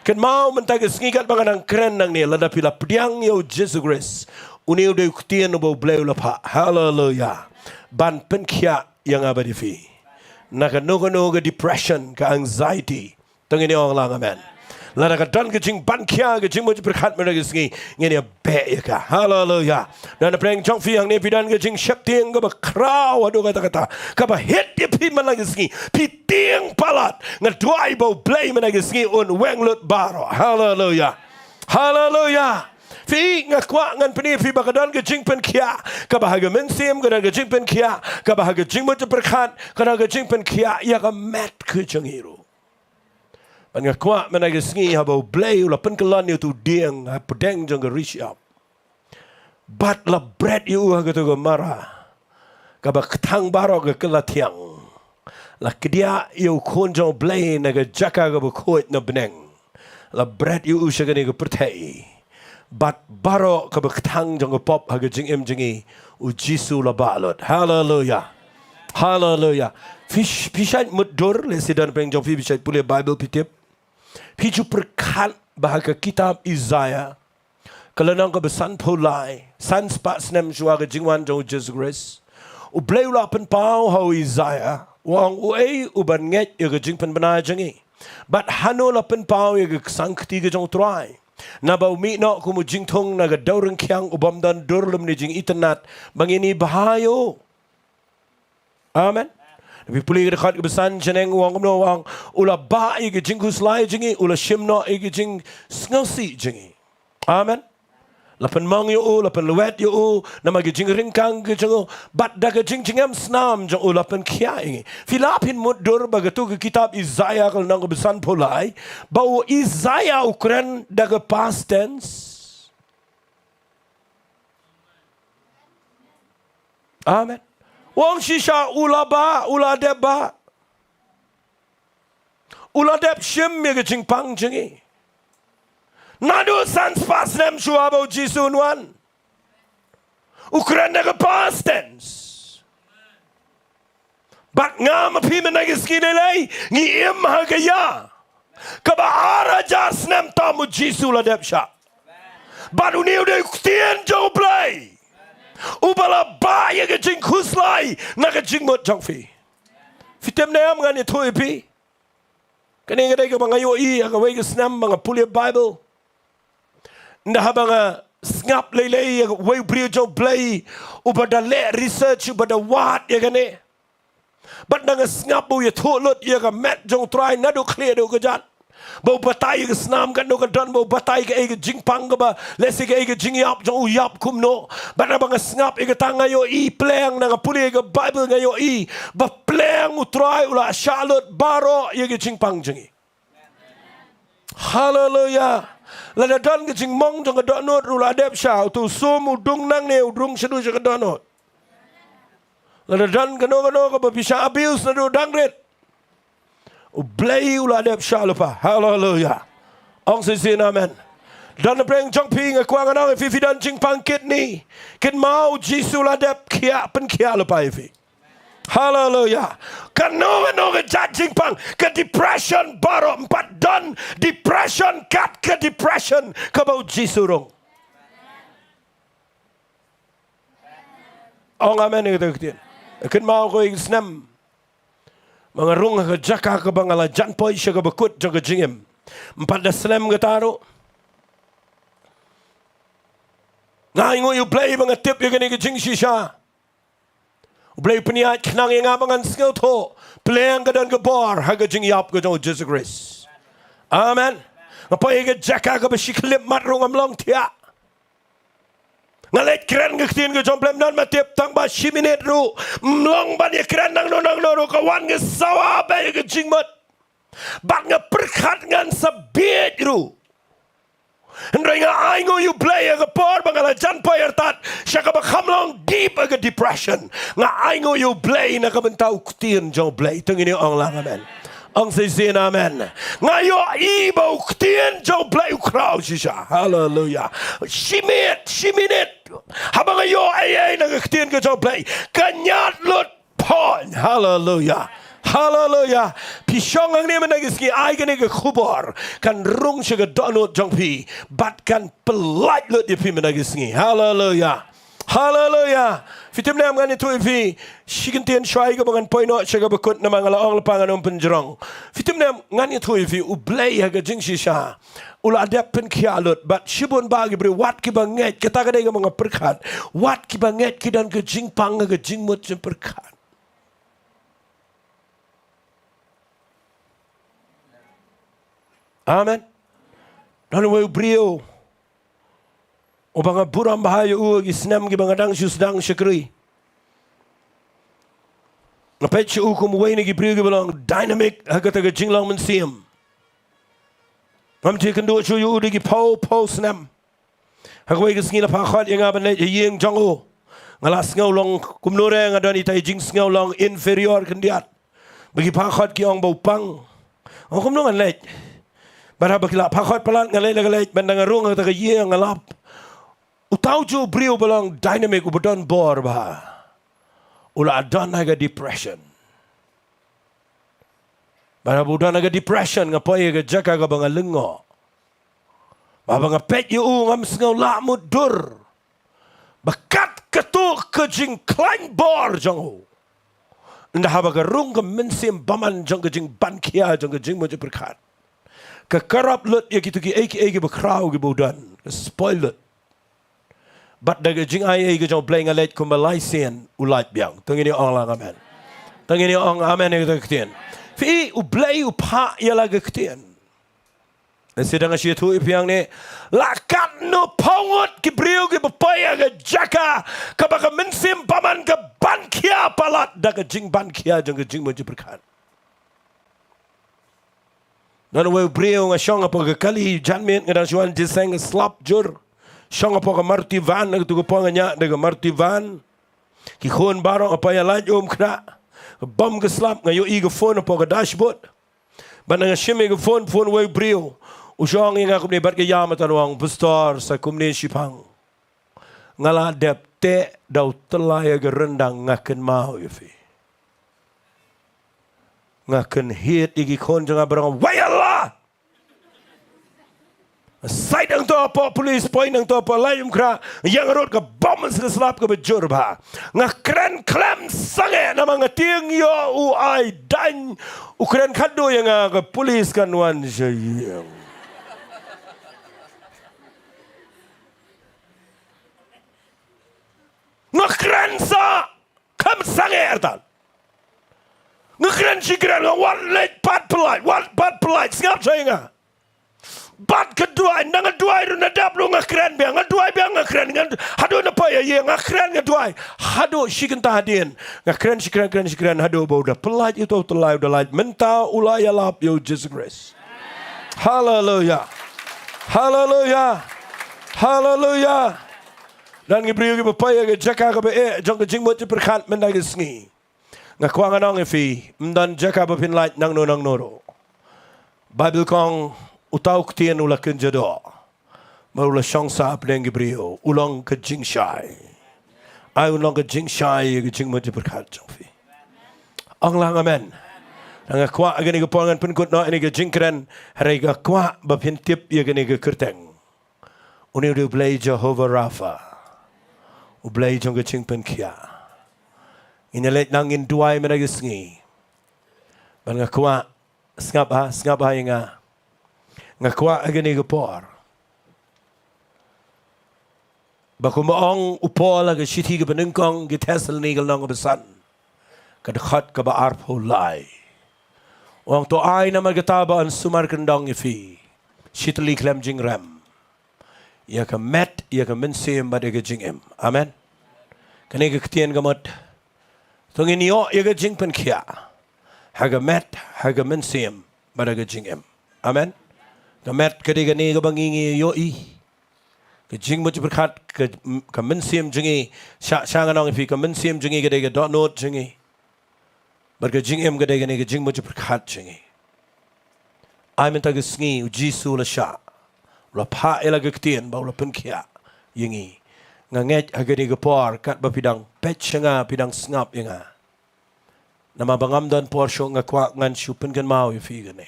Kynmaw mynta ka sngi katba nga dang kren nangne, lada phi la pdiang ïa u Jisu Khrist, une u dei u ktien uba u Blei u la phah. Haleluya. Ban pynkhiah ïa nga bad ïa phi na kano kano ka depression, ka anxiety. To ngin ong lang amen. Lada ka don ka jingban khia, ka jingmut jingpyrkhat mynta ka sngi, ngin ïa beh ïa ka. Haleluya. Na pdeng jong phi hangne phi don ka jingsheptieng kaba khraw haduh katta katta, kaba hit ïa phi mynta ka sngi, phi tieng palat. Nga duwai ba u Blei mynta ka sngi un weng lut baroh. Haleluya. Haleluya. Phi, nga kwah ngan pyni ïa phi ba ka don ka jingpynkhiah kaba ha ka mynsiem, ka don ka jingpynkhiah kaba ha ka jingmut jingpyrkhat, ka don ka jingpynkhiah ïa ka met ka jong ngi ruh. Bad nga kwah mynta ka sngi haba u Blei u la pynkyllon ïa uto u dieng hapdeng jong ka ri shyiap, bad la bret ïa u ha kato ka mara kaba kthang baroh ka kylla thiang, la kdiah ïa u Khun jong u Blei na ka jaka kaba khuid na bneng, la bret ïa u sha kane ka pyrthei. Bad baroh kaba kthang jong ka pop ha ka jingim jong ngi, u Jisu la bah lut. Haleluya. Haleluya. Phi sh-, phi shait mutdur, lehse don pdeng jong phi, phi shait pule Baibl phi tip. Phi ju pyrkhat ba ha ka kitab Isaiah, ka lynnong kaba sanphew lai, san spah snem shuwa ka jingwan jong u Jisu Khrist, u Blei u la pynpaw ha u Isaiah, u ong, uei uban ngeit ïa ka jingpynbna jong ngi? Bad hano la pynpaw ïa ka ksangkti ka jong u Trai? Naba u mih noh kum u jingthung na ka dewryngkhiang u bym don dur lymne jingitynnad ba ngin ïa bha ïa u. Amen. Phi pule ka dkhot kaba san shaneng u ong kumno, u ong, u la bah ïa ka jingkhuslai jong ngi, u la shim noh ïa ka jingsngewsih jong ngi. Amen. La pynmong ïa u, la pynlwet ïa u namar ka jingryngkang ka jong u, bad da ka jingjngem snam jong u la pynkhiah ïa ngi. Phi lah phin mutdur ba katto ka kitab Isaiah ka lynnong kaba sanphew lai, ba u Isaiah u kren da ka past tense. Amen. U ong shisha u la bah, u la dep bah. U la dep shim ïa ka jingpang jong ngi. Naduh san spah snem shuwa ba u Jisu un wan, u kren da ka past tense. Bad nga ma phi mynta ka sngi lei lei ngi im ha ka ïa kaba ar hajar snem tam u Jisu u la dep shah. Bad une u dei u ktien jong U Blei uba la bah ïa ka jingkhuslai na ka jingmut jong phi. Phi tip ne em, ngan ïathuh ïa phi. Kane ka dei kaba nga ïohi ha kawei ka snem ba nga pule Bible. Nda haba nga sngap lei lei ïa kawei u briew jong U Blei uba da leh research, uba da wad ïa kane. Bad nda nga sngap ba u ïathuh lut ïa ka met jong U Trai naduh khlieh haduh kjat. Ba u batai ïa ka snam katno ka don, ba u batai kaei ka jingpang kaba, lehse kaei ka jingïap jong u, ïap kumno. Bad haba nga sngap ïa kata nga ïohi pleng, nda nga pule ïa ka Bible nga ïohi ba pleng U Trai u la shah lut baroh ïa ka jingpang jong ngi. Haleluya. Lada don ka jingmong jong ka dohnud ruh la dep shah, uto u sum u dung nangne, u dung shaduh sha ka dohnud. Lada don kano kano kaba phi shah abuse naduh dang rit, U Blei u la dep shah lypa. Haleluya. Ong shisien amen. Don na pdeng jong phi, nga kwah ngan ong ïa phi, phi don jingpang kidney, kynmaw u Jisu u la dep khiah, pynkhiah lypa ïa phi. Haleluya. Kano kano ka jait jingpang, ka depression baroh, ym pat don depression kat ka depression kaba u Jisu u rung. Ong amen ïa kata ka ktien. Kynmaw ko, ïa ka snem ba nga rung ha ka jaka kaba nga la jan poi sha kaba kut jong ka jingim, ym pat da slem kata ruh, nga ainguh ïa U Blei ba nga tip ïa kane ka jingshisha. U Blei u pynïaid khnang ïa nga ba ngan sngewthuh pleng ka don ka bor ha ka jingïap ka jong u Jisu Khrist. Amen. Nga poi ha ka jaka kaba shi khyllipmat ruh ngam long thiah. Nga leit kren ka ktien ka jong U Blei, ym don ma tip, tang ba shi minit ruh ym long ban ïa kren nangno nangno ruh, ka wan ka sawa bha ïa ka jingmut. Bad nga pyrkhat ngan sa bieit ruh. Hynrei nga ainguh ïa U Blei ha ka por ba nga la jan poi artat sha kaba kham long deep ha ka depression. Nga ainguh ïa U Blei na ka bynta u ktien jong U Blei. To ngin ong lang amen. Ong shisien amen. Nga ïohi ba u ktien jong U Blei u khraw shisha. Haleluya. Shi minit, shi minit, haba nga ïoh ei ei na ka ktien ka jong U Blei, ka ñiad lut pon. Haleluya. Haleluya. Phi shong hangne mynta ka sngi, ai kane ka khubor kan rung sha ka dohnud jong phi bad kan pyllait lut ïa phi mynta ka sngi. Haleluya. Haleluya. Phi tip ne em, ngan ïathuh ïa phi shi kyntien shuwa ïa kaba ngan poi noh sha kaba kut, namar nga la ong lypa ngan ym pynjrong. Phi tip ne em, ngan ïathuh ïa phi, U Blei ha ka jingshisha u la dep pynkhiah lut, bad shibun bah ki briew, wat kiba ngeit, kata ka dei kaba nga pyrkhat, wat kiba ngeit ki don ka jingpang ha ka jingmut jingpyrkhat. Amen. Don uwei u briew uba nga burom bha ïa u ha ki snem kiba nga dang shu sdang shakri. Nga peit sha u kum uwei na ki briew kiba long dynamic ha kata ka jinglong mynsiem. Ngam ju ïakynduh shuh ïa u da ki phew phew snem. Ha kawei ka sngi la phah khot ïa nga ban leit ha ïing jong u. Nga la sngew long kumno re, nga don ita i jingsngew long inferior khyndiat. Ba ki phah khot ki ong ba u pang. Nga ong kumno ngan leit? Bad haba ki la phah khot palat nga leit la ka leit, ban da nga rung ha kata ka ïing nga lap, uta u ju briew ba long dynamic, uba don bor bha, u la don ha ka depression. Bad haba u don ha ka depression nga poi ha ka jaka kaba nga lyngngoh. Ba haba nga peit ïa u ngam sngew lah mutdur ba kat katto ka jingkhlaiñ bor jong u. Ynda haba ka rung ka mynsiem bymman jong ka jingban khia jong ka jingmut jingpyrkhat, ka corrupt lut ïa kito kiei kiei kiba khraw kiba u don. Ka spoil lut. Bad da ka jingai ei ka jong U Blei nga leit kumba lai sien u lait biang. To ngin ïa ong lang amen. To ngin ïa ong amen ïa kata ka ktien. Phi, U Blei u phah ïa la ka ktien. Shisha nga shu ïathuh ïa phi hangne, la katno phew ngut ki briew kiba poi ha ka jaka kaba ka mynsiem bymman ka ban khia palat da ka jingban khia jong ka jingmut jingpyrkhat. Don uwei u briew, nga shong hapoh ka kali janmiet, nga dang shu wan jingïaseng, nga slap jur. Shong hapoh ka Maruti van, na kato ka por nga ñiah da ka Maruti van. Ki khun baroh nga poi ïalait um khnang. Ka bom ka slap, nga ïohi ka phone hapoh ka dashboard. Bad nga shim ïa ka phone, phone uwei u briew. U shong ïa nga kumne bad ka ïam, u ong, Pastor, sa kumne shiphang nga la dep teh da u tyllai ha ka ryndang, nga kynmaw ïa phi. Nga kynhied ïa ki khun jong nga baroh, wei Allah! Sait nangto hapoh police, poi nangto hapoh Laitumkhrah, ïeng rud ka bom sa ka slap kaba jur bha. Nga kren khlem sangeh namar nga tieng ïoh u ai daiñ, u kren khatduh ïa nga, ka police kan wan sha ïing. Nga kren sa khlem sangeh artat. Nga kren shi kren, nga wan leit pat pyllait, wan pat pyllait, sngap shai nga. Bad ka duwai, na nga duwai ruh na dap ruh nga kren biang, nga duwai biang nga kren, nga haduh na poi ïa ïing nga kren nga duwai. Haduh shi kynta hadien. Nga kren shi kren, kren shi kren, haduh ba u da pyllait ïa uto u tyllai, u da lait mynta u la ïalap ïa u Jisu Khrist. Haleluya. Haleluya. Haleluya. Don ki briew kiba poi ha ka jaka kaba eh jong ka jingmut jingpyrkhat mynta ka sngi. Nga kwah ngan ong ïa phi, ym don jaka ba phin lait nangno nangno ruh. Baibl ka ong, uta u ktien u la kynja doh. Bad u la shong sah hapdeng ki briew, u long ka jingshai. Ai un long ka jingshai ïa ka jingmut jingpyrkhat jong phi. Ong lang amen. Nga kwah ha kane ka por ngan pynkut noh ïa kane ka jingkren, hynrei nga kwah ba phin tip ïa kane ka kyrteng. Une u dei U Blei Jehovah Rapha. U Blei jong ka jingpynkhiah. Ngin ïa leit nang, ngin duwai mynta ka sngi. Bad nga kwah, sngap ha, sngap ha ïa nga. Nga kwah ha kane ka por ba kumba ong u Paul ha ka shithi kaba nyngkong ki Thessalonika lynnong kaba san, ka dkhot kaba arphew lai. U ong, to ai namar kata ba yn sumar kyndong ïa phi shi tylli khlem jingrem, ïa ka met, ïa ka mynsiem bad ïa ka jingim. Amen. Kane ka ktien ka mut, to ngin ïoh ïa ka jingpynkhiah ha ka met, ha ka mynsiem bad ha ka jingim. Amen. Ka met ka dei kane kaba ngi, ngi ïohi. Ka jingmut jingpyrkhat, ka, ka mynsiem jong ngi, sha, sha ngan ong ïa phi, ka mynsiem jong ngi ka dei ka dohnud jong ngi. Bad ka jingim ka dei kane ka jingmut jingpyrkhat jong ngi. Ai mynta ka sngi u Jisu u la shah, u la phah ïa la ka ktien bad u la pynkhiah ïa ngi. Nga ngeit ha kane ka por katba phi dang peit sha nga, phi dang sngap ïa nga. Namar ba ngam don por shuh, nga kwah ngan shu pynkynmaw ïa phi kane.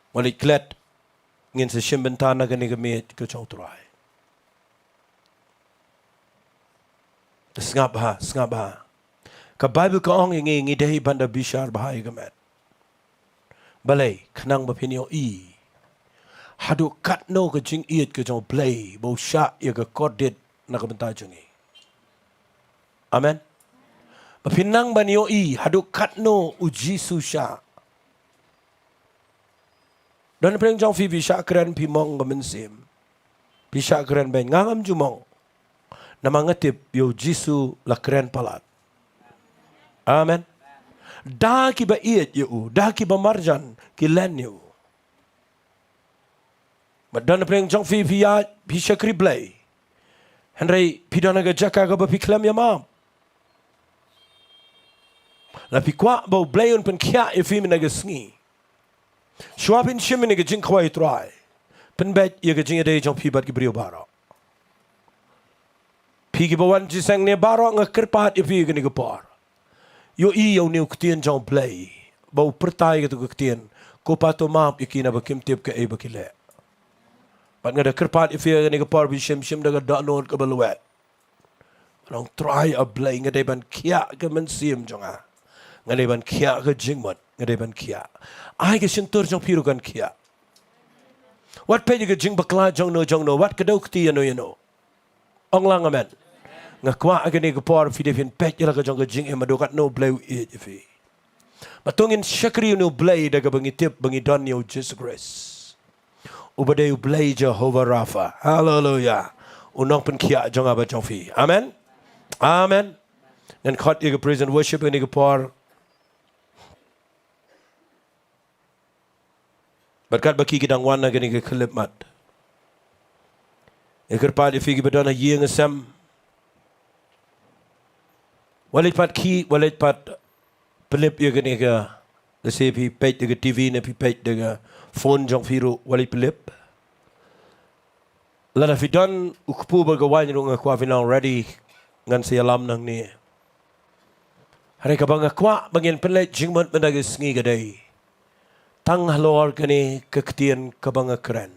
Wat leit klet, ngin sa shim bynta na kane ka miej ka jong U Trai. Sngap ha, sngap ha. Ka Baibl ka ong ïa ngi, ngi dei ban da bishar bha ïa ka met. Balei? Khnang ba phin ïohi haduh katno ka jingïeit ka jong U Blei ba u shah ïa ka kordit na ka bynta jong ngi. Amen. Ba phin nang ban ïohi haduh katno u Jisu shah. Don pyrshah jong phi, phi shah kren phi mong ka mynsiem. Phi shah kren beiñ, nga ngam ju mong. Namar nga tip ïa u Jisu la kren palat. Amen. Da kiba ïeit ïa u, da kiba marjan ki len ïa u. Bad don pyrshah jong phi, phi ïa, phi shakri Blei. Hynrei phi don ha ka jaka kaba phi khlem ïa map. La phi kwah ba U Blei un pynkhiah ïa phi mynta ka sngi. Shuwa phin shim ïa ka jingkhawai U Trai, pynbeit ïa ka jingïadei jong phi bad ki briew baroh. Phi kiba wan jingïaseng ne baroh, nga kyrpad ïa phi kane ka por. Ïohi ïa une u ktien jong U Blei ba u pyrta ïa kato ka ktien, ko Pa to map ïa ki naba kim tip kaei ba ki leh. Bad nga da kyrpad ïa phi kane ka por, phi shim, shim da ka dohnud kaba lwet. Ngan ong, Trai A Blei, nga dei ban khiah ka mynsiem jong nga. Nga dei ban khiah ka jingmut. nga dei ban khiah. Ai ka shyntur jong phi ruh kan khiah. Wat peit ïa ka jingbakla jong no jong no, wat kdew kti ïa no ïa no. Ong lang amen. Nga kwah ha kane ka por phi dei phin peit ïa la ka jong ka jingim haduh katno U Blei u ïeit ïa phi. Bad to ngin shakri ïa U Blei da kaba ngi tip ba ngi don ïa U Jisu Khrist, uba dei U Blei Jehovah Rapha. Haleluia. U nongpynkhiah jong nga bad jong phi. Amen. Amen. Ngan khot ïa ka praise and worship ha kane ka por. Bad katba ki ki dang wan ha kane ka khyllipmat, nga kyrpad ïa phi kiba don ha ïing ha sem, wat leit pat khie, wat leit pat pynlip ïa kane ka, lehse phi peit da ka T V ne phi peit da ka phone jong phi ruh, wat leit pynlip. Lada phi don u kpu bad ka waiñ ruh nga kwah phin long ready, ngan sa ïalam nangne. Hynrei kaba nga kwah ba ngin pynleit jingmut mynta ka sngi ka dei tang halor kane ka ktien kaba nga kren,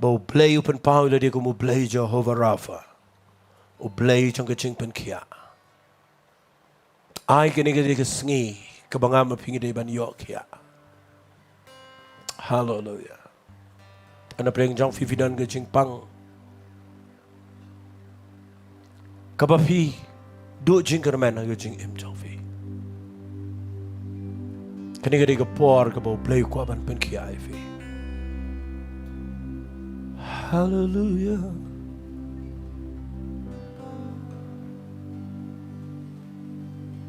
ba U Blei u pynpaw ïa lade kum U Blei Jehovah Rapha, U Blei jong ka jingpynkhiah. Ai kane ka dei ka sngi kaba nga ma phi ngi dei ban ïoh khiah. Haleluia. Hana pyrshang jong phi phi don ka jingpang kaba phi duh jingkyrmen ha ka jingim jong phi. Kane ka dei ka por kaba U Blei u kwah ban pynkhiah ïa phi. Haleluia.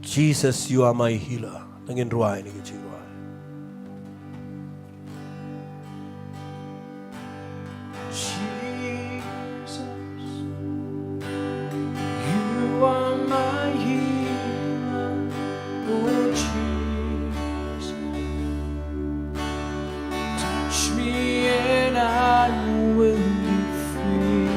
Jesus, you are my healer. Nangin rwai ne ka jingrwai. Jesus, you are my healer. Oh, Jesus, touch me and I will be free.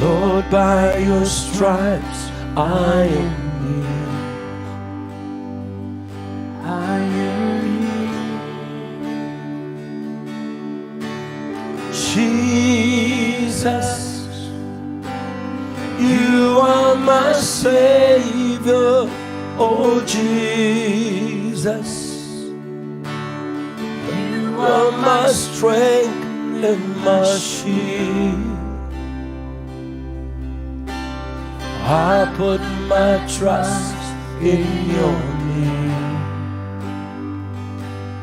Lord, by your stripes I am healed. I am healed. Jesus, you are my Savior. Oh, Jesus, you are my strength and my shield. I put my trust in your name.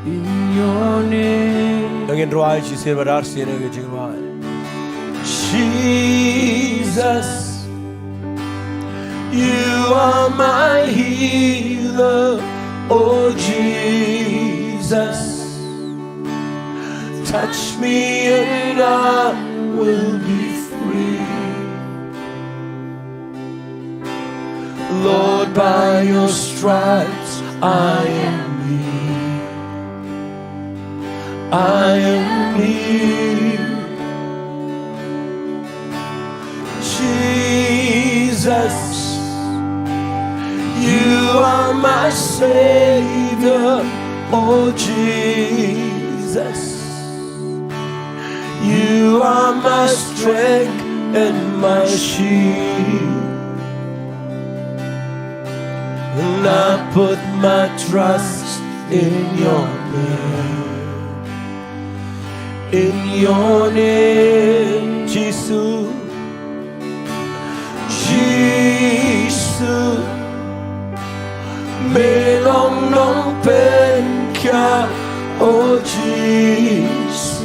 In your name. Nangin rwai shisien bad arsien ha ka jingrwai. Jesus, you are my healer. Oh, Jesus, touch me and I will be free. Lord, by your stripes I am healed. I am healed. Jesus, you are my Savior. Oh, Jesus, you are my strength and my shield. And I put my trust in your name. In your name, Jesus. Jesus, me long nongpynkhiah, oh Jesus.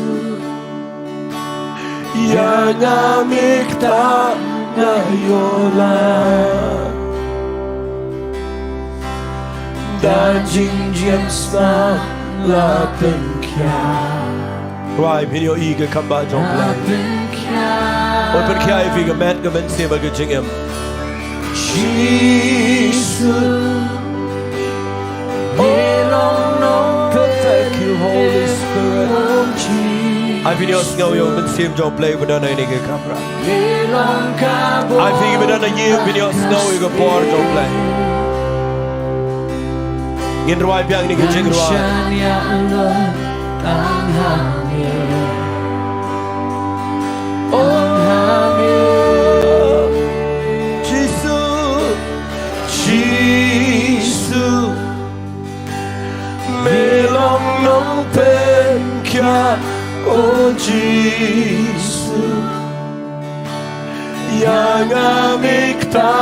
Ïa nga mih tang nga ïoh lad da jingjia sngap la pynkhiah. Rwai phin ïohi ka kam ba jong Blei. Pynkhiah. Wat pynkhiah ïa phi ka met ka mynsiem bad ka jingim. Jisu. Thank you, Holy Spirit. Ai phin ïohsngew ïa u Mynsiem jong Blei ba don ha kane ka kamra. Ai phi ba don ha ïing phin ïohsngew ïa ka bor jong Blei. Ngin rwai biang ïa kane ka jingrwai. Jisu. Mikta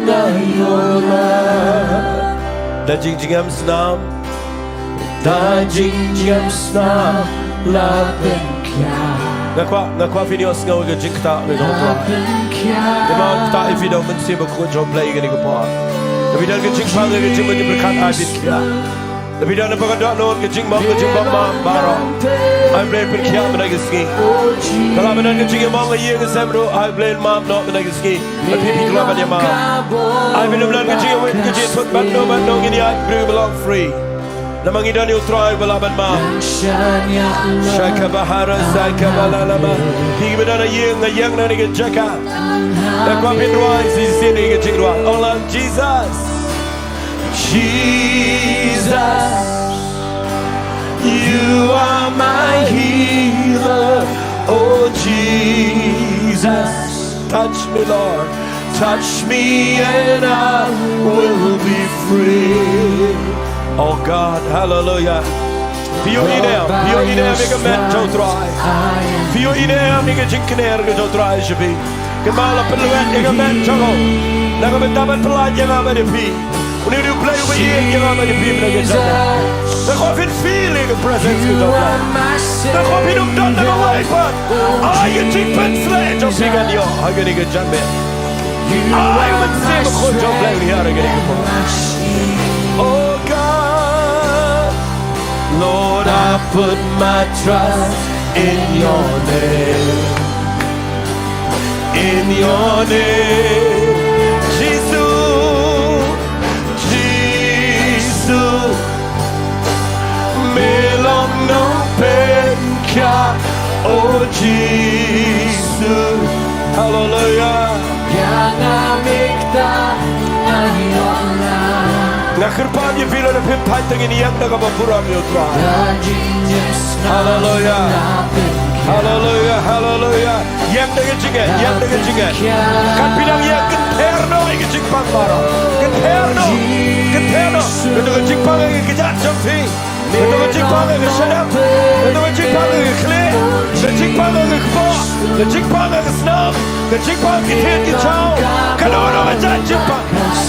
nga ïoh la. Da jingjngem snam. Da jingjngem snam la pynkhia. Nga kwah, nga kwah phin ïohsngew ïa ka jingktah ka jong U Trai. Pynkhia. Ïa ma ktah ïa phi da U Mynsiem Bakhuid jong U Blei ïa kane ka por. Lada phi don ka jingpang, ka jingpyrkhat, ai pynkhia. Lada phi don na ba ka dohnud, ka jingmong, ka jingbymman baroh, ai Blei pynkhia mynta ka sngi. Ka la ba don ka jingïamong ha ïing ha sem ruh, ai Blei map noh mynta ka sngi. Lada phi, phi kwah ban ïamap, ai phi don ka jingïawit, ka jingïathuh, ban don, ban don, ngin ïaid briew ba long free. Namar ngi don ïa U Trai ba lah ban map. Shaka bahara, shaka balalama. Phi ba don ha ïing, ha ïing, na kane ka jaka. Nga kwah phin duwai shisien ïa ka jingduwai. Ong lang, Jesus. Jesus, you are my healer. Oh, Jesus, touch me, Lord. Touch me and I will be free. Oh God, hallelujah. Phi ïohi ne em, phi ïohi ne em ïa ka met jong U Trai? Phi ïohi ne em ïa ka jingkner ka jong U Trai sha phi? Kynmaw, la pynlwet ïa ka met jong u na ka bynta ban pyllait ïa nga bad ïa phi. Une u dei U Blei uba ïeit ïa nga bad ïa phi mynta ka janmiet. Nga kwah phin feel ïa ka presence ka jong U Blei. Nga kwah phin ym don da kawei pat. Ai ka jingpynshlur jong phi ngan ïoh ha kane ka janmiet. Ai U Mynsiem Bakhuid jong U Blei un hiar ïa kane ka por. Oh God, Lord, I put my trust in your name. In your name, Jesus, Jesus, me long nongpynkhiah, oh Jesus. Hallelujah. Nga kyrpad ïa phi, lada phim thait te ngin ïeng da kaba burom ïa U Trai. Hallelujah. Hallelujah, hallelujah. Ïeng da ka jingngeit, ïeng da ka jingngeit. Kat phi dang ïeng, kynther noh ïa ka jingpang baroh. Kynther noh, kynther noh. Kyntu ka jingpang ïa ka kjat jong phi. Kyntu ka jingpang ïa ka shadap. Kyntu ka jingpang ïa ka khlieh. Ka jingpang ïa ka kpoh. Ka jingpang ïa ka snam. Ka jingpang ïa ki ktien ki jong. Kano kano ka jait jingpang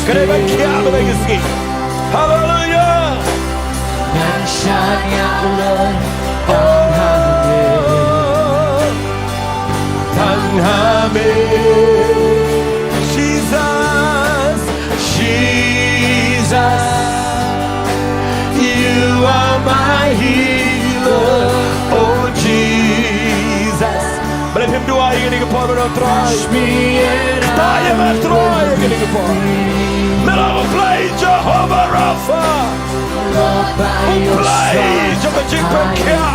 ka dei ban khiah mynta ka sngi. Hallelujah. Ngan shaniah lem tang ha me. Tang ha me. Jesus, Jesus, you are my healer, oh Jesus. Balei phim duwai ïa kane ka por, baroh, Trai? Ktah ïa nga, Trai, ïa kane ka por. Me long U Blei Jehovah Rapha. U Blei jong ka jingpynkhiah.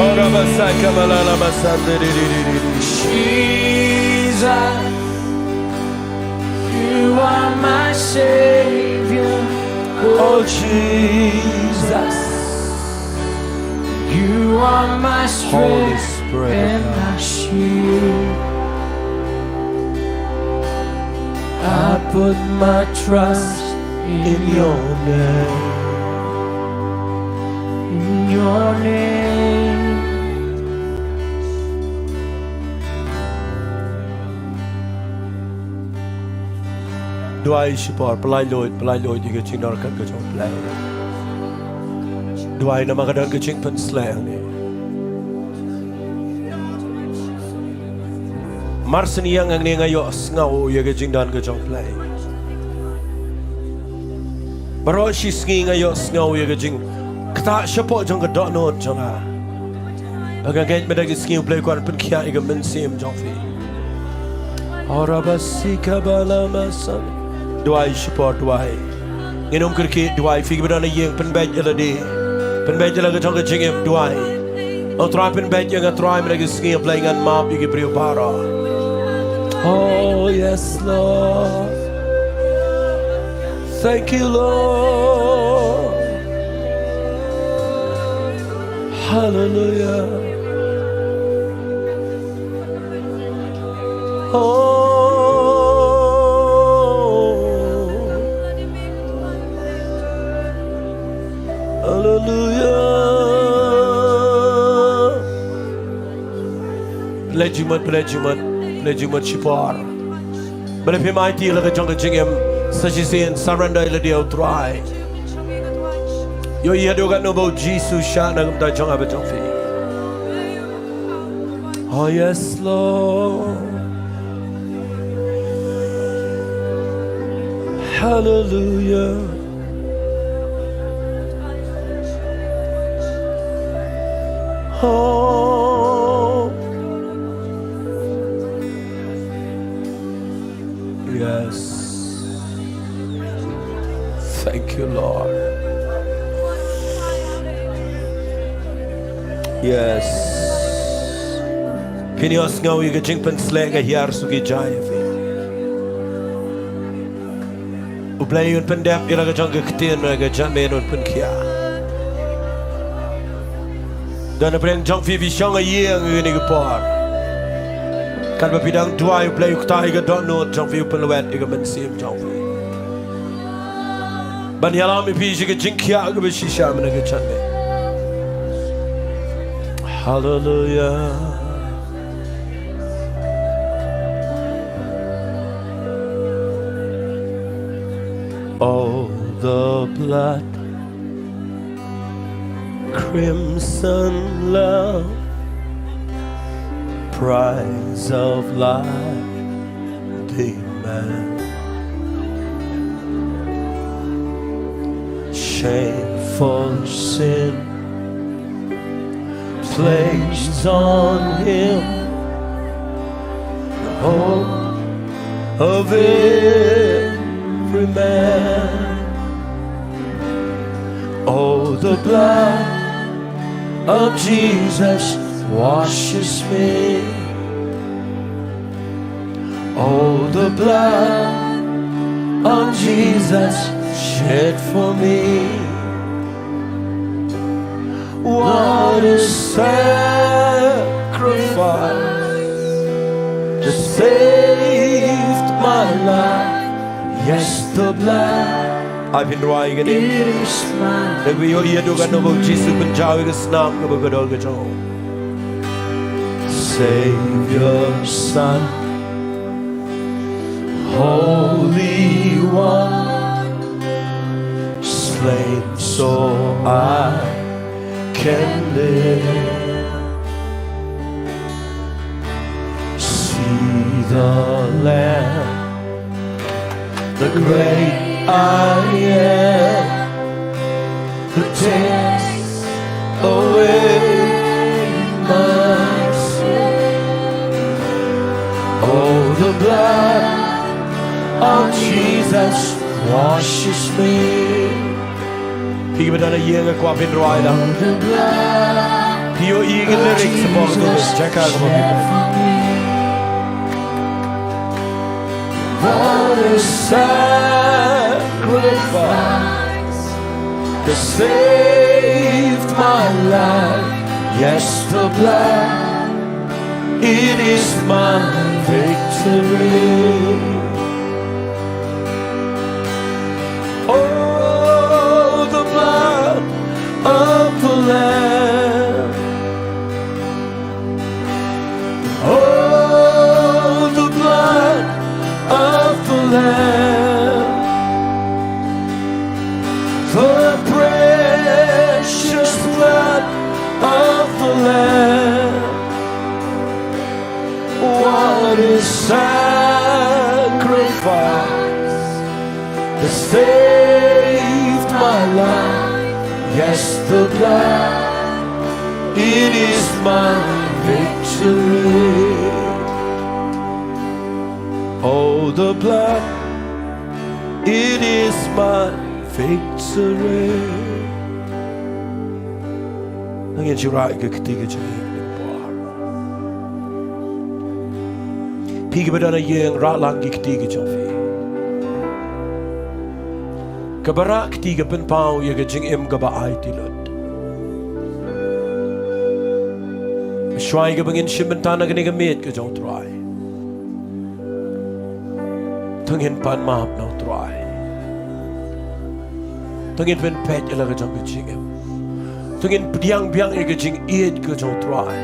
Ora basaka malala masandiri. Jesus, you are my Savior. Oh Jesus, you are my strength. Holy Spirit of God. And my shield. I put my trust in your name. In your name. Duwai shipor, pyllait luid, pyllait luid ïa ka jingdonkam ka jong U Blei. Duwai namar ka don ka jingpynshlur hangne. Mar sien ïa nga hangne nga ïohsngew ïa ka jingdon ka jong U Blei. Baroh shi sngi nga ïohsngew ïa ka jingktah shapoh jong ka dohnud jong nga. Ba nga ngeit mynta ka sngi U Blei u kwah ban pynkhiah ïa ka mynsiem jong phi. Ora basika balamasan. Duwai shipor, duwai. Ngin ym kyrkieh, duwai. Phi kiba don ha ïing, pynbeit ïa lade. Pynbeit ïa la ka jong ka jingim, duwai. Ong Trai, pynbeit ïa nga, Trai, mynta ka sngi, Blei, ngan map ïa ki briew baroh. Oh yes, Lord. Thank you, Lord. Hallelujah. Oh, hallelujah. Pynleit jingmut, pynleit jingmut, pynleit jingmut shipor. Balei phim aiti ïa la ka jong ka jingim, sa shisien surrender ïa lade ha u Trai. Ïohi haduh katno ba u Jisu shah na ka bynta jong nga bad jong phi. Oh yes, Lord. Hallelujah. Oh. Yes. Thank you, Lord. Yes. Phin ïohsngew ïa ka jingpynsleh ka hiar suki jai ïa phi. U Blei un pyndep ïa la ka jong ka ktien, ka jingmut un pynkhiah. Don na pdeng jong phi, phi shong ha ïing ïa kane ka por. Katba phi dang duwai, U Blei u ktah ïa ka dohnud jong phi, u pynlwet ïa ka mynsiem jong phi. Ban ïalam ïa phi sha ka jingkhiah kaba shisha mynta ka janmiet. Hallelujah. Oh, the blood, crimson love, price of life demand. Shameful sin placed on him, the hope of every man. Oh, the blood of Jesus washes me. Oh, the blood of Jesus shed for me. What a sacrifice that saved my life. Yes, the blood. Ai phin rwai kane. Is mine. Dei ba ïohi haduh katno ba u Jisu u pynjaw ïa ka snam kaba kordor ka jong u. Savior, Son, Holy One, slain so I can live. See the Lamb, the great I am, who takes away my sin. Oh, the blood of Jesus washes me. Phi kiba don ha ïing, nga kwah phin rwai lang. Phi ïohi ïa ki lyrics shaphang kane, check out kaba phi peit. What a sacrifice that saved my life. Yes, the blood, it is my victory. Oh, the blood of the Lamb. Oh, the blood of the Lamb. The precious blood of the Lamb. What a sacrifice that saved my life. Yes, the blood, it is my victory. Oh, the blood, it is my victory. Ngin shu rah ïa ka kti ka jong ngi. Phi kiba don ha ïing, rah lang ki kti ki jong phi. Kaba rah kti ka pynpaw ïa ka jingim kaba aiti lut. Shuwa ïa kaba ngin shim bynta na kane ka miet ka jong u Trai, to ngin pan map na u Trai. To ngin pynpeit ïa la ka jong ka jingim. To ngin pdiang biang ïa ka jingïeit ka jong u Trai.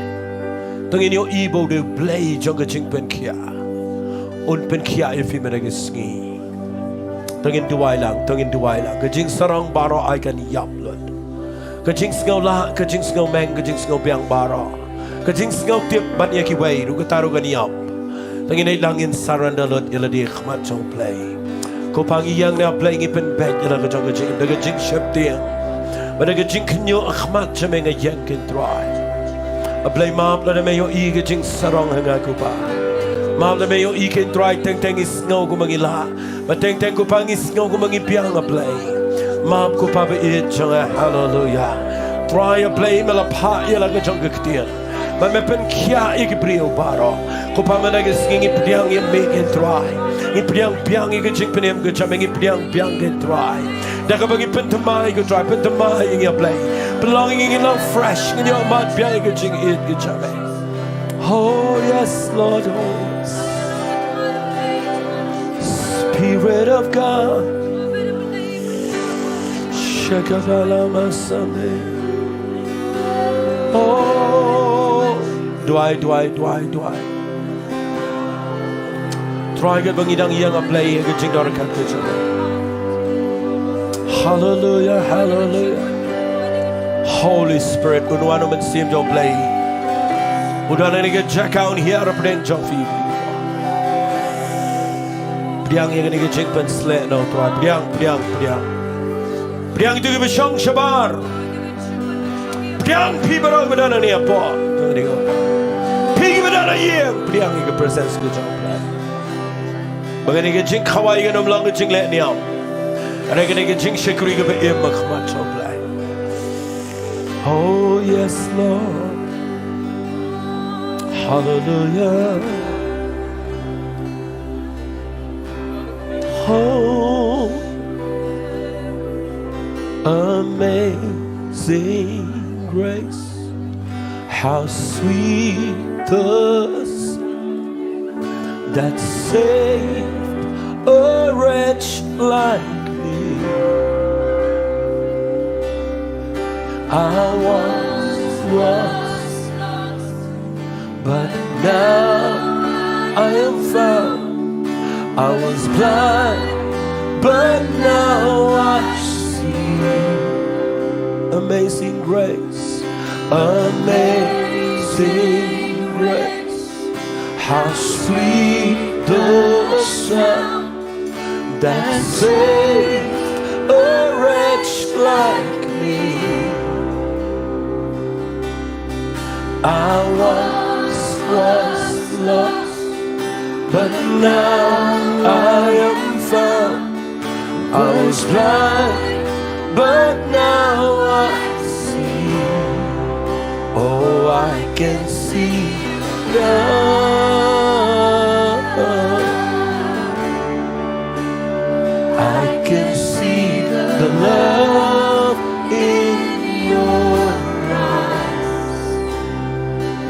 To ngin ïohi ba u dei u Blei jong ka jingpynkhiah. Un pynkhiah ïa phi mynta ka sngi. To ngin duwai lang, to ngin duwai lang. Ka jingsarong baroh ai kan ïap lut. Ka jingsngewlah, ka jingsngewmeng, ka jingsngewbiang baroh. Ka jingsngewtip ban ïa kiwei ruh kata ruh kan ïap. To ngin ïa lang, ngin surrender lut ïa lade ha khmat jong u Blei. Ko Pa, ngi ïeng ne A Blei, ngi pynbeit ïa la ka jong ka jingim da ka jingsheptieng bad da ka jingkhynñiuh ha khmat jong me, nga ïeng, ko Trai. A Blei, map lada me ïohi ka jingsarong ha nga, ko Pa. Map lada me ïohi, ko Trai, teng teng ngi sngew kumba ngi lah. Ba teng teng, ko Pa, ngi sngew kumba ngi biang, A Blei. Map, ko Pa baieit jong nga. Haleluya. Trai A Blei, me la phah ïa la ka jong ka ktien ba me pynkhiah ïa ki briew baroh. Ko Pa, mynta ka sngi ngi pdiang ïa me, ko Trai. Ngi pdiang biang ïa ka jingpynim ka jong me, ngi pdiang biang, ko Trai. Da kaba ngi pynthymmai, ko Trai, pynthymmai ïa ngi, A Blei. Pynlong ïa ngi ngin long fresh, ngin ïoh mad biang ïa ka jingïeit ka jong me. Oh yes, Lord, oh yes. Spirit of God. Shakabala Masande. Oh. Duwai, duwai, duwai, duwai. Trai, katba ngi dang ïeng, A Blei, ha ka jingdonkam ka jong me. Haleluya, haleluya. Holy Spirit, un wan, u Mynsiem jong U Blei. Un wan ha kane ka jaka, un hiar hapdeng jong phi. Pdiang ïa kane ka jingpynsleh noh, Trai. Pdiang, pdiang, pdiang. Pdiang ïa kito kiba shong shabar. Pdiang phi baroh kiba don hangne hapoh. Phi kiba don ha ïing, pdiang ïa ka presence ka jong U Blei. Ba kane ka jingkhawai kan ym long ka jinglehniam. Hynrei kane ka jingshakri kaba im ha khmat jong U Blei. Oh yes, Lord. Hallelujah. Oh, amazing grace, how sweet the sound that saved a wretch like me. I once was lost, but now I am found. I was blind, but now I see. Amazing grace, amazing grace, how sweet the sound that saved a wretch like me. I once was lost, but now I am found. I was blind, but now I see. Oh, I can see now. I can see the love in your eyes,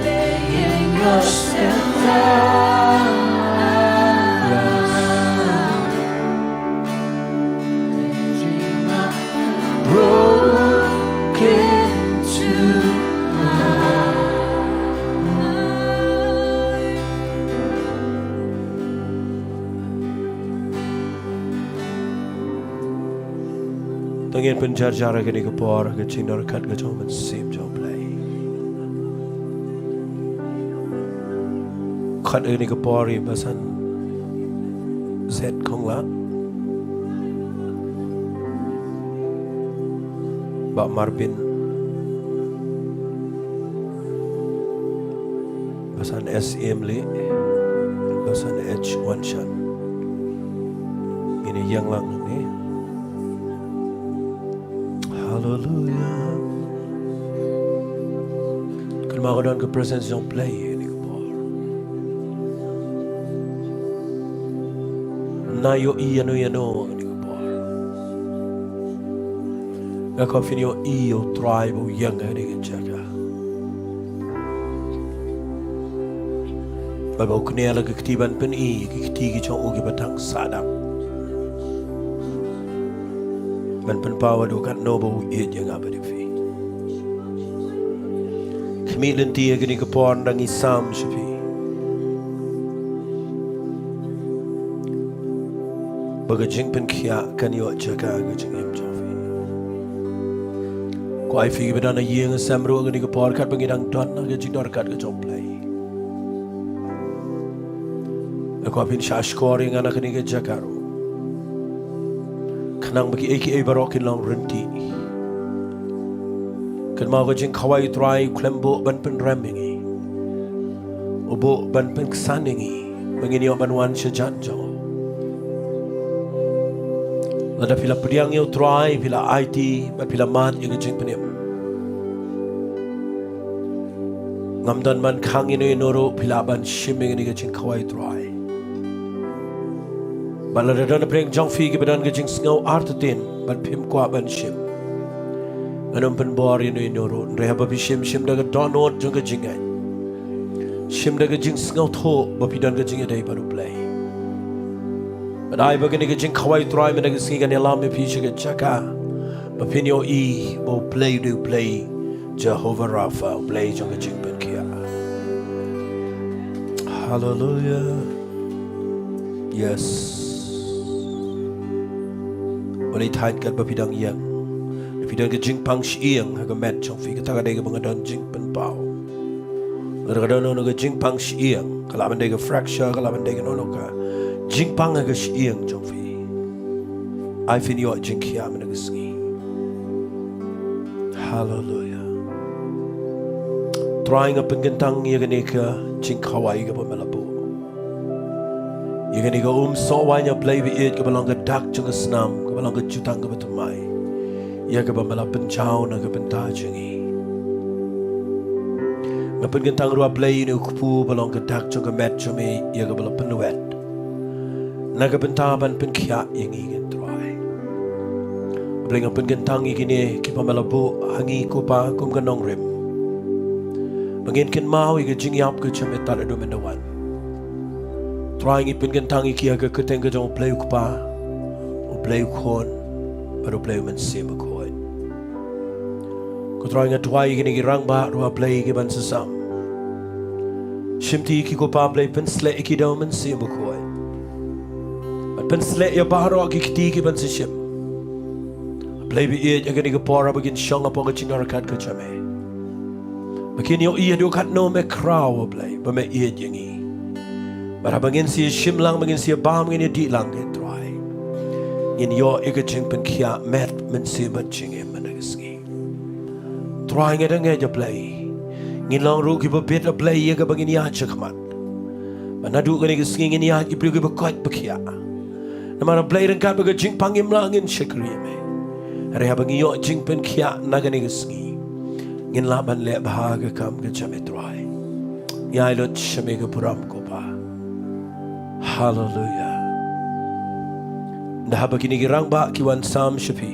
laying yourself down. Broken to my heart. To ngin pynjarjar ha kane ka por ha ka jingdonkam ka jong u Mynsiem jong U Blei. Khot ha kane ka por ïa Bah San Zet Khonglah, Bah Marbin, Bah San S Emily, Bah San H Wanshan. Ngin ïeng lang hangne. Haleluya. Kynmaw ka don ka presence jong U Blei ha kane ka por. Ym ïohi ïano ïano ha kane ka por. Nga kwah phin ïohi ïa U Trai ba u ïeng ha kane ka jaka. Bad ba u kñia la ka kti ban pyni ïa ki kti ki jong u kiba tang sah dap, ban pynpaw haduh katno ba u ïeit ïa nga bad ïa phi. Ki Mih lynti ïa kane ka por, ngi sam sha phi ba ka jingpynkhiah kan ïoh jaka ha ka jingim jong phi. Ko ai phi kiba don ha ïing ha sem ruh ha kane ka por, katba ngi dang don ha ka jingdon ryngkat ka jong U Blei, nga kwah phin shah shkor ïa nga na kane ka jaka ruh, khnang ba kiei kiei baroh kin long ryntih. Kynmaw, ka jingkhawai U Trai u khlem buh ban pynrem ïa ngi, u buh ban pynksan ïa ngi ba ngin ïoh ban wan sha jan jong u. Lada phi la pdiang ïa U Trai, phi la aiti bad phi la mad ïa ka jingpynim, ngam don ban khang ïano ïano ruh, phi lah ban shim ïa kane ka jingkhawai U Trai. Bad lada don hapdeng jong phi kiba don ka jingsngew artatien bad phim kwah ban shim, ngan ym pynbor ïano ïano ruh. Hynrei haba phi shim, shim da ka dohnud jong ka jingngeit, shim da ka jingsngewthuh ba phi don ka jingïadei bad U Blei. Bad ai ba kane ka jingkhawai U Trai mynta ka sngi kan ïalam ïa phi sha ka jaka ba phin ïohi ba U Blei u dei U Blei Jehovah Rapha, U Blei jong ka jingpynkhiah. Haleluia. Yes. Balei? Thait katba phi dang ïeng, phi don ka jingpang shyieng ha ka met jong phi, kata ka dei kaba nga don jingpynpaw. Lada ka don kano ka jingpang shyieng, ka lah ban dei ka fracture, ka lah ban dei kano kano ka jingpang ha ka shyieng jong phi, ai phin ïoh jingkhiah mynta ka sngi. Haleluia. Trai, nga pynkyntang ïa kane ka jingkhawai kaba me la buh ïa kane ka umsoh waiñ, A Blei ba ïeit, kaba long ka dak jong ka snam, kaba long ka jutang kaba thymmai ïa kaba me la pynjaw na ka bynta jong ngi. Nga pynkyntang ruh, A Blei, ïa une u kpu ba long ka dak jong ka met jong me ïa kaba la pynwet na ka bynta ban pynkhiah ïa ngi, ko Trai. A Blei, nga pynkyntang ïa kine kiba me la buh ha ngi, ko Pa, kum ka nongrim, ba ngin kynmaw ïa ka jingïap ka jong me tad haduh mynta wan. Trai, ngi pynkyntang ïa ki ha ka kyrteng ka jong U Blei U Kpa, U Blei U Khun bad U Blei U Mynsiem Bakhuid. Ko Trai, nga duwai ïa kine ki rangbah ruh, A Blei, ki ban sa sam. Shimti ïa ki, ko Pa, A Blei, pynsleh ïa ki da U Mynsiem Bakhuid. Bad pynsleh ïa baroh ki kti ki ban sa shim, A Blei ba ïeit, ha kane ka por haba kin shong hapoh ka jingdon ryngkat ka jong me, ba kin ïohi haduh katno me khraw, A Blei, ba me ïeit ïa ngi. Bad haba ngin sa ïashim lang, ba ngin sa ïabam, ngin ïadih lang, ko Trai, ngin ïoh ïa ka jingpynkhiah met, mynsiem bad jingim mynta ka sngi. Trai, nga da ngeit, A Blei, ngin long ruh kiba bit, A Blei, ïa kaba ngin ïaid shakhmat. Bad naduh kane ka sngi ngin ïaid ki briew kiba koit ba khiah. Namar, A Blei, ryngkat bad ka jingpang im lah ngin shakri ïa me. Hynrei haba ngi ïoh jingpynkhiah na kane ka sngi, ngin lah ban leh bha ka kam ka jong me, Trai. Ngi ai lut sha me ka burom, ko Pa. Haleluia. Ynda haba kine ki rangbah ki wan sam sha phi,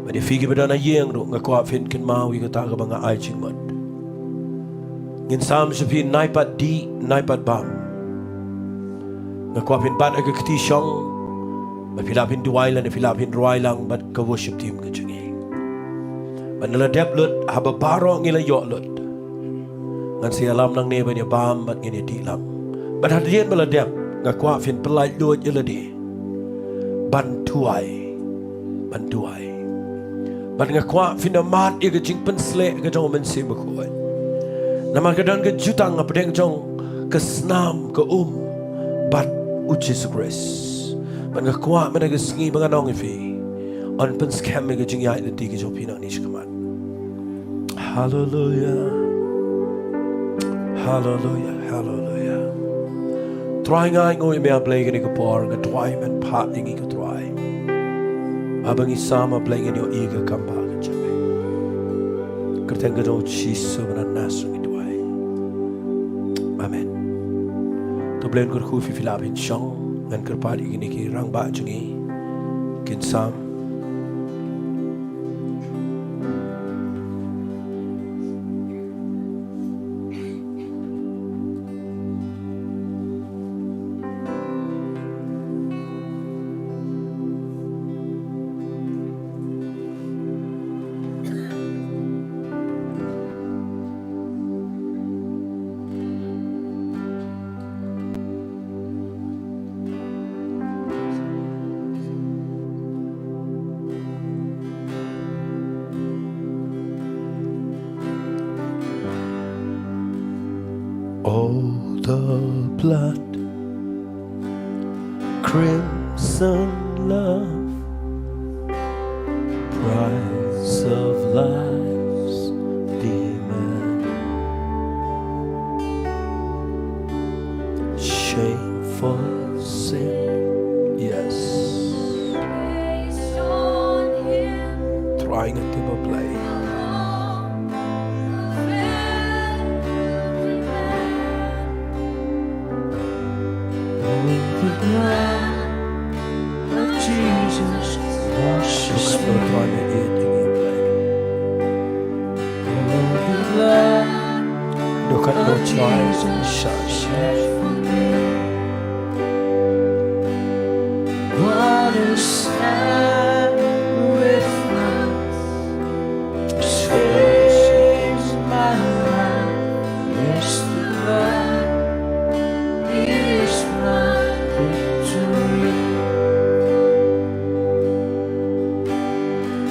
bad ïa phi kiba don ha ïing ruh, nga kwah phin kynmaw ïa kata kaba nga ai jingmut. Ngin sam sha phi, nai pat dih, nai pat bam. Nga kwah phin bat ha ka kti shong, ba phi lah phin duwai lane phi lah phin rwai lang bad ka worship team ka jong ngi. Bad ynda la dep lut, haba baroh ngi la ïoh lut, ngan sa ïalam nangne ban ïabam bad ngin ïadih lang. Bad hadien ba la dep, nga kwah phin pyllait luid ïa lade ban duwai, ban duwai. Bad nga kwah phin da mad ïa ka jingpynshlur ka jong U Mynsiem Bakhuid. Namar ka don ka jutang hapdeng jong ka snam, ka um bad U Jisu Khrist. Bad nga kwah mynta ka sngi ba ngan ong ïa phi, yn pynskhem ïa ka jingïaid lynti ka jong phi nangne shakhmat. Haleluia. Haleluia. Haleluia. Trai, nga ai nguh ïa me, A Blei, kane ka por, nga duwai men phah ïa ngi, ko Trai. Haba ngi sam, A Blei, ngin ïohi ka kam bha ka jong me. Kyrteng ka jong U Jisu ba na Nasareth ngi duwai. Amen. To Blei un kyrkhu ïa phi, phi lah phin shong, ngan kyrpad ïa kine ki rangbah jong ngi kin sam. Oh, the blood, crimson love, price of life's demand. Shame for sin, yes. Throi ngan ïa pynbeit. Throi ngan ïa pynbeit. Look at no choice, shut, shut. What a sacrifice. Saves my life. Yes, the blood is my victory.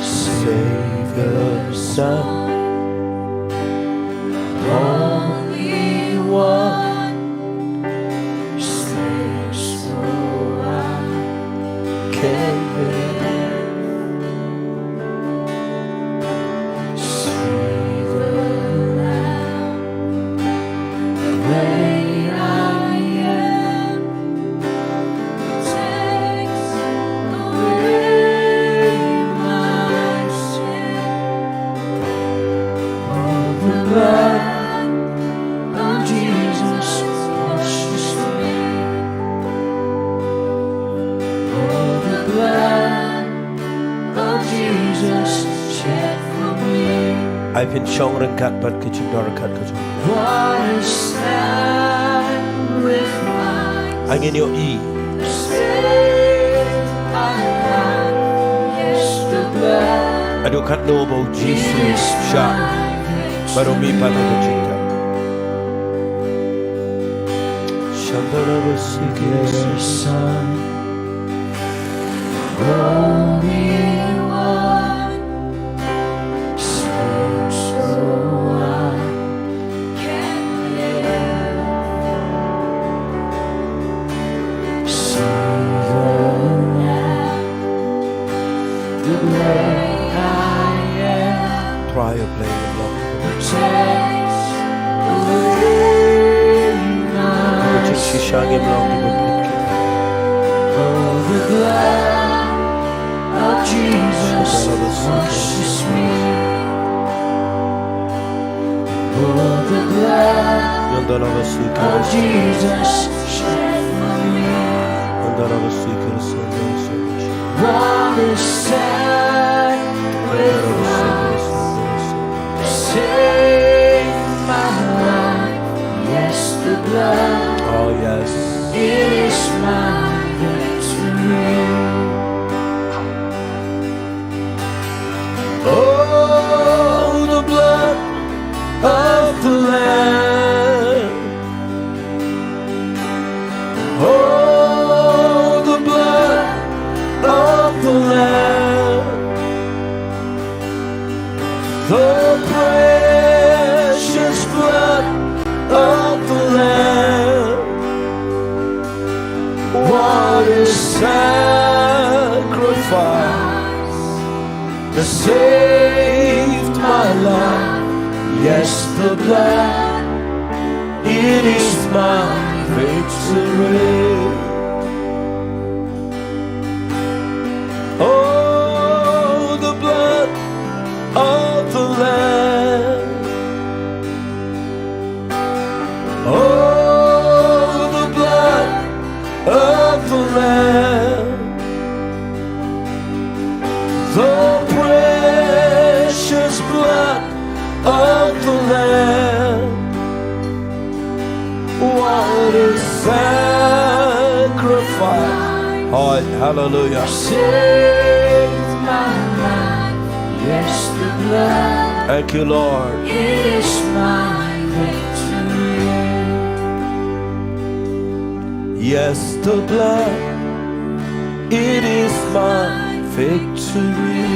Savior, Son, Holy One, slain so I can live. See the Lamb, great I am, takes away my sin. Oh, the blood of Jesus washes me. Oh, the blood of Jesus shed for me. Ai pynshong ryngkat bad ka jingdon ryngkat ka jong. What a sacrifice. Ai ngin ïohi. Save my life. Yes, the blood. Haduh katno ba u Jisu u shah baroh mih pat na ka jingtep. Shandala Basiki Son. Holy One, slain so I can live. See the Lamb, the great I am. Throi ïa pynbeit. Protects away my shisha ngim long ki bym pynkhih. Oh, the blood of Jesus washes me. Oh, the blood of Jesus shed for me. What a sacrifice. Save my life. Yes, the blood. Oh, yes. It is my victory. Oh, the blood of the Lamb. Oh, the blood of the Lamb. The precious blood of the Lamb. What a sacrifice that saved my life. Yes, the blood, it is my victory. Oh, the blood of the Lamb. Oh, the blood of the Lamb. The precious blood of the Lamb. What a sacrifice. Oh, hallelujah. Save my life. Yes, the blood. Thank you, Lord. It is my victory. Yes, the blood. It is my victory.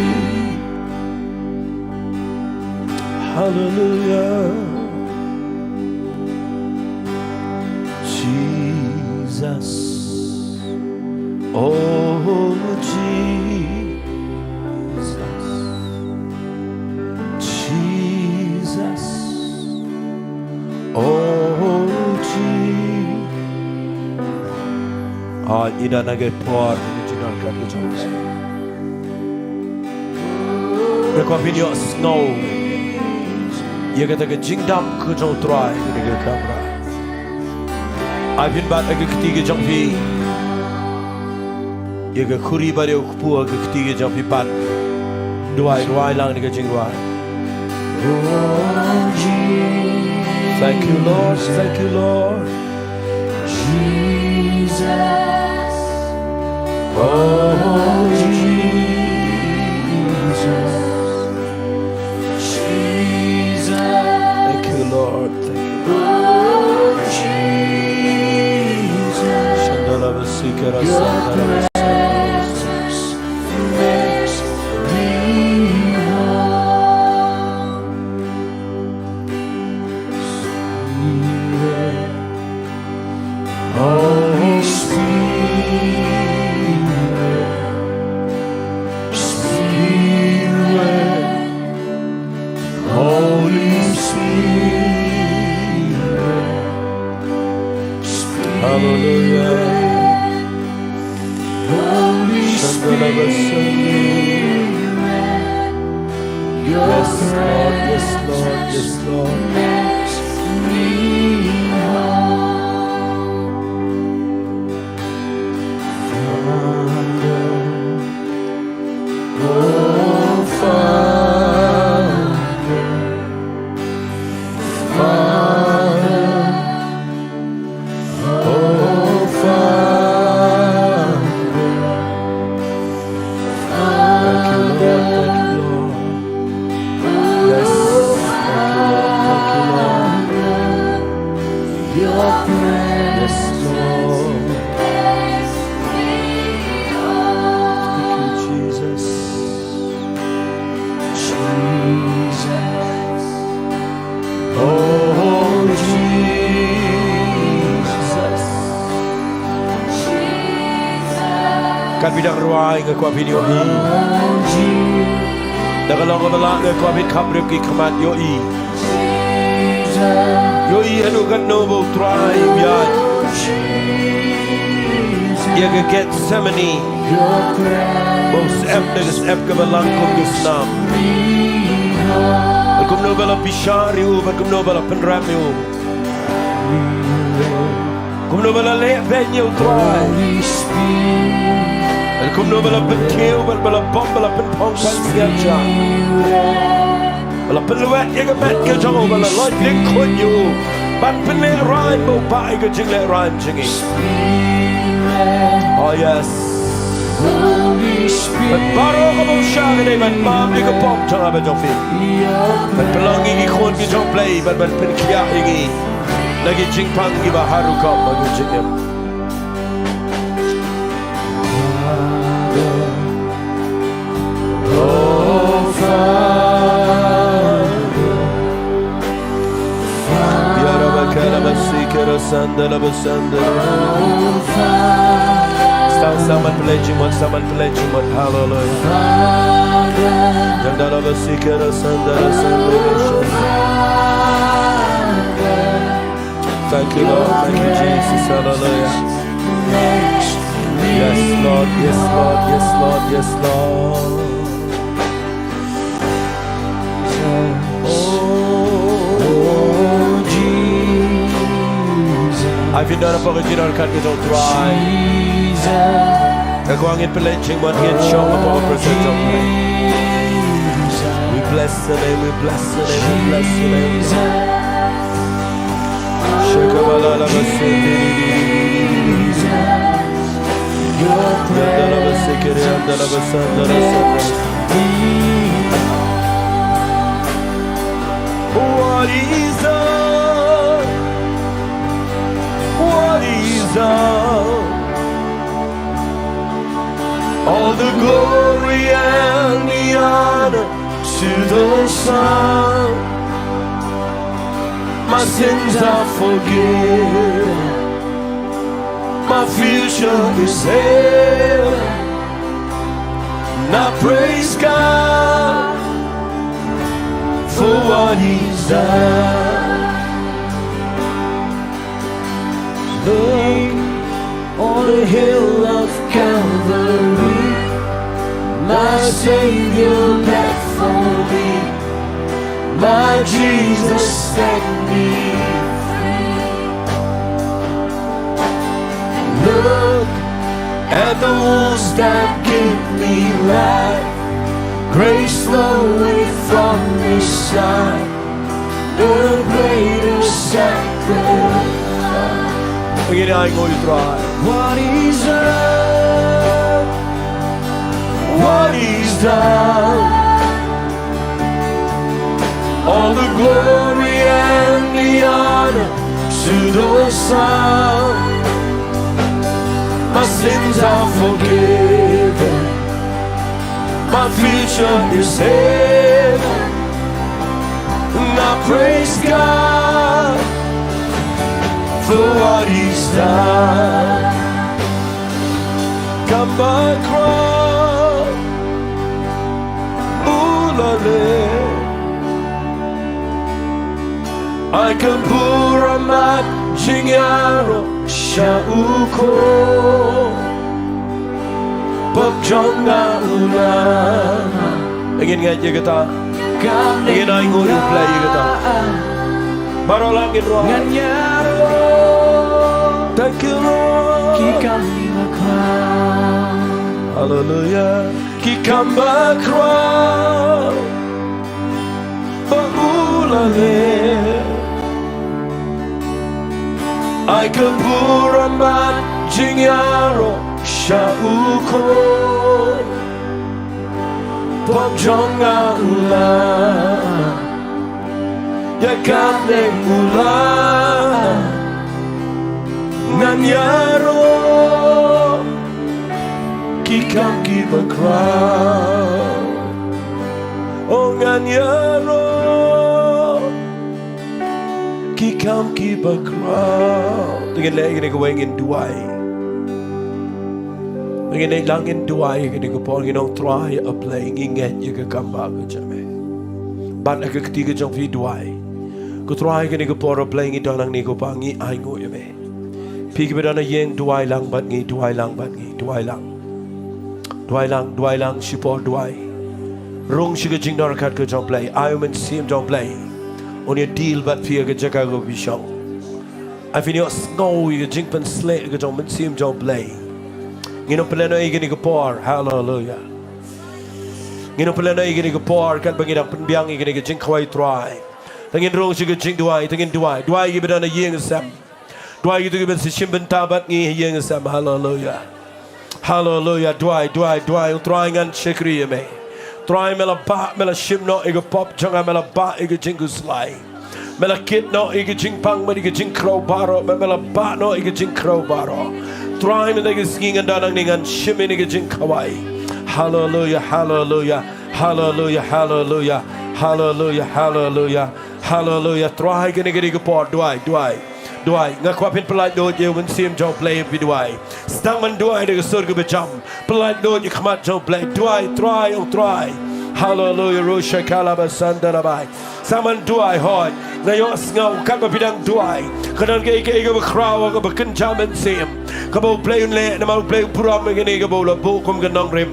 Hallelujah. Oh, Jesus. Jesus. Oh, Jesus. Ah, ïa kane ka por, ïa ka jingdonkam ka jong ka. Nga kwah phin ïohsngew ïa kata ka jingdap ka jong U Trai ha kane ka kamra. Ai phin bat ha ka kti ka jong phi. Ïa ka khuri bad ïa u kpu ha ka kti ka jong phi, bad duwai, duwai lang ïa ka jingrwai. Thank you, Lord. Thank you, Lord. Jesus. Oh, Jesus. Jesus. Thank you, Lord. Thank you. Oh, Jesus. Shandala basikara sandala basikara. Makes me whole. Holy Spirit, Spirit, Holy Spirit, Spirit. Hallelujah. Holy Spirit, yes, Lord, yes, Lord, yes, Lord. Makes me whole. Father, oh Father, Father, oh Father. Thank you, Lord. Thank you, Lord. Yes. Thank you, Lord. Thank you, Lord. Yes, Lord. Thank you, Jesus. Jesus. Oh, Jesus. Katba phi dang rwai nga kwah phin ïohi. Da ka long kaba lah nga kwah phin khapbriew ki khmat, ïohi. Ïohi haduh katno ba U Trai u ïaid ïa ka Gethsemane. Ba u syep da ka syep kaba lang kum ka snam. Bad kumno ba la bishar ïa u, bad kumno ba la pynrem ïa u. Kumno ba la leh beiñ ïa U Trai. Bad kumno ba la pynkhiew, bad ba la bom, ba la pynphong pansngiat sha. Ba la pynlwet ïa ka met ka jong u, ba la lait lyngkhuid ïa u. Ban pynlehraiñ ba u bah ïa ka jinglehraiñ jong ngi. Oh yes. Bad baroh kaba u shah ka dei ban bam ïa ka pop jong nga bad jong phi. Ban pynlong ngi ki khun ki jong U Blei, bad ban pynkhiah ïa ngi na ki jingpang kiba harukom bad ki jingim. Oh, Father. Yarabakara basikara sandala basandala. Stang saman pledging one, saman pledging one. Hallelujah. Yandala basikara sandala sandala. Thank you, Lord. Thank you, Jesus. Hallelujah. Yes, Lord. Yes, Lord. Yes, Lord. Yes, Lord. Oh, Jesus. Ai phin don hapoh ka jingdonkam ka jong U Trai. Jesus. Nga kwah ngin pynleit jingmut, ngin shong hapoh ka presence jong U Blei. We bless the name, we bless the name, we bless the name. What is up? What is up? All the glory and the honor to the Son. My sins are forgiven. My Future is heaven. Now praise God for what He's done. Look on the hill of Calvary, my Savior bled for me. My Jesus set me free. Look at the wounds that give me life. Grace flowing from His side. The greater sacrifice. Ngin ai nguh ïa u Trai. What He's done, what He's done. All the glory and the honor to the Son. My sins are forgiven. My future is heaven. And I praise God for what He's done. Kamba khraw u la leh. Ai ka burom bad jingïaroh sha u Khun. Pop jong nga u la. Ngin ngeit ïa kata. Ngin ai nguh ïa u Blei ïa kata. Baroh lang ngin rwai. Ngan ïaroh. Thank you, Lord. Ki kam ki bakla. Hallelujah. Ki kam bakla ba u la leh. Ai ka burom bad jingïaroh sha u Khun. Pop jong nga u la. Ïa ka neng u la. Ngan ïaroh. Ki kam ki bakla. Oh, ngan ïaroh. Ki kam ki bakla. Te ngin leh ïa kane kawei, ngin duwai. Te ngin leh lang, ngin duwai ïa kane ka por, ngin ong Trai A Blei, ngi ngeit ïa ka kam ba ka jong me. Bad ha ka kti ka jong phi duwai. Ko Trai, kane ka por A Blei ngi don hangne ko Pa, ngi ai nguh ïa me. Phi kiba don ha ïing, duwai lang bad ngi, duwai lang bad ngi, duwai lang. Duwai lang, duwai lang, shipor duwai. Rung sha ka jingdonkam ka jong U Blei, ai U Mynsiem jong U Blei un ïa deal bad phi ha ka jaka kaba phi shong. Ai phin ïohsngew ïa ka jingpynsleh ka jong U Mynsiem jong U Blei. Ngin ym pynlehnoh ïa kane ka por, haleluya. Ngin ym pynlehnoh ïa kane ka por, katba ngi dang pynbiang ïa kane ka jingkhawai Trai. Te ngin rung sha ka jingduwai, te ngin duwai, duwai ïa kiba don ha ïing ha sem. Duwai ïa kito kiba sa shim bynta bad ngi ha ïing ha sem. Haleluya. Haleluya. Duwai, duwai, duwai. Ong Trai ngan shakri ïa me. Trai me la bah, me la shim noh ïa ka pop jong nga, me la bah ïa ka jingkhuslai. Me la kit noh ïa ka jingpang bad ïa ka jingkhrew baroh, me, me la bah noh ïa ka jingkhrew baroh. Trai mynta ka sngi ngan don hangne ngan shim ïa ka jingkhawai. Haleluya, haleluya. Haleluya, haleluya, haleluya, haleluya, haleluya. Trai kane ka dei ka por, duwai, duwai, duwai. Nga kwah phin pyllait lut ïa U Mynsiem jong U Blei, phi duwai. Sdang ban duwai da ka sur kaba jam. Pyllait lut ïa ka khmat jong U Blei, duwai, Trai, ong Trai. Haleluya, Rosha Kalaba Sandalabai. Sdang ban duwai, hooid. Nga ïohsngew katba phi dang duwai, ka don kaei kaei kaba khraw, kaba kynja mynsiem, kaba U Blei un leh, namar U Blei u burom ïa kane kaba u la buh kum ka nongrim.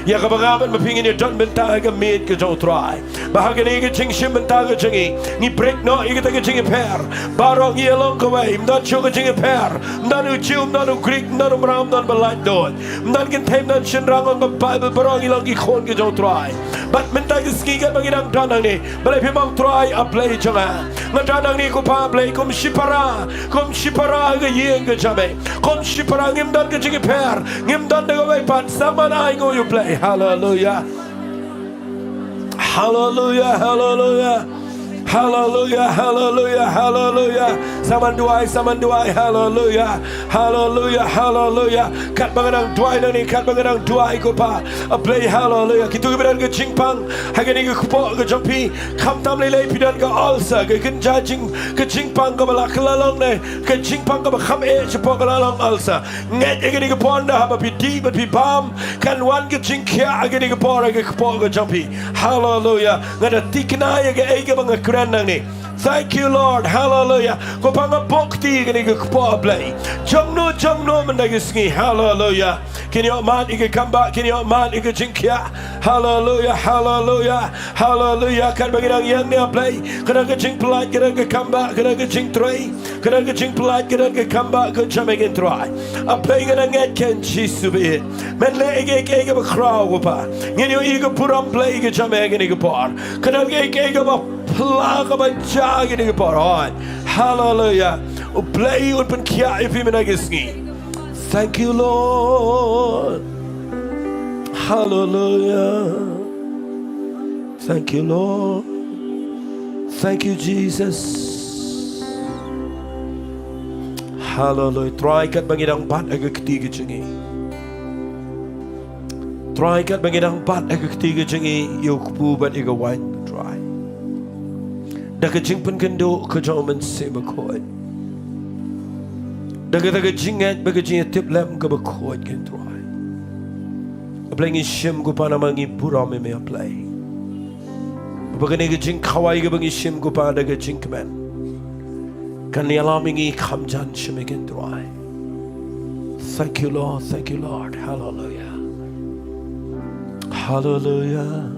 Ïa kaba nga bad ma phi ngin ïa don bynta ha ka miet ka jong U Trai. Ba ha kane ka jingshim bynta ka jong ngi, ngi break noh ïa kata ka jingïapher. Baroh ngi ïa long kawei, ym don shuh ka jingïapher. Ym don u Jiw, ym don u Grik, ym don u mraw, ym don ba laitluid. Ym don kynthei, ym don shynrang, ong ka Baibl, baroh ngi long ki khun ka jong U Trai. Bad mynta ka sngi katba ngi dang don hangne, balei phim ong Trai A Blei jong nga. Nga don hangne ko Pa Blei, kum shipara, kum shipara ha ka ïing ka jong me. Kum shipara ngim don ka jingïapher, ngim don da kawei pat, sdang ban ai nguh ïa U Blei. Haleluya. Haleluya, haleluya. Haleluya, haleluya, haleluya. Sa man duwai, sa man duwai, haleluya. Haleluya, haleluya. Katba nga dang duwai nangne, katba nga dang duwai ko Pa, A Blei, haleluya. Kito kiba don ka jingpang ha kane ka kpoh ka jong phi, khamtam lei lei phi don ka ulcer, ka kynja jing, ka jingpang kaba la kylla long ne ka jingpang kaba kham eh shapoh ka la long ulcer. Ngeit ïa kane ka por, ynda haba phi dih bad phi bam, kan wan ka jingkhiah ha kane ka por ha ka kpoh ka jong phi. Haleluya. Nga da thikna ïa kaei kaba nga kren nangne. Thank you, Lord. Haleluya. Ko Pa, nga buh kti ïa kane ka kpoh, A Blei. Jong no jong no mynta ka sngi. Haleluya. Kin ïoh mad ïa ka kambah, kin ïoh mad ïa ka jingkhiah. Haleluya, haleluya, haleluya. Katba ngi dang ïeng ne, A Blei, ka don ka jingpyllait, ka don ka kambah, ka don ka jingtrei, ka don ka jingpyllait, ka don ka kambah ka jong me, Trai. A Blei, nga dang ngeit, Kynrad Jisu ba ïeit, men leh ïa kaei kaei kaba khraw, ko Pa. Ngin ïohi ïa ka burom, Blei, ka jong me ha kane ka por. Ka don kaei kaei kaba phylla, kaba jia ha kane ka por. Haleluya. U Blei un pynkhiah ïa phi mynta ka sngi. Thank you, Lord. Hallelujah. Thank you, Lord. Thank you, Jesus. Hallelujah. Trai, katba ngi dang bat ha ka kti ka jong ngi, Trai, katba ngi dang bat ha ka kti ka jong ngi, ïa u kpu bad ïa ka waiñ, Trai, da ka jingpynkynduh ka jong u Mynsiem Bakhuid, da kata ka jingngeit bad ka jingïatiplem kaba khuid, Kynrad Trai. A Blei, ngi shim, ko Pa, namar ngi burom ïa me, A Blei, ba kane ka jingkhawai kaba ngi shim, ko Pa, da ka jingkmen, kan ïalam ïa ngi kham jan sha me, Kynrad Trai. Thank you, Lord. Thank you, Lord. Hallelujah. Hallelujah.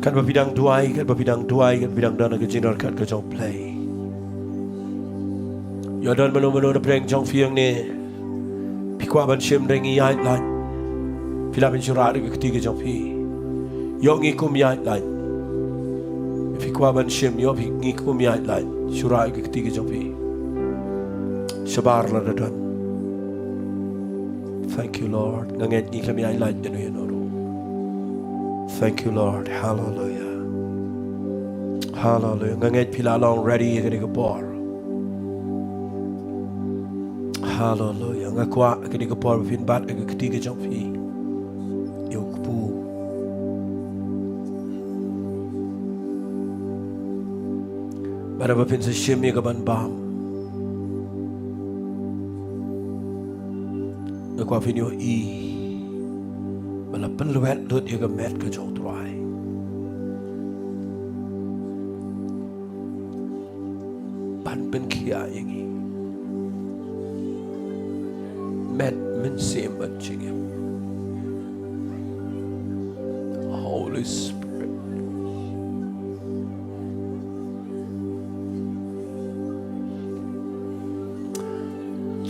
Katba phi dang duwai, katba phi dang duwai, katba phi dang don ha ka jingdon kat ka jong U Blei, ïoh don mano mano na pdeng jong phi hangne, phi kwah ban shim, ngi ïaid lait. Phi lah ban shu rah da ka kti ka jong phi. Ïoh ngi kum ïaid lait. Phi kwah ban shim, ïoh phi, ngi kum ïaid lait. Shu rah da ka kti ka jong phi. Shabar lada don. Thank you, Lord. Nga ngeit ngi khlem ïaid lait ïano ïano ruh. Thank you, Lord. Hallelujah. Hallelujah. Nga ngeit phi la long ready ha kane ka por. Hallelujah. Nga kwah ha kane ka por ba phin bat ha ka kti ka jong phi ïa u kpu. Bad haba phin sa shim ïa ka ban bam, nga kwah phin ïohi ba la pynlwet lut ïa ka met ka jong U Trai ban pynkhiah ïa ngi. Met, Mynsiem bad jingim. Holy Spirit.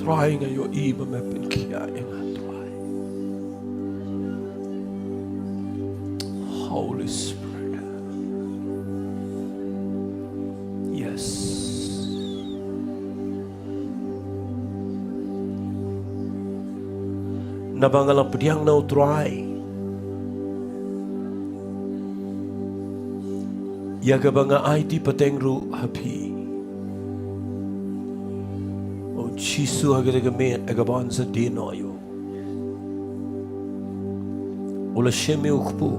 Trai, nga ïohi ba me pynkhiah ïa nga, Trai. Holy Spirit. Yes. Naba nga la pdiang na U Trai ïa kaba nga aiti pateng ruh ha phi, O Jisu, ha kata ka miet ha kaba yn sa die noh ïa u. U la shim ïa u kpu.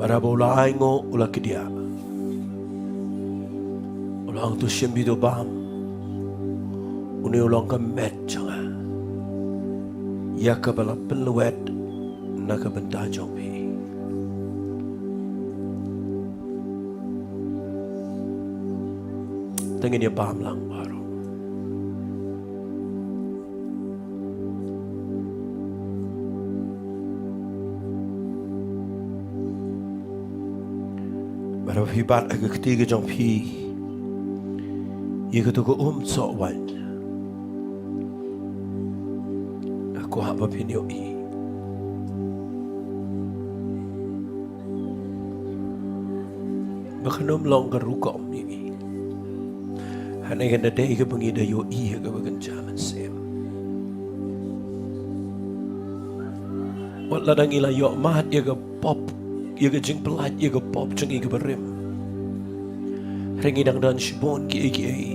Bad haba u la ainguh, u la kdiah. U la ong, to shim bad to bam. Une u long ka met jong nga, ïa kaba la pynlwet na ka bynta jong phi. Te ngin ïa bam lang baroh. Bad haba phi bat ha ka kti ka jong phi ïa kato ka um soh waiñ, nga kwah ba phin ïohi ba kan ym long ka rukom ïa ngi. Hynrei kan da dei kaba ngi da ïohi ha kaba kynja mynsiem. Wat lada ngi la ïoh mad ïa ka pop, ïa ka jingpynlait ïa ka pop jong ngi kaba rim. Hynrei ngi dang don shibun kiei kiei,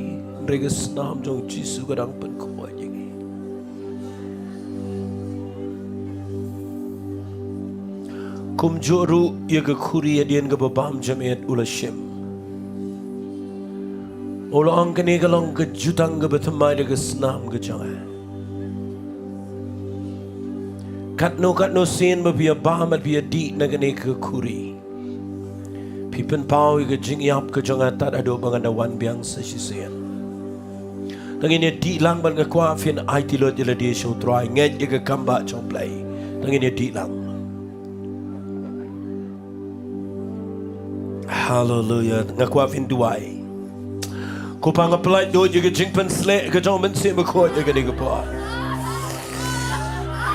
hynrei ka snam jong u Jisu ka dang pynkhuid ïa ngi. Kumjuh ruh ïa ka khuri hadien kaba bam jamet u la shim. U la ong, kane ka long ka jutang kaba thymmai da ka snam ka jong nga. Katno katno sien ba phi ïa bam bad phi ïa dih na kane ka khuri, phi pynpaw ïa ka jingïap ka jong nga tad haduh ba ngan da wan biang sa shisien. Te ngin ïa dih lang bad nga kwah phin aiti lut ïa lade sha u Trai, ngeit ïa ka kam ba jong u Blei. Te ngin ïa dih lang. Haleluia. Nga kwah phin duwai. Ko Pa, nga pynlait lut ïa ka jingpynsleh ka jong u Mynsiem Bakhuid ïa kane ka por.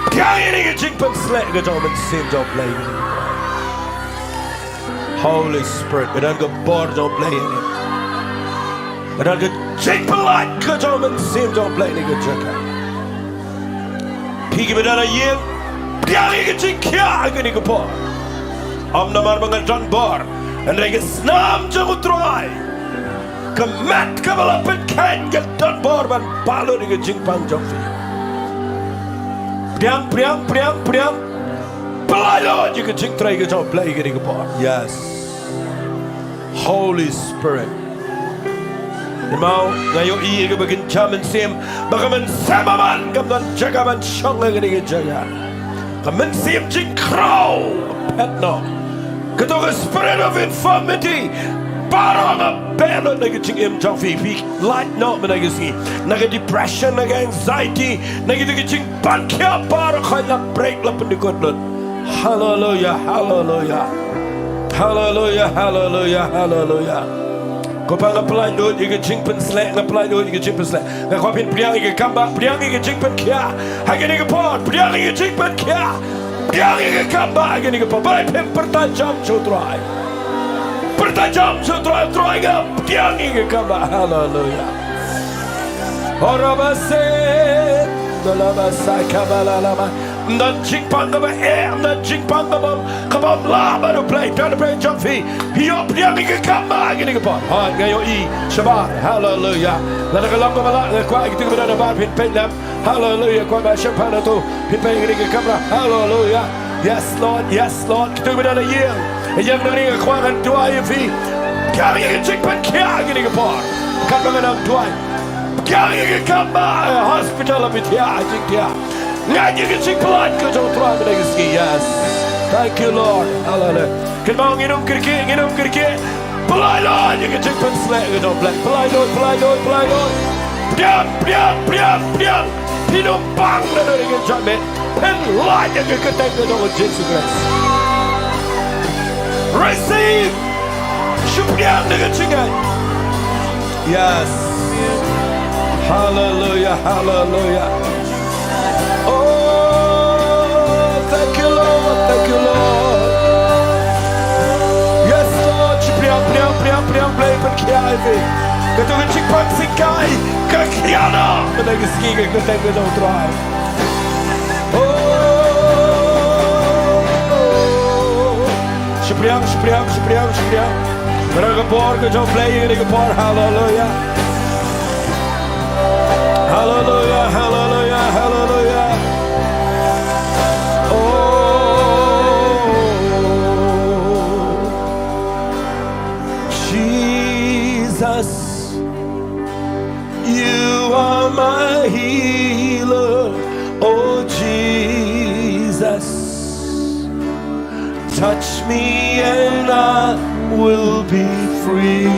Pdiang ïa kane ka jingpynsleh ka jong u Mynsiem jong u Blei. Holy Spirit, ka don ka bor jong u Blei ïa kane. Ka don ka jingpynlait ka jong u Mynsiem jong u Blei ïa kane ka jaka. Phi kiba don ha ïing, pdiang ïa ka jingkhiah ha kane ka por. Ym namar ba nga don bor, hynrei ka snam jong u Trai, ka met kaba la pynkheiñ, ka don bor ban pynlut ïa ka jingpang jong phi. Pdiang, pdiang, pdiang, pdiang. Pynlait lut ïa ka jingtrei ka jong u Blei ha kane ka por. Yes. Holy Spirit. Kynmaw, nga ïohi ïa kaba kynja mynsiem, ba ka mynsiem Ammon kam don jaka ban shong ha kane ka jaka. Ka mynsiem jingkhraw, phet noh. Kato ka spirit of infirmity, baroh nga beh lut na ka jingim jong phi, phi lait noh mynta ka sngi. Na ka depression, na ka anxiety, na kito ki jingpang khia baroh, ka la break, la pyndykut lut. Haleluia, haleluia. Haleluia, haleluia, haleluia. Ko Pa, nga pynlait lut ïa ka jingpynsleh, nga pynlait lut ïa ka jingpynsleh. Nga kwah phin pdiang ïa ka kam ba, pdiang ïa ka jingpynkhiah ha kane ka por, pdiang ïa ka jingpynkhiah. Pdiang ïa ka kam ba ha kane ka por. Ba phin pyrta jam sha u Trai. Pyrta jam sha u Trai, Trai, nga pdiang ïa ka kam ba. Haleluia. Orabase, dalabasa, kabalalama. Ym don jingpang kaba eh, ym don jingpang kaba, kaba ym lah bad u Blei, don u Blei jong phi. Phi ïoh pdiang ïa ka kam ba ha kane ka por. Hooid, nga ïohi shabar. Haleluia. Lada ka long kaba lah, nga kwah ïa kito kiba don habar phin peit lem. Haleluia. Kwah ba shemphang na to, phin peit ïa kane ka kamra. Haleluia. Yes Lord, yes Lord. Kito kiba don ha ïing, ïa ngi nga kwah ngan duwai ïa phi. Pdiang ïa ka jingpynkhiah ha kane ka por. Katba ngan nang duwai, pdiang ïa ka kam ba, eh, hospital ha phi thiah, jingthiah. Ngeit ïa ka jingpynlait ka jong u Trai mynta ka sngi. Yes. Thank you, Lord. Hallelujah. Kynmaw, ngin ym kyrkieh, ngin ym kyrkieh. Pynlait lut ïa ka jingpynsleh ka jong u Blei. Pynlait lut, pynlait lut, pynlait lut. Pdiang, pdiang, pdiang, pdiang. Phin ym pang da ka jingeh. Pynlait ïa ka kyrteng ka jong u Jisu Khrist. Receive. Shu pdiang da ka jingngeit. Yes. Hallelujah, hallelujah. Oh, thank you, Lord. Thank you, Lord. Yes, Lord. Shu pdiang, pdiang, pdiang, pdiang, Blei, pynkhiah ïa phi. Kato ka jingpang syngkai ka khia noh. Mynta ka sngi ka kyrteng ka jong u Trai. Oh. Shu pdiang, shu pdiang, shu pdiang, shu pdiang. Ka don ka bor ka jong u Blei ha kane ka por. Hallelujah. Hallelujah, hallelujah, hallelujah. Oh, Jesus. You are my healer, oh Jesus. Touch me and I will be free.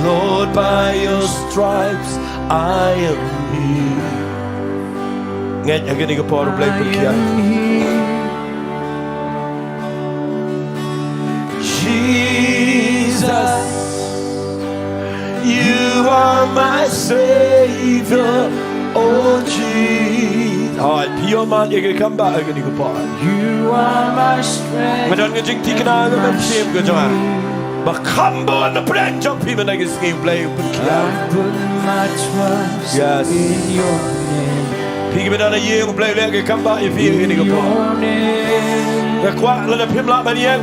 Lord, by your stripes I am healed. Ngeit ha kane ka por, Blei, pynkhiah. Jesus, you are my Savior, oh Jesus. Hooid, phi ïoh man ïa ka kam ba ha kane ka por. You are my strength. Nga don ka jingthikna ha ka mynsiem ka jong nga ba kham bun na pdeng jong phi mynta ka sngi, Blei, u pynkhiah. I put my trust, yes, in your name. Phi kiba don ha ïing, U Blei u leh ka kambah ïa phi ha kane ka por. Nga kwah lada phim lah ban ïeng,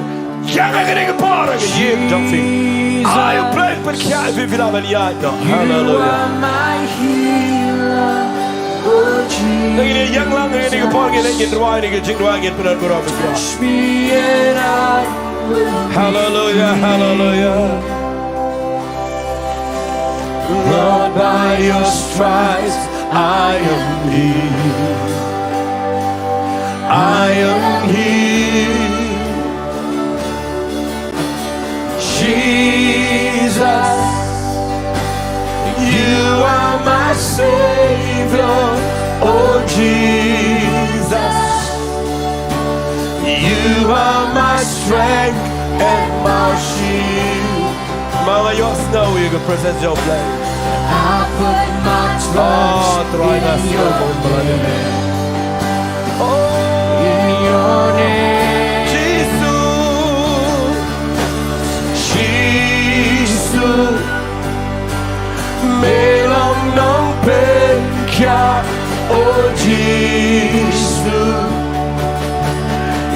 ïeng ha kane ka por ha ka ïing jong phi. Ai U Blei u pynkhiah ïa phi, phi lah ban ïaid noh. Haleluya. Ngin ïeng lang ha kane ka por, ngin leit, ngin duwai, ngin jingduwai, ngin pynduwai. Haleluya, haleluya. Lord, by your stripes I am healed. I am healed. Jesus, you are my Savior. Oh, Jesus, you are my strength and my shield. Mama, ïohsngew ïa ka presence of life. I put my trust in your name. Oh, Trai, nga sngew ba U Blei. Oh, in your name. Jisu. Jisu. Me long nongpynkhiah, oh Jisu.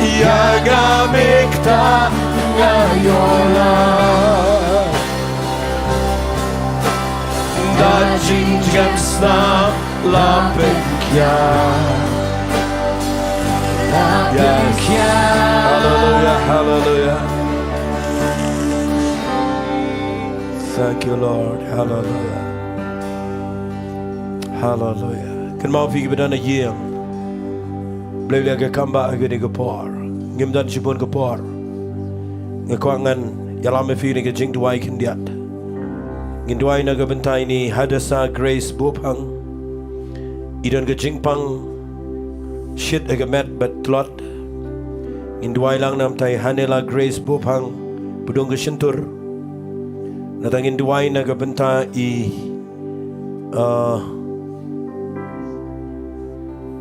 Ïa nga me ktah, nga ïoh lad. Da jingjem snam la pynkhiah. Yes. Hallelujah, hallelujah. Thank you, Lord. Hallelujah. Hallelujah. Kynmaw phi kiba don ha ïing. Blei u leh ka kambah ha kane ka por. Ngim don shibun ka por. Nga kwah ngan ïalam ïa phi ha kane ka jingduwai khyndiat. Ngin duwai na ka bynta i Hadasa Grace Buphang. I don ka jingpang shit ha ka met bad tlot. Ngin duwai lang na ka bynta i Hanela Grace Buphang, ba dang ka shyntur. Nangta ngin duwai na ka bynta i, uh,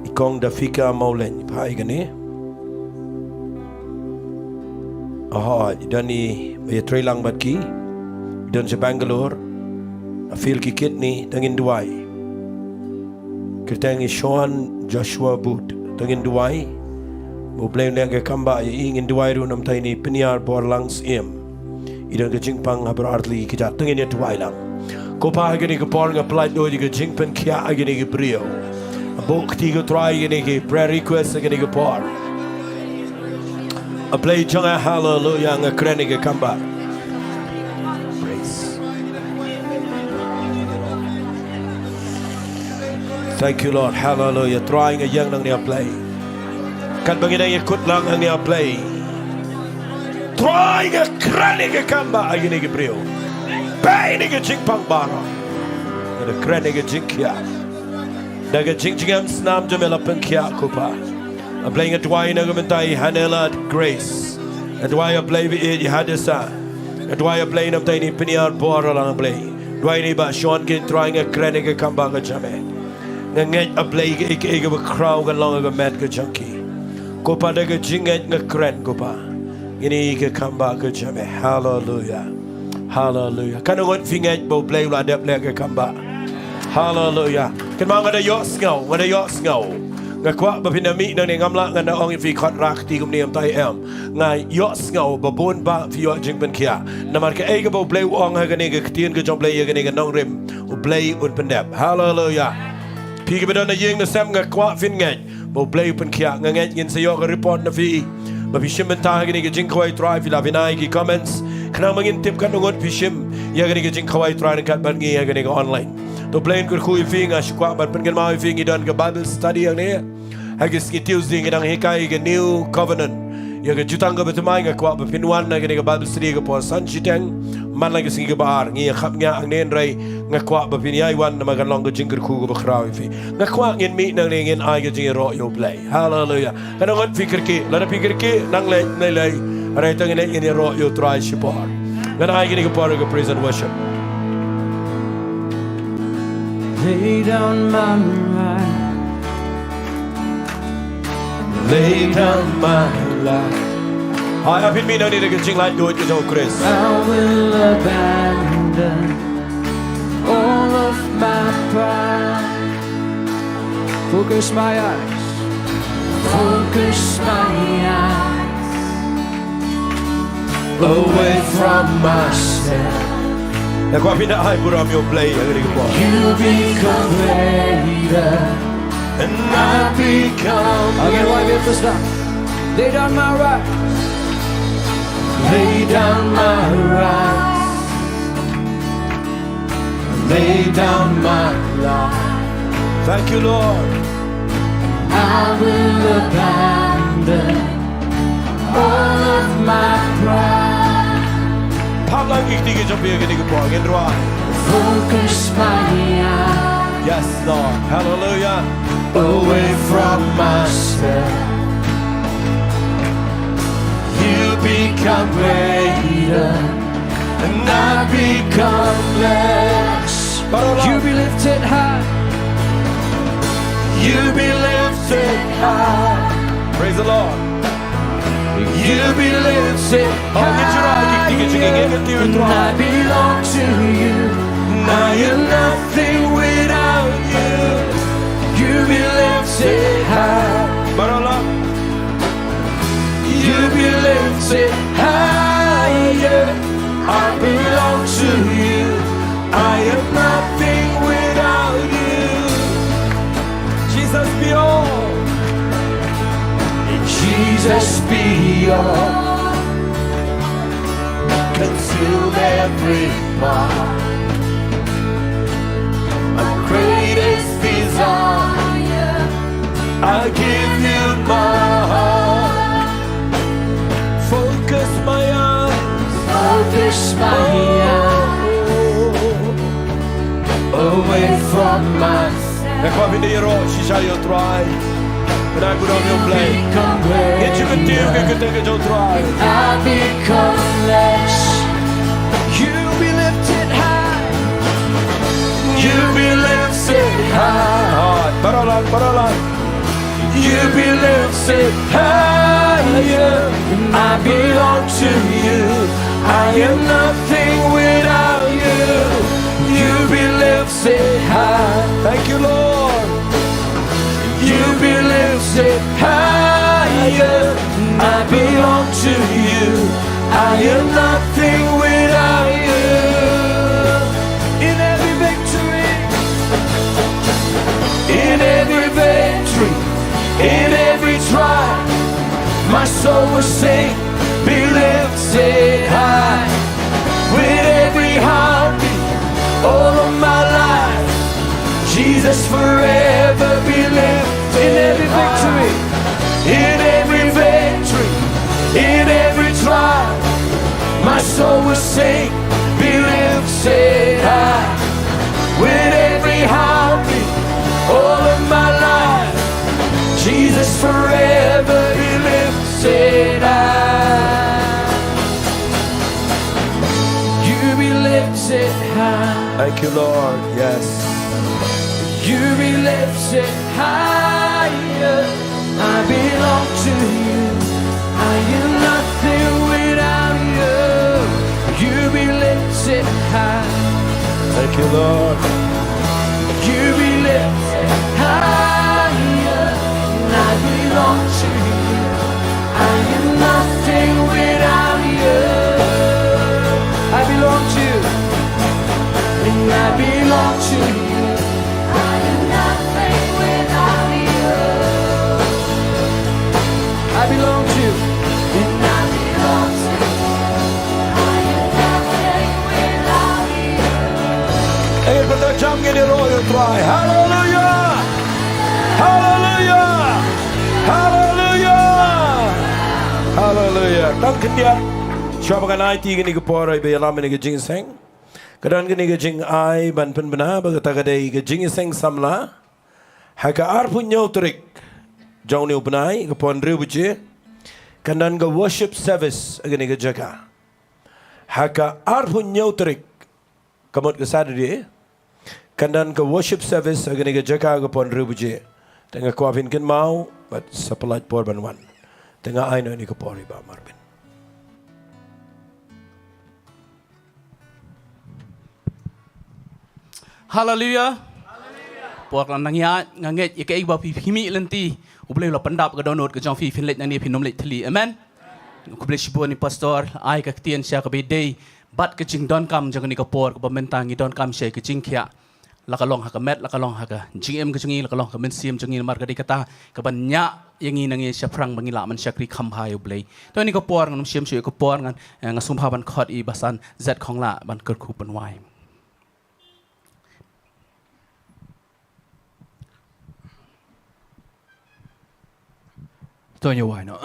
i Kong Dafika Mawleng, phai kane. Aha, i don i ba ïatrei lang bad ki. I don sha Bangalore. A fail ki kidney, tang ngin duwai. Kyrteng i Sean Joshua Boot, tang ngin duwai. Ba U Blei u leh ka kambah ïa i. Ngin duwai ruh na ka bynta i Pynïar Borlang Syiem. I don ka jingpang ha baroh artylli ki kjat, tang ngin ïa duwai lang. Ko Pa, ha kane ka por nga pyllait ïa ka jingpynkhiah ha kane ka briew. Buh kti ko Trai ha kane ka prayer request ha kane ka por. A Blei jong nga, haleluya, nga kren ïa ka kambah. Praise. Thank you, Lord. Haleluya. Trai, nga ïeng nangne, A Blei. Katba ngi dang ïakut lang hangne, A Blei, Trai, nga kren ïa ka kambah ha kane ka briew. Bad ïa ka jingpang baroh. Nga kren ïa ka jingkhiah. Da ka jingjngem snam jong me la pynkhiah, ko Pa. A Blei, nga duwai na ka bynta i Hanela Grace. Nga duwai, A Blei, ba i Hadasa. Nga duwai, A Blei, na ka bynta i Pynïar Borlang, A Blei. Duwai ïa i Bah Sean King, Trai, nga kren ïa ka kambah ka jong me. Nga ngeit, A Blei, kaei kaei kaba khraw kan long ha ka met ka jong ki. Ko Pa, da ka jingngeit nga kren, ko Pa. Ngin ïa ka kambah ka jong me. Haleluya. Haleluya. Katno ngut phi ngeit ba U Blei u la dep leh ka kambah? Haleluya. Kynmaw, nga da ïohsngew, nga da ïohsngew. Nga kwah ba phin da mih nangne, ngam lah ngan da ong ïa phi khot rah kti kumne, em, tai em. Nga ïohsngew ba bun bah phi ïoh jingpynkhiah. Namar kaei kaba U Blei u ong ha kane ka ktien ka jong U Blei ïa kane ka nongrim, U Blei un pyndep. Haleluya. Phi kiba don ha ïing na sem, nga kwah phin ngeit ba U Blei u pynkhiah. Nga ngeit ngin sa ïoh ka report na phi ba phi shim bynta ha kane ka jingkhawai Trai, phi la phin ai ki comments. Khnang ba ngin tip katno ngut phi shim ïa kane ka jingkhawai Trai ryngkat bad ngi ha kane ka online. To U Blei un kyrkhu ïa phi. Nga shu kwah ban pynkynmaw ïa phi, ngi don ka Bible study hangne. Ha ki sngi Tuesday ngi dang hikai ka New Covenant. Ïa ka Jutang Kaba Thymmai, nga kwah ba phin wan na kane ka Bible study ka por san shiteng. Man la ka sngi kaba ar, ngi ïa khapngiah hangne, hynrei nga kwah ba phin ïai wan namar kan long ka jingkyrkhu kaba khraw ïa phi. Nga kwah ngin mih nangne, ngin ai ka jingïaroh ïa U Blei. Haleluya. Katno ngut phi kyrkieh? Lada phi kyrkieh, nang leit, nang leit. Hynrei to ngin leit, ngin ïaroh ïa U Trai shipor. Ngan ai kane ka por ka praise and worship. Lay down my life. Lay down my life. Hai, hap phin mih nangne da ka jinglaitluid ka jong U Khrist. I will abandon all of my pride. Focus my eyes. Focus my eyes away from myself. Ïa kwah phin da ai burom ïa U Blei ïa kane ka por. You become greater and I become. Again, why we have to stop? Lay down my rights. Lay down my rights. Lay down my life. Thank you, Lord. I will abandon all of my pride. Pham lang ki kti ki jong phi ha kane ka por, ngin ruah. Focus my eyes. Yes, Lord. Hallelujah. Away from myself. You become greater and I become less. Baroh lang. You be lifted high. You be lifted high. Praise the Lord. You be lifted high. Oh, ngin ju ruah ki kti ki jong ngi, ngin kyntu ïa U Trai. I belong to you. I am nothing without you. You be lifted high. Baroh lang. You be lifted higher. I belong to you. I am nothing without you. Jesus be all. Jesus be all. Consume every part. My greatest desire. I give you my heart. Focus my eyes. Focus my eyes. Away from myself. Ïa kwah phin da ïaroh shisha ïa U Trai. Pynai burom ïa U Blei. Ngin ju kyntiew ïa ka kyrteng ka jong U Trai. I become less. You be lifted high. You be lifted high. Baroh lang, baroh lang. You be lifted higher. I belong to you. I am nothing without you. You be lifted high. Thank you, Lord. You be lifted higher. I belong to you. I am nothing without you. In every victory, in every victory, in every trial, my soul will sing, be lifted high. With every heartbeat, all of my life, Jesus forever be lifted. In every victory, in every victory, in every trial, my soul will sing, be lifted high. With every heartbeat, all of my life, Jesus forever be lifted high. You be lifted high. Thank you, Lord. Yes. You be lifted higher. I belong to you. I am nothing without you. You be lifted high. Thank you, Lord. You be lifted higher. I belong to you. I am nothing without you. I belong to you. And I belong to you. I am nothing without you. I belong to you. And I belong to you. I am nothing without you. Ei, brother, jam ngin ïaroh ïa U Trai. Hallelujah! Hallelujah! Hallelujah! Hallelujah! Tang khyndiat. Shuwa ba ngan aiti kane ka por, ai ba ïalam ïa kane ka jingïaseng. Ka don kane ka jingai ban pynbna ba kata ka dei ka jingïaseng samla. Ha ka arphew hynñiew tarik jong une u bnai, ka por hynriew baje, kan don ka worship service ha kane ka jaka. Ha ka arphew hynñiew tarik, ka mut ka Saturday, kan don ka worship service ha kane ka jaka ha ka por hynriew baje. Te nga kwah phin kynmaw bad sa pyllait por ban wan. Te nga ai noh ïa kane ka por ïa i Bah Marvin. Hallelujah. Por la nang ïa nga ngeit ïa kaei ba phi phi mih lynti, U Blei u la pyndap ka dohnud ka jong phi, phin leit nangne phin ym leit thylli. Amen. Khublei shibun ïa i pastor, ai ka ktien sha kaba ïadei bad ka jingdonkam jong kane ka por, kaba mynta ngi donkam sha ka jingkhiah, la ka long ha ka met, la ka long ha ka jingim ka jong ngi, la ka long ha ka mynsiem jong ngi, namar ka dei kata kaban ñiah ïa ngi nangne shaphrang ba ngi lah ban shakri kham bha ïa U Blei. To kane ka por ngan ym shim shuh ïa ka por, ngan, eh, nga sngewbha ban khot ïa i Bah San Zet Khonglah ban kyrkhu pynwai. To ngin ïa wai noh.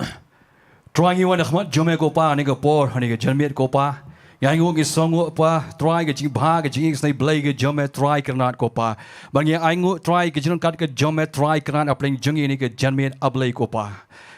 Trai, ngi wan ha khmat jong me ko Pa, ha kane ka por, ha kane ka janmiet ko Pa. Ngi ainguh, ngi sngewnguh Pa, Trai, ka jingbha, ka jingisynei Blei ka jong me Trai Kynrad ko Pa. Bad ngi ainguh Trai ka jingryngkat ka jong me Trai Kynrad hapdeng jong ngi ha kane ka janmiet A Blei ko Pa.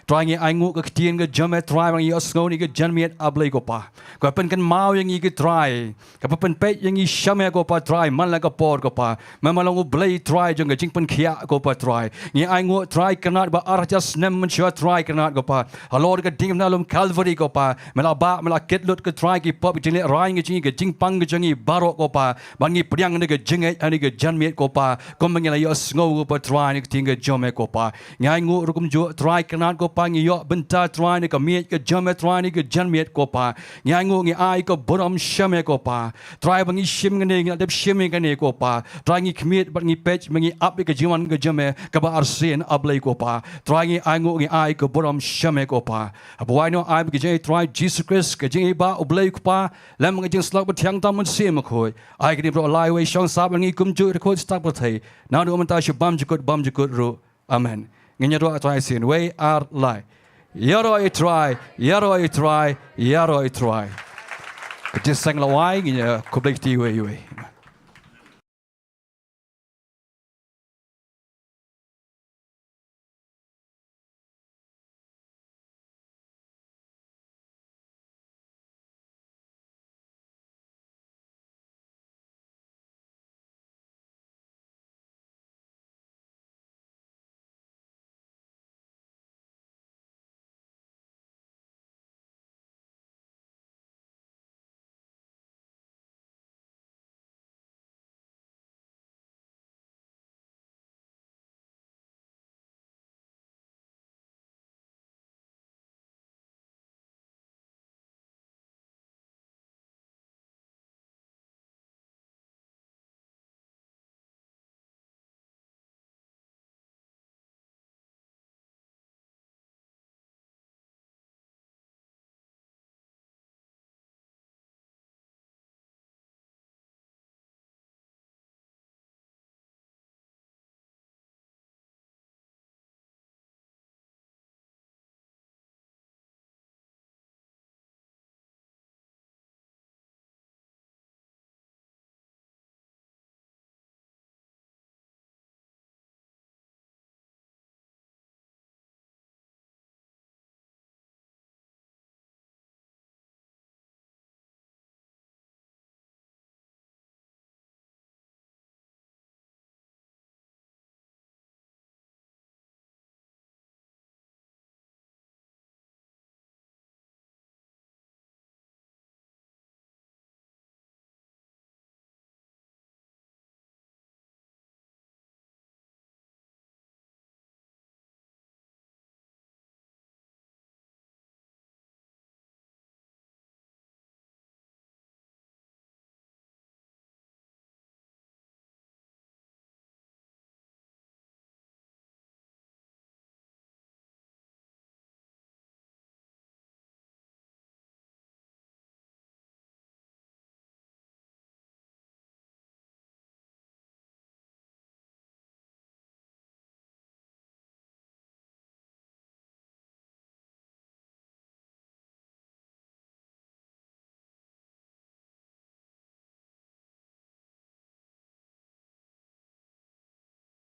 Trai, ngi ainguh ka ktien ka jong me Trai, ba ngi ïohsngew ha kane ka janmiet A Blei ko Pa, ka pynkynmaw ïa ngi ko Trai, kaba pynpeit ïa ngi sha me ko Pa Trai man la ka por ko Pa. Me ma long U Blei Trai jong ka jingpynkhiah ko Pa Trai. Ngi ainguh Trai Kynrad ba ar hajar snem mynshuwa Trai Kynrad ko Pa, halor ka diengphna lum Calvary ko Pa, me la bah, me la kit lut ko Trai ki pop, ki jinglehrain ka jong ngi, ka jingpang ka jong ngi baroh ko Pa. Bad ngi pdiang ïa ka jingngeit ha kane ka janmiet ko Pa, kumba ngi la ïohsngew ko Pa Trai na ka ktien ka jong me ko Pa. Ngi ainguh ruh kumjuh Trai Kynrad ko Pa, ngi ïoh bynta Trai na ka miej ka jong me Trai na ka janmiet ko Pa. Ngi ainguh, ngi ai ka burom sha me ko Pa. Trai, ba ngi shim kane, ngi la dep shim ïa kane ko Pa. Trai, ngi khmied bad ngi peit, ba ngi ap ïa ka jingwan ka jong me kaba arsien A Blei ko Pa. Trai, ngi ainguh, ngi ai ka burom sha me ko Pa. Haba wai noh, ai ba ka jingïeit Trai Jisu Khrist, ka jingïeit ba U Blei ko Pa, lem bad ka jingslap ba thiang tam Mynsiem Bakhuid, ai kane baroh lai wei shong sah bad ngi kumjuh, dkhot sha kata ka pyrthei, naduh mynta sha bymjukut bymjukut ruh. Amen. Ngin ïaroh Trai sien, wei ar lai. Ïaroh ïa Trai, ïaroh ïa Trai, ïaroh ïa Trai. Ka jingseng la wai, ngin ïa khublei kti wei wei.